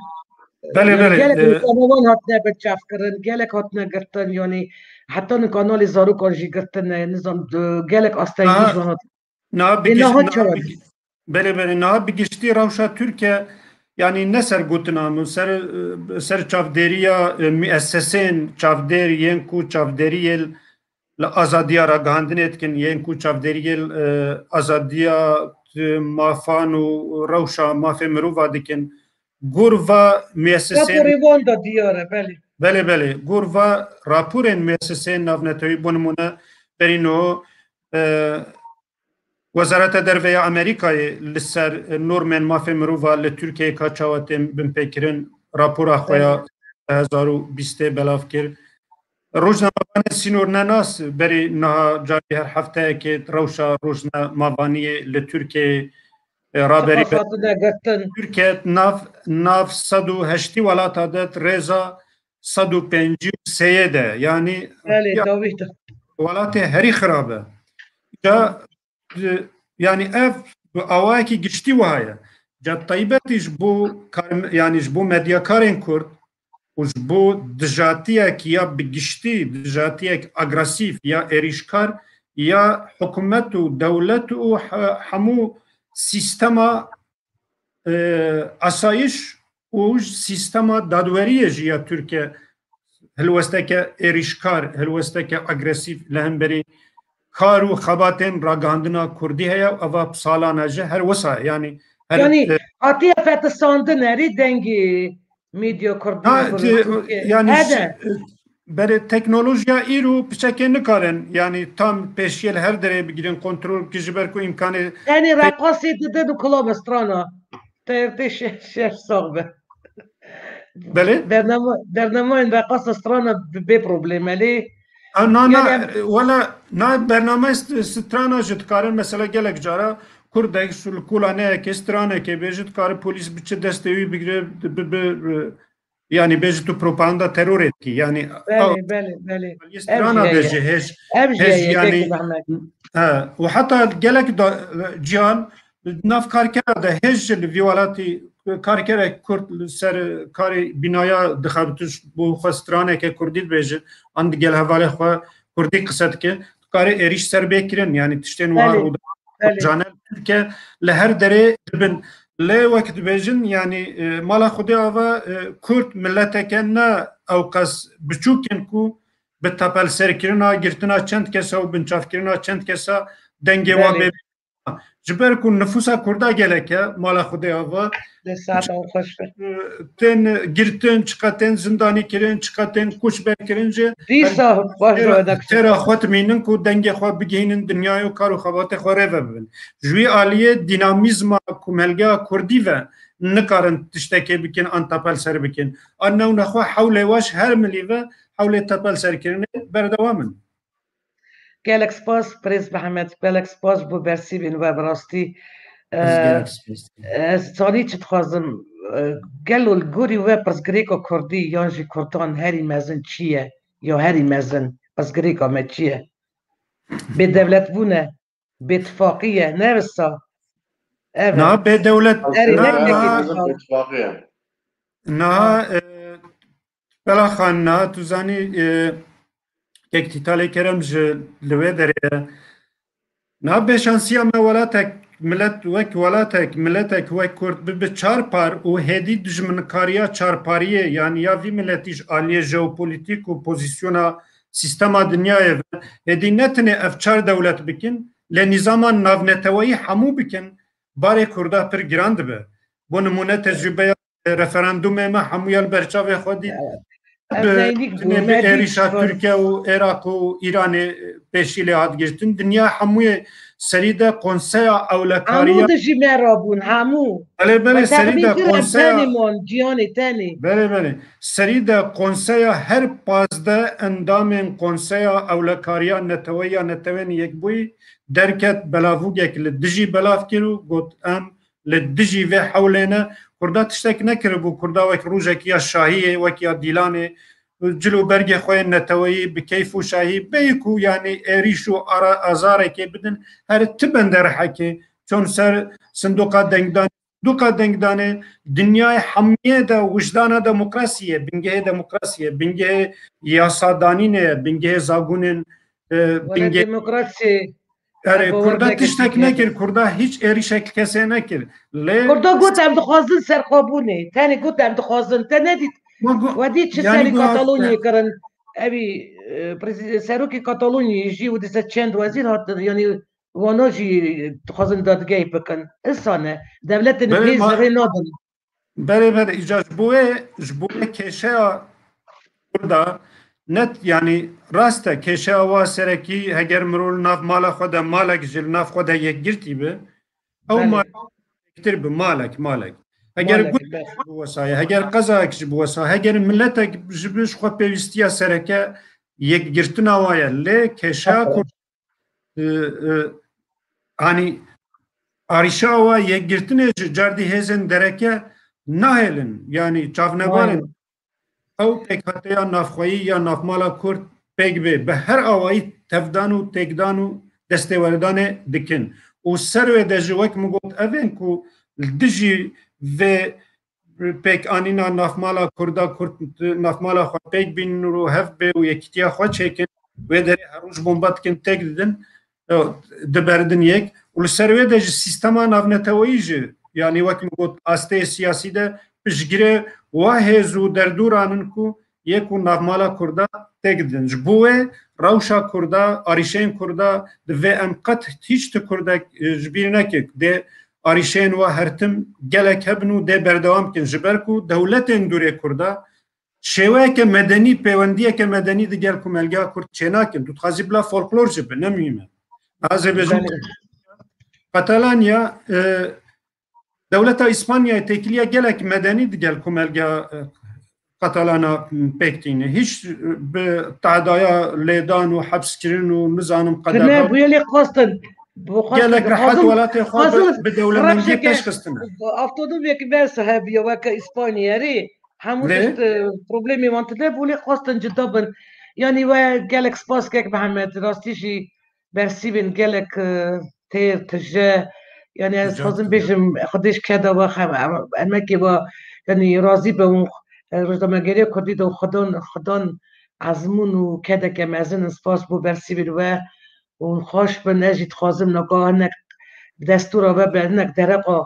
Belê, yanî belê, gelek, e, kanalên hatine binçavkirin, gelek hatine girtin, yanî heta ni kanalê zarokan jî girtine, nizam, di-, gelek astengî Aha. ji wan hat-, Niha bi Ê, giş-, niha niha çawa bi-, dî? Belê, belê. Niha bi giştî rewşa Tirkiye, yanî ne ser gotina min, ser, e, ser çavdêriya, e, müessesên çavdêr yên ku çavdêriyê li azadiya ragihandinê dikin, yên ku çavdêriyê, e, azadiya, e, mafan û rewşa mafê mirova dikin. Gor va müessesên Raporê wan de diyar e, belê. Belê, belê. Gor va raporên müessesên navnetewî, bo nimûne, berî niho, e, Wezareta Derve ya Amerîkayê li ser normên mafê mirova li Tirkiyeyê ka çawa tên binpêkirin, rapora xwe ya du hezar û bîstê belav kir. Rojnamevanên sînornenas berî niha carî her hefteyekê rewşa rojnamevaniyê li Tirkiyeyê, e, raberî Çiqas hatine girtin? Tirkiye nav, nav sed û heştî welata de rêza sed û pêncî û sê de, yanî Belê, ya dawî de. Welatê herî xirab e. Ca, e, yanî ev bi awayekî giştî wiha ye. Ca taybetî ji bo kar-, yanî ji bo medyakarên Kurd û ji bo dijatiyek ya bi giştî, dijatiyek agresîf ya êrîşkar ya hikûmet û dewlet û he-, hemû sîstema, e, asayiş û sîstema dadweriyê jî ya Tirkiye hilwesteke êrîşkar, hilwesteke agresîf li hemberî kar û xebatên ragihandina Kurdî heye û eva bi salan e jî her wisa, yanî her, Yanî e, hatiye fetisandin herî dengê medya Kurdî, Ha, Kurdî, ti-, Tirkiye. yanî Hede. Berê teknolojiya îro piçekê nikarin, yanî tam pêşiyê li her derê bigirin, kontrol bikin, ji ber ku îmkanê Tenê reqasê didin û kula bi strana. Te tê şe-, şeş sax be. Belê? Bernama, bernamayên reqasa strana bi-, bê probleme lê. Ha, na, na, Yanî em wela, na bernameyê st-, strana jî dikarin, mesela gelek cara kurdek li kola neyekê stranekê bêje, dikare polîs biçe destê wî bigire, bi, bi, bi, Yanî bêjî tu propaganda terorê dikî. Yanî Belê, ew belê, belê. Ev strana jî heye. bêjî hêj, Ev jî hêj heye, yanî, kekê Mehmet. He, û heta gelek da, cihan nav karkera de hêj jî li vî welatî karkerek Kurd li ser karê bînaya dixebitiş bo xwe straneke Kurdî dibêje, an di gel hevalê xwe Kurdî qise dike, dikarê êrîş ser bê kirin, yanî tiştên wiha Belê. rû Belê. Rojane li Tirkiye li her derê dibin. Lê wek dibêjin, yanî, e, mala Xwedê ava, e, Kurd mileteke ne ewqas biçûk in ku bi tepelserkirina girtina çend kesa û binçavkirina çend kesa dengê wan Belê. bê. Ji ber ku nifûsa Kurda gelek e, mala Xwedê ava, Lê saeta xweş be. e, tên girtin, çiqa tên zindanî kirin, çiqa tên koçber kirin jî Dîsa baş têra, be, dak. têra xwe dimînin ku dengê xwe bigihînin dinyayê û kar û xebatê xwe rê ve bibin. Ji wî aliyê dînamîzma komelgeya Kurdî ve nikarin tiştekê bikin an tepel ser bikin. An newna xwe hewlê we ji her milî ve hewlê tepel serkirinê berdewam in. Gelek spas, Birêz Mihemed, gelek spas bo bersîvên we, bi rastî, Ez gelek spas dikim. Ez zanî çi dixwazim. E, gelo li gorî we pirsgirêka kurdî yan jî kurdan herî mezin çi ye? Ya herî mezin pirsgirêka me çi ye? Bêdewletbûn e, bêtifaqî ye, ne wisa? Ev e. Niha bêdewlet, Erê, niha, ne niha, bêtifaqî ye. Niha, e, Bela Xan, niha tu zanî, e, kek Tîtalê Kerem ji li wê derê ye. Niha bêşansiya me welatek, milet wek welatek, miletek wek Kurd bibe çar par û hêdî dijminkariya çarpariyê, yanî ya vî miletî ji aliyê jeopolîtîk û pozîsyona sîstema dinyayê ve, hêdî ne tenê ev çar dewlet bikin, lê nîzama navneteweyî hemû bikin, barê Kurda pir giran dibe. Bo nimûne tecrûbeya referandumê me hemûya li ber çavê xwe dît. Evet. Ev bi, neynik bû, tenê bi me dît êrîşa xwe. Tirkiye û Iraq û Îranê pêşî lê hat girtin. Dinya hemûyê serî de konseya ewlekarî Hemû ya dijî me rabûn, hemû. Belê, belê, We serî texmîn de kir, ev konseya tenê man, ciyanê tenê. Belê, belê. Serî de konseya her pazdeh endamên konseya ewlekariya neteweyî ya Netewên Yekbûyî derket, belavûgek li dijî belav kir û got, em li dijî vê hewlê ne. Kurda tiştek nekiribû. Kurda wek rojekî ya şahiyê, wek ya dîlanê, cil û bergê xwe yên neteweyî bi keyf û şahî bêyî ku, yanî, êrîş û ara-, azarekê bidin, her ti benderehekê çon ser sindoqa dengdanê. Sindoqa dengdanê dinyayê hemiyê de wijdana demokrasiyê, bingehê demokrasiyê, bingehê yasadanînê ye, bingehê zagonên, e, Wele bingehê demokrasiyê. Erê, Kurda tiştek nekir, Kurda hiç êrîşek kesê nekir. Lê Kurda got, em dixwazin serxwebûnê. Tenê got, em dixwazin. Te nedît. Ma got, We dît çi yani serî got, Katalonyayê kirin. Evî, e, prezî-, serokê Katalonyayê jî û dîse çend wezîr hatin. Yanî wana jî dixwazin dadgehê bikin. Îsane. Dewletên Belê, hêz ma- rê nadin. Belê, belê, îca ji bo wê, ji bo wê kêşeya Kurda net, yanî rast e, kêşeya wa serekî, heger mirov li nav mala xwe de, malek ji li nav xwe de yekgirtî bi, ew Belê. Mal yektir bi, malek, malek. Heger Malek, gundek belê. Ji bo wesa ye, heger qezayek ji bo wesa, heger miletek ji bi ji xwe pêwîstiya sereke yekgirtina wa ye. Lê kêşeya Aferin. Kurd, e, e, hanî arîşa wa yekgirtinê ji cardî hêzên dereke nahêlin, yanî çavnebarên. Vay. Ew pêkhateya navxweyî ya navmala Kurd pêk bê, bi her awayî tevdan û têkdan û destêwerdanê dikin. Û ser wê de jî wek min got, evên ku li dijî vê pêkanîna navmala Kurda, Kurd navmala xwe pêk bînin û hev bê û yekîtiya xwe çêkin, wê derê her roj bomba dikin, têk didin, e, diberdin yek. Û li ser wê de ji sîstema navneteweyî jî, yanî wek min got, asteyê siyasî de piştgirê wa hêz û derdûran in ku yek û navmala Kurda têk didin. Ji bo wê rewşa Kurda, arîşeyên Kurda divê em qet hiç ti Kurdek, e, ji bîr neke. Dê arîşeyên wa her tim gelek hebin û dê berdewam bikin. Ji ber ku dewletên dûrê Kurda şêweyeke medenî, pêwendiyeke medenî di gel komelgeha Kurd çênakin. Tu dixwazî bila folklor jî bi, ne muhîm e. Ez ê bêjim, Belê. Katalanya, e, dewleta Îspanyayê têkiliya gelek medenî di gel komelgeha, e, Katalana pêk tîne. Hiç, e, bi tehdaya lêdan û hepskirin û nizanim Ti qedexan. Nebûye lê xwestin. Gelek rehet welatê xwe bi, bi dewlemendiyê pêş xistine. Avtonomiyek me hebiye weke Îspanyayê rê. Hemû Lê tişt, e, problemê wan tune bû, lê xwestin cida bin. Yanî we gelek spas kek Mihemed, rastî jî bersîvên gelek, e, têr, tije. Yanî ez dixwazim bêjim, Xwedê ji keda we xem-, em-, emekê we, yanî razî be û, e, rojnamegeriya Kurdî de û xwedan, xwedan ezmûn û kedeke mezin in. Spas bo bersîvên we û xweş bin. Ez jî dixwazim naka hinek bi destûra we be, hinek dereqa,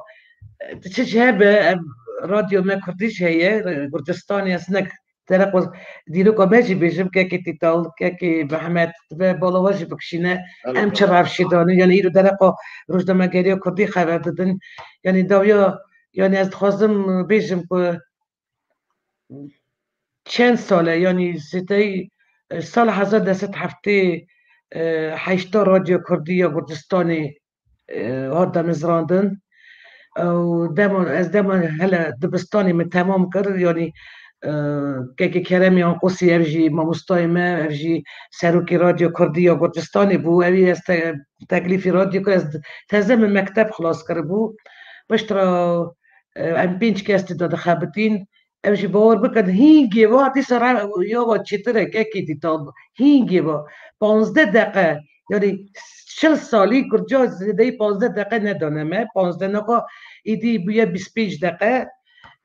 e, çi jî hebe, em, radyo me Kurdî jî heye, Kurdistanê, ez hinek dereqa dîroka me jî bêjim, kekê Tîtal, kekê Mehmet, ve bala we jî bikişîne, em çi rewşê danin, yanî îro dereqa rojnamegeriya Kurdî xeber didin. Yanî dawiya, yanî ez dixwazim bêjim ku çend sal e, yanî zêdeyî, e, sala hezar deh sed heftê, e, heşta Radyo Kurdî ya Kurdistanê, e, hat damezrandin. Û dema, ez dema hele dibistanê min temam kir, yanî e, Kekê Keremê Anqosî, ev jî mamostayê me, ev jî serokê Radyo Kurdî ya Gurcistanê bû. Ew ê ez te-, teklîfî radyo kir, ez teze min mekteb xilas kiribû. Piştre, e, em pênc kes tê de dixebitîn. Ev jî bawer bikin, hîngê va dîsa re-, ya va çêtir e, kekê dîta, hîngê va. Panzdeh deqe, yanî çil salî Kurca zêdeyî panzdeh deqe nedane me, panzdeh nexa, êdî bûye bîst pênc deqe.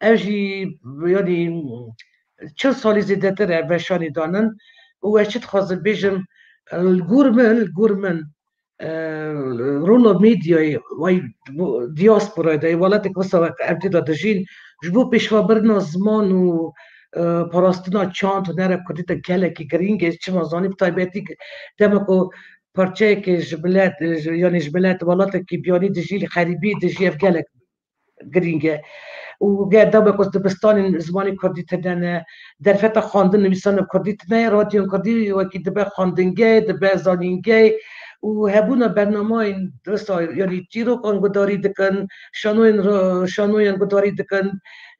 Ev jî, yanî, çil salî zêdetir e veşanî danin. Û ez çi dixwazim bêjim, li gor min, li gor min, e, rola medyayê, way, bu diasporayê de, welatê ku wisa ev tê de dijîn, ji bo pêşvebirina ziman û, e, parastina çand û nere kurdî de gelekî girîng e. Çima zanî, bi taybetî dema ku parçeyekê ji milet, ji, yanî ji milet, welatekî biyanî dijî, li xerîbî dijî, ev gelek girîng e. Û ger dema ku dibistanên zimanê kurdî tine ne, derfeta xwendin nivîsana kurdî tine ye, radyoyên kurdî wekî dibe xwendingeh, dibe zanîngeh û hebûna bernamayên wisa, yanî çîrokan gudarî dikin, şanoyên ro-, şanoyên gudarî dikin,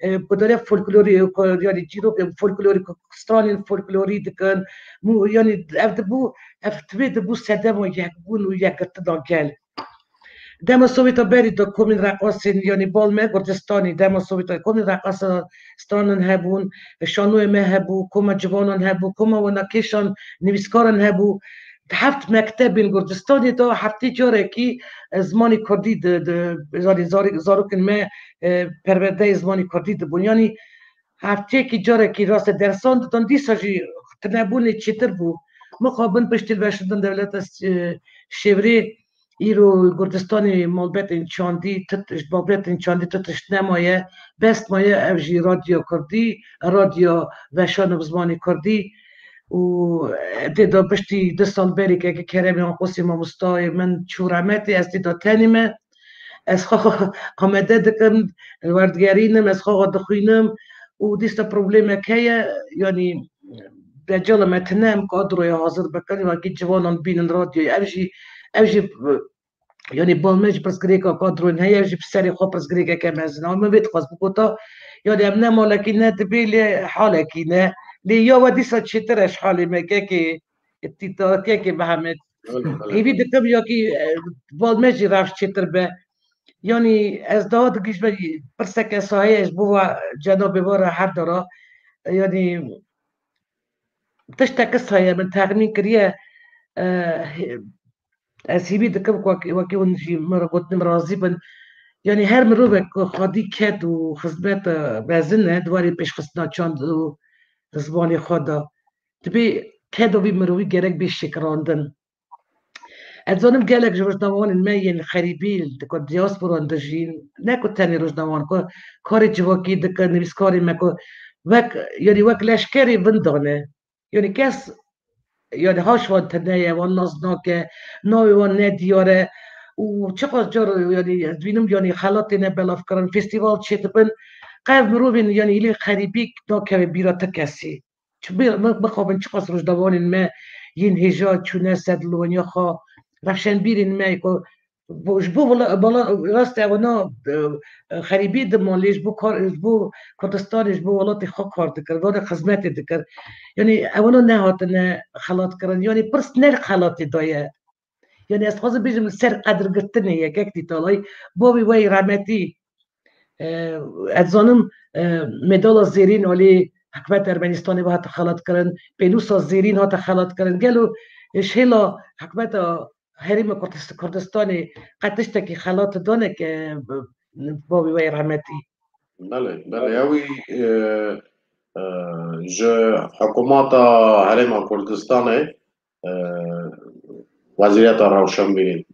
e, gudariya folklorî, yanî çîrokên folklorî, stranên folklorî dikin. Mû-, yanî ev dibû, ev divê dibû sedema yekbûn û yekgirtina gel. Dema Sowêta berî de komên reqasên, yanî bal me Kurdistanê, dema Sowêta komên reqasa stranan hebûn, şanoyê me hebû, koma ciwanan hebû, koma wina kêşan, nivîskaran hebû. Heft mektebên Kurdistanê de heftê carekî, e, zimanê kurdî di, di, zarê, zarê, zarokên me, e, perwerdeyê zimanê kurdî dibûn. Yanî hefteyekî carekî rastê dersan didan, dîsa jî tinebûnê çêtir bû. Mixabin piştî veşandin dewleta, e, şêvrê, îro li Kurdistanê malbetên çandî, ti-, ji malbetên çandî ti tişt nemaye, bes maye, ev jî Radyo Kurdî, radyo veşan bi zimanê kurdî. Û, e, tê de piştî du sal berî kekê Keremê Anqosî mamostayê min çû remetê, ez tê de tenê me. Ez xwe amade dikim, werdigerînim, ez xwe dixwînim û dîsa problemek heye, yanî decala me tine em kadroya hazir bikin, wekî ciwanan bînin radyoyê. Ev jî, ev jî, yanî bal me jî pirsgirêka kadroyên heye, ev jî bi serê xwe pirsgirêkeke mezin e. Min vê dixwest bigota, yanî em ne malekî ne dibê, lê halekî ne. Lê ya we dîsa çêtir e ji halê me, kekê Tîta, kekê Mihemed. Belê, belê. Hêvî dikim ya kî, e, bal me jî rewş çêtir be. Yanî ez daha digihîjme pirseke saheye ji bo we cenabê we re her dara. Yanî tiştek heye min texmîn kiriye, e, ez hêvî dikim ku wekî, wekî hûn jî min re gotin, min razî bin. Yanî her mirovek ku xwedî ked û xizmet, e, mezin e, di warê pêşxistina çand û zimanê xwe de. Dibê keda vî mirovî gerek bê şikirandin. Ez zanim gelek ji rojnamevanên me yên xerîbî di ku diasporan dijîn, ne ku tenê rojnamevan ku karê civakî dikin, nivîskarê me ku wek, yanî wek leşkerê vinda ne. Yanî kes, yanî haş wan tune ye, wan nas nake, navê wan ne diyar e. Û çiqas car, yanî ez dibînim, yanî xelat têne belavkirin, festîval çêdibin. Qev mirovên, yanî îlê xerîbî nakeve bîra ti kesî. Çi bi-, bi-, bixabin çiqas rojnamevanên me yên hêja çûne ser dilwaniya xwe, rewşenbîrên me ku bo-, ji bo wela-, bala-, rast e, wana, e, e, xerîbî diman, lê ji bo kar, ji bo Kurdistanê, ji bo welatê xwe kar dikir, vana xizmetê dikir. Yanî ewana nehatine xelatkirin, yanî pirs ne xelatê daye. Yanî ez dixwazim bêjim, li ser qedirgirtinê yekek dîtalay bavê we yê rehmetî, e, ez zanim, e, medala zêrîn alî hikûmeta Ermenistanê ve hate xelatkirin, pênûsa zêrîn hate xelatkirin. Gelo, e, ji hêla hikûmeta Herêma Kurdist-, Kurdistanê qet tiştekî xelat dane ke, e, bavê we yê rehmetî? Belê, belê. Ewî, e, e, ji hikûmeta Herêma Kurdistanê, e, Wezîriyeta Rewşenbîrî,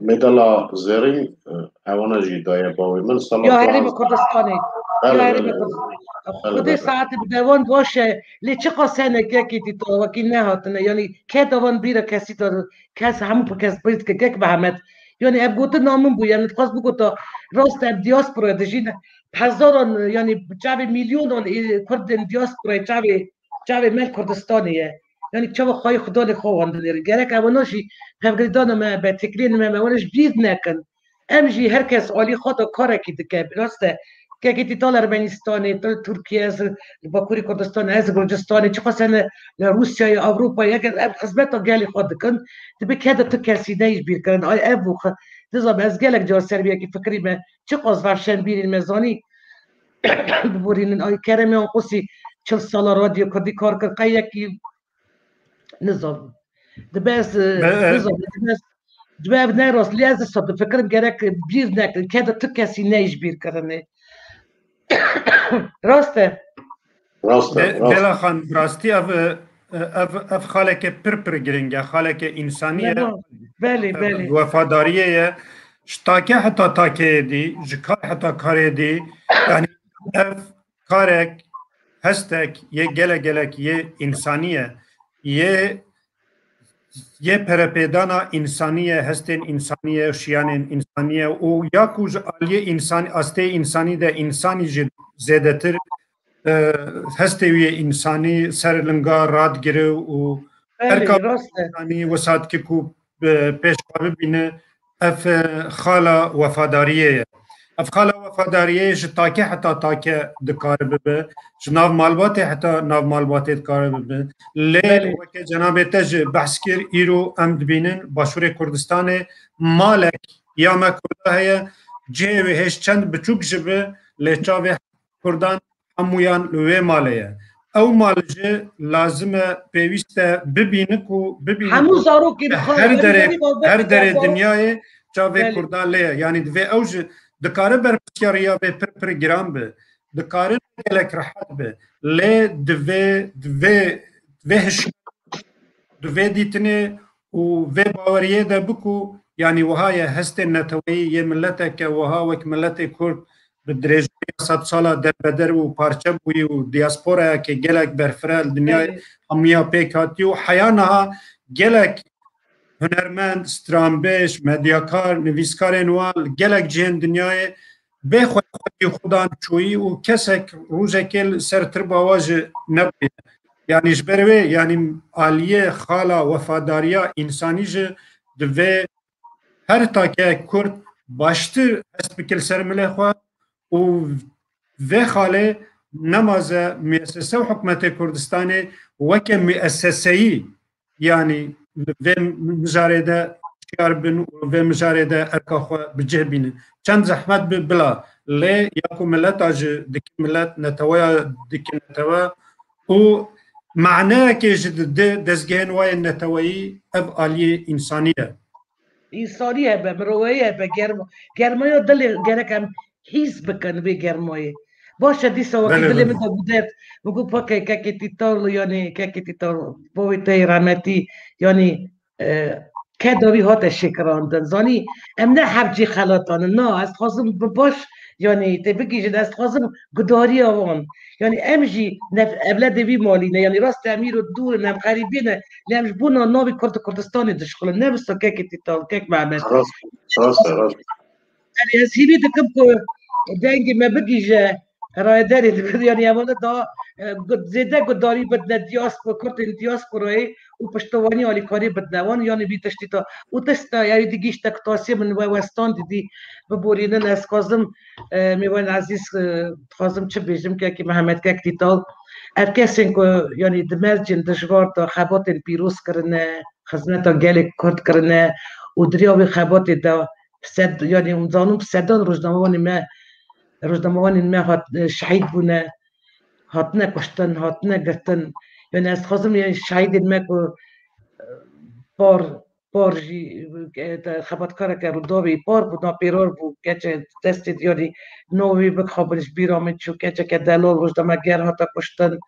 medala zêrîn, e, ewana jî daye bavê min. Sala Ya Herêma Kurdistanê. Belê, Ya Herêma belê. Kurdistanê. Belê, Xwedê belê. Saetê bi dewan baş e. Lê çiqas hene kekê dîta wekî nehatine. Yanî keda van bîra kesî de, kes hemû kes bîr dike, kek Mihemed. Yanî ev gotina min bû. Yanî dixwest bigota, rast e, ev diaspora dijîne. Hezaran, yanî çavê milyonan, e, Kurdên diasporayê çavê, çavê me li Kurdistanê ye. Yanî çawa xwayî Xudanê xwe wan dinêrin. Gerek ewana jî hevgirîdana me be, têkiliyên me be, wana ji bîr nekin. Em jî her kes alî xwe de karekî dike. Rast e, Kekê tî tal Ermenistanê, tal Tirkiye, ez li Bakurê Kurdistanê, ez li Gurcistanê, çiqas hene li Rûsyayê, Ewropayê, eger ev xizmeta gelê xwe dikin, dibe keda tu kesî neyê ji bîr kirin. Ay ev bû xi-, nizam, ez gelek car ser vê yekê fikirîme, çiqas verşenbîrên me zanî biborînin. Ay Kerem Yanqusî çil sala Radyo Kurdî kar kir, qey yekî nizam. Dibe ez, e, Be- nizam, dibe ez, dibe ev ne rast, lê ez disa difikirim gerek bîr nekin, keda tu kesî neyê ji bîr kirinê. Rast e. Rast e, Be- rast. Bela Xan, bi rastî ev, e, ev, ev xaleke pir pir giring e, xaleke însanî ye. Belê, belê. Wefadariyê ye. Ji take heta takeyê dî, ji kar heta karê dî, yanî ev karek, hestek yê gelek gelek yê însanî ye. Yê, yê perepêdana însanî ye, hestên însanî ye, şiyanên însanî ye û ya ku ji aliyê însanî, astê însanî de însanî jî zêdetir, e, hestê wî yê însanî ser linga radigire û Belê, erka rast e. Însanî wisa dike ku bi pêş xwe bibîne, ev, e, xala wefadariyê ye. Ev xala wefadariyê ji take heta take dikare bibe, ji nav malbatê heta nav malbatê dikare bibe. Lê Belê. Weke cenabê te jî behs kir, îro em dibînin Başûrê Kurdistanê malek ya me Kurda heye, cihê wê hêj çend biçûk jî be, lê çavê Kurdan hemûyan li wê malê ye. Ew mal jî lazim e, pêwîst e bibînin ku bibînin Hemû ku zarokên xwe her yê derê, geriba her derê dinyayê çavê Belê. Kurdan lê ye. Yanî divê ew jî dikare berpirsiyariya vê pir pir giran be. Dikare gelek rehet be. Lê divê, divê, divê hiş-, divê dîtinê û vê baweriyê de biku, yanî wiha ye hestên neteweyî yê mileteke wiha wek miletê Kurd bi dirêjî ya sedsala derbeder û parçe bûyî û diasporayeke gelek berfireh li dinyayê Belê. Hemiya pêk hatî û heya niha gelek hunermend, stranbêj, medyakar, nivîskarên wan li gelek cihên dinyayê bê xwedî xwedî xwe dan çoyî û kesek rojekê li ser tirba wa jî nebûye. Yanî ji ber wê, yanî aliyê xala wefadariya însanî jî divê her take Kurd baştir hest bike li ser milê xwe û vê xalê nemaze muyesese û hikûmetê Kurdistanê weke muyeseseyî, yanî li vê mijarê de şiyar bin û vê mijarê de erka xwe bi cih bînin. Çend zehmet bi bila, lê ya ku mileta ji dike milet, neteweya dike netewe û maneyekê ji dide dezgehên wa yên neteweyî ev aliyê însanî ye. Însanî hebe, miroveyî hebe, germ-, germaya dilê gerek em hîs bikin vê germayê. Baş e, dîsa wekî Belê, dilê belê. min de bû derd, min got, pakê kekê Tîtal, yanî kekê Tîtal, bavê te yê rehmetî, yanî, e, keda wî hate şêkirandin. Zanî, em ne hevcî xelatanin. Na, ez dixwazim bi baş, yanî tê bigihîjin, ez dixwazim gudariya wan. Yanî em jî nev-, evledê vî malî ne. Yanî rast e, em îro dûr in, em xerîbê ne. Lê em ji bona navê Kurd û Kurdistanê dişixulin. Ne wisa kekê Tîtal, kek Mehmet. Rast, rast e, rast. Yanî ez hîvî dikim ku dengê me bigihîje rayedarê dibir, yanî em wele da, e, gu-, zêde gudarî bidine diaspor-, Kurdên diasporayê û piştevanî alîkarî bidine wan, yanî vî tiştî ta. Û tişta, yanî digihîşte kutasiyê min we westan didî biborînin, ez dixwazim, e, mêvanê ezîz, e, dixwazim çi bêjim, kekî Mihemed, kek Tîtal. Ev kesên ku, yanî di mercên dijwar de xebatên pîroz kirine, xizmeta gelê Kurd kirine û di riya wê xebatê de bi sed, yanî hûn zanin bi sedan rojnamevanê me, rojnamevanên me hat, şehîd bûne, hatine kuştin, hatine girtin. Yanî ez dixwazim, yanî şehîdên me ku, e, par, par jî, e, xebatkareke Rûdawê par bû, napêrar bû, keçe destê, yanî navê wî bixabin ji bîra min çû, keçeke delal rojnameger hate kuştin.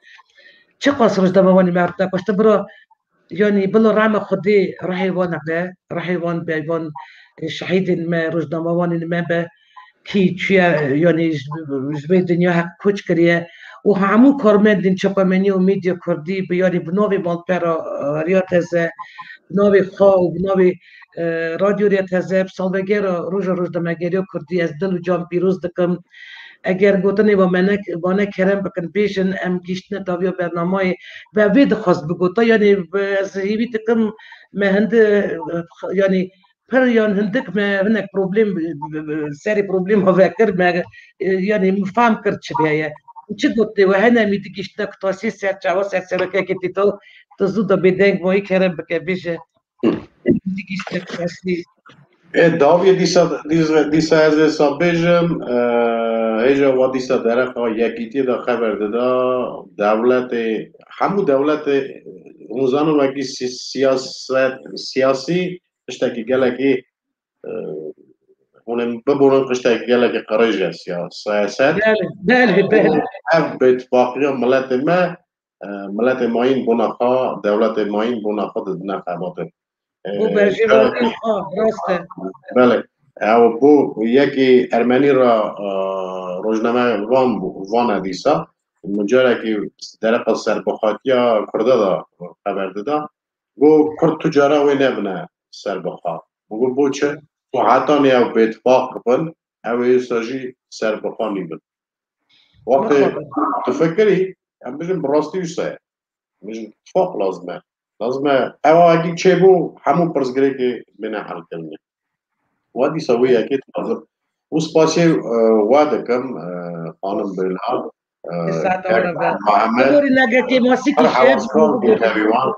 Çiqas rojnamevanê me hatine kuştin, bira, yanî bila rehma Xwedê rihê wan be, rihê wan be, van, e, şehîdên me, rojnamevanên me be, kî çûye, yanî ji, ji vê dinya heq koç kiriye û hemû karmendên çapemenî û medya kurdî bi, yanî bi navê malpera, e, Riya Teze, bi navê xwe û bi navê, e, Radyo Riya Teze, bi salvegera Roja Rojnamegeriya Kurdî ez dil û can pîroz dikim. Eger gotinê ve me ne, vane kerem bikin, bêjin, em gihîştine dawiya bernamayê. Ve vê dixwest bigota, yanî, ez hêvî dikim me hindi, yanî, pir yan hindik me hinek problem, serê problema vekir me, e, yanî min fehm kir çi heye. Çi gotê we hene mî digiştine ku tasî ser çawa ser serokekê tî to, tu zû de bêdeng mayî kerem bike bêje. Digiştine ku tasî. E, dawiyê dîsa, dîsa, dîsa ez ê sa bêjim, e, hêja wa dîsa dereqa yekîtiyê de xeber dida, dewletê, hemû dewletê, hûn zanin wekî si-, siyaset, siyasî tiştekî gelekî, e, hûn ê biborin tiştekî gelekî qirêj e siya-, siyaset. Belê, belê, belê. Ev bêtifaqiya miletê me, e, miletê mayîn bona xwe, dewletê mayîn bona xwe didine xebatê. E, Bo berjêvatiya xwe, rast e. Belê. Ew bo yekî ermenî re, e, rojnamevan bû, van e dîsa. Min carekî dereqa serbixwatiya Kurda de xeber dida. Got, Kurd tu cara wê nebine serbixwe. Min got, bo çi? Tu hetanî ew bêtifaq bin, ew ê wisa jî serbixwe nîbin. Wextê tu fikirî, em bijin bi rastî wisa ye. Em bijin tifaq lazim e. Lazim e, ew awekî çêbû, hemû pirsgirêkê bêne helkirinê. Wa dîsa wê yekê dixwazim. Û spasiyê, e, wa dikim, e, xanim Bêla, e, Saeta we re be. Muhammed, Dorî negekê masî her kişe, heweskar bû tevî wan.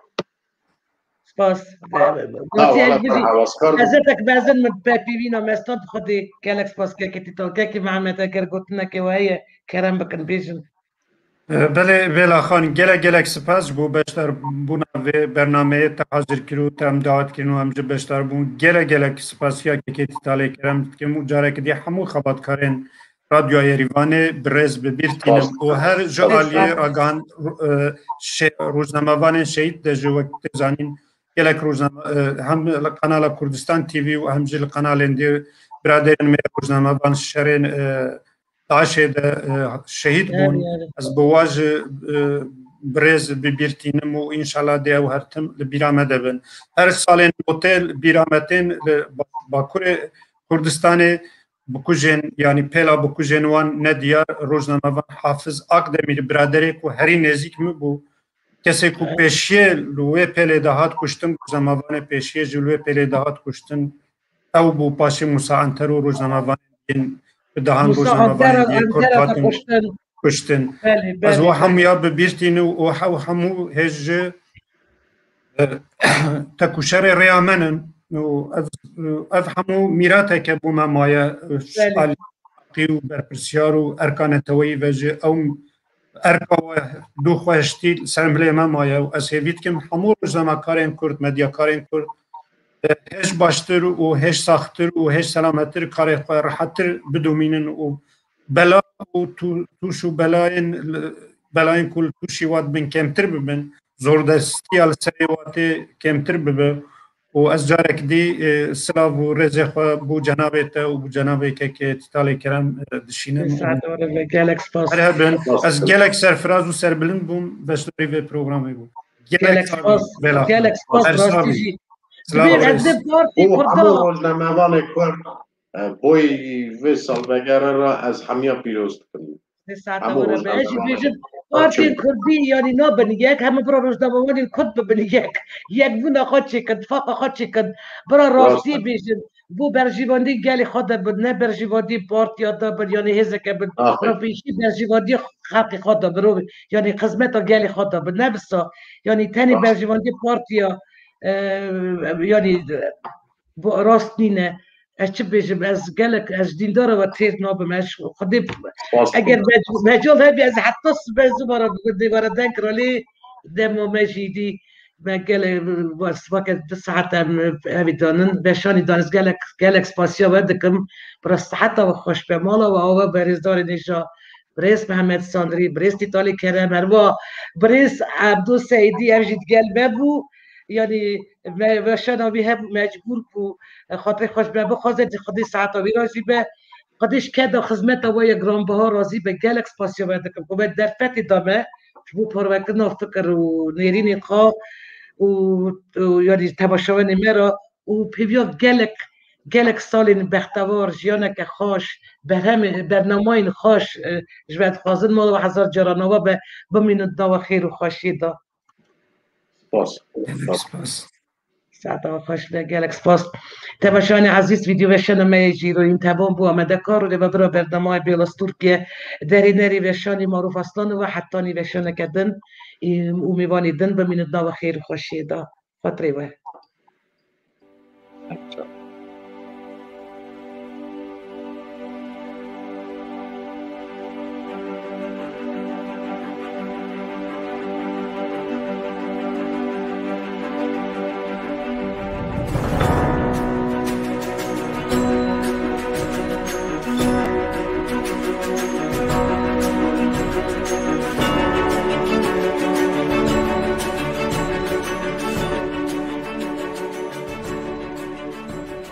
Spas. Ha, Gotî wala ez bijî, heweskar bû. Hezetek bezin min pepîvîna mestan xwedî gelek spas kekê tî to. Kekê Mehmet eger gotinekê we heye, kerem bikin bêjin. E, belê, Bêla Xan, gelek, gelek spas ji bo beşdarbûna vê bernameyê te hazir kir û te em dawet kirin û em ji beşdar bûn. Gelek, gelek spasiya kekê Tîtalê kerem dikim û careke dî hemû xebatkarên Radyoya Yerîvanê bi rêz bi bîr tînim û her ji aliyê ragihan, e, şe-, rojnamevanên şehîd de ji wek tê zanîn gelek rojname-, e, hem li Kanala Kurdistan T V û hem jî li kanalên dî biraderên me rojnamevan şerên, e, DAIŞê de, e, şehîd bûn. Ez bi wa jî, e, bi rêz bi bîr tînim û înşallah dê ew her tim li bîra me de bin. Her salên notê li bîra me tên li Ba-, Bakurê Kurdistanê bikujên, yanî pêla bikujên wan ne diyar, rojnamevan Hafiz Akdemîr biraderê ku herî nêzîk min bû, kesê ku pêşiyê li wê pêlê de hat kuştin, rojnamevanê pêşiyê jî li wê pêlê de hat kuştin, ew bû paşê Musa Anter û rojnamevanên din bi dehan rojnamevanên din Kurd hatin kuştin. Belê, belê. Ez we hemûya bi bîr tînim û hew hemû hêj ji, e, tekûşerê rêya me nin û ev, ev hemû mîrateke bo me maye, e, alî û berpirsiyar û erka neteweyî ve jî ew erka we dû xwe hiştî li ser milê me maye û ez hêvî dikim hemû rojnamekarên Kurd, medyakarên Kurd, e, hêj baştir û hêj saxtir û hêj selamettir karê xwe rehettir bidomînin û bela û tû-, tûş û belayên, belayên ku li tûşî wan dibin kêmtir bibin, zordestiya li serê wan tê kêmtir bibe. Û ez carek dî, e, silav û rêzê xwe bo cenabê te û bo cenabê kekê Tîtalê Kerem, e, dişînim. Saet we re be, gelek spas. Her hebin. Ez gelek serfiraz û serbilind bûm, beşdarî vê programê bûm. Gelek spas. Gelek spas, rastî jî. Silav û rêz. Û hemû rojnamevanê Kurd, e, boyî vê salvegere re ez hemiya pîroz dikim. Vê saeta we re be. Ez jî bêjim, partiyên Kurdî, yanî nabin yek, hemû bira rojnamevanên Kurd bibin yek. Yekbûna xwe çêkin, tifaqa xwe çêkin. Bira rastiyê bêjin, bo berjîvandî gelê xwe de bin, ne berjîvandî partiya de bin, yanî hêzeke bin. Bira pêşî berjîvandî xelkê xwe de bin, yanî xizmeta gelê xwe de bin. Ne wisa, yanî tenê berjîvandî partiya, e, yanî, bo rast nîne. Ez çi bêjim, ez gelek, ez dîndara we têr nabim, ez Xwedê eger mec-, mecal hebî, ez heta sibe zû vara bigundê, vara deng ra lê dema me jî dî, me gelek, sibake du saet em evî danin, beşanî dan, ez gelek, gelek spasiya we dikim, bi rastî heta we xweş be, mala we ava be, rêzdarên hêja, birêz Mehmet Sandrî, birêz Tîtalê Kerem, herwa birêz Ebdo Seydî, ev jî digel me bû, yanî me, weşana wî hebû, mecbûr bû, xatirê xwe ji me bixwaze, Xwedê saeta wî razî be. Xwedê ji keda xizmeta we ya giranbiha razî be. Gelek spasiya we dikim ku me derfetê da me ji bo parvekirina fikir û nêrînên xwe û, û yanî temaşevanê me re û pêviya gelek, gelek salên bextewar, jiyaneke xweş, berhemê, bernamayên xweş, e, ji we dixwazin. Mala we hezar caran ava be, bimînin di nava xêr û xweşiyê de. Spas. Gelek spas. Te da xweş de gelek spas. Tebeşanê ezîz, vîdeo veşana me yê jîroyîn tevan bû, amedekar û rêvebira bernameyê Bêlas Tirkiye, derhênerê veşanê Maruf Aslanova, hetanî veşaneke din û mêvanê din bimînin di nava xêr û xweşiyê de. Xatirê we.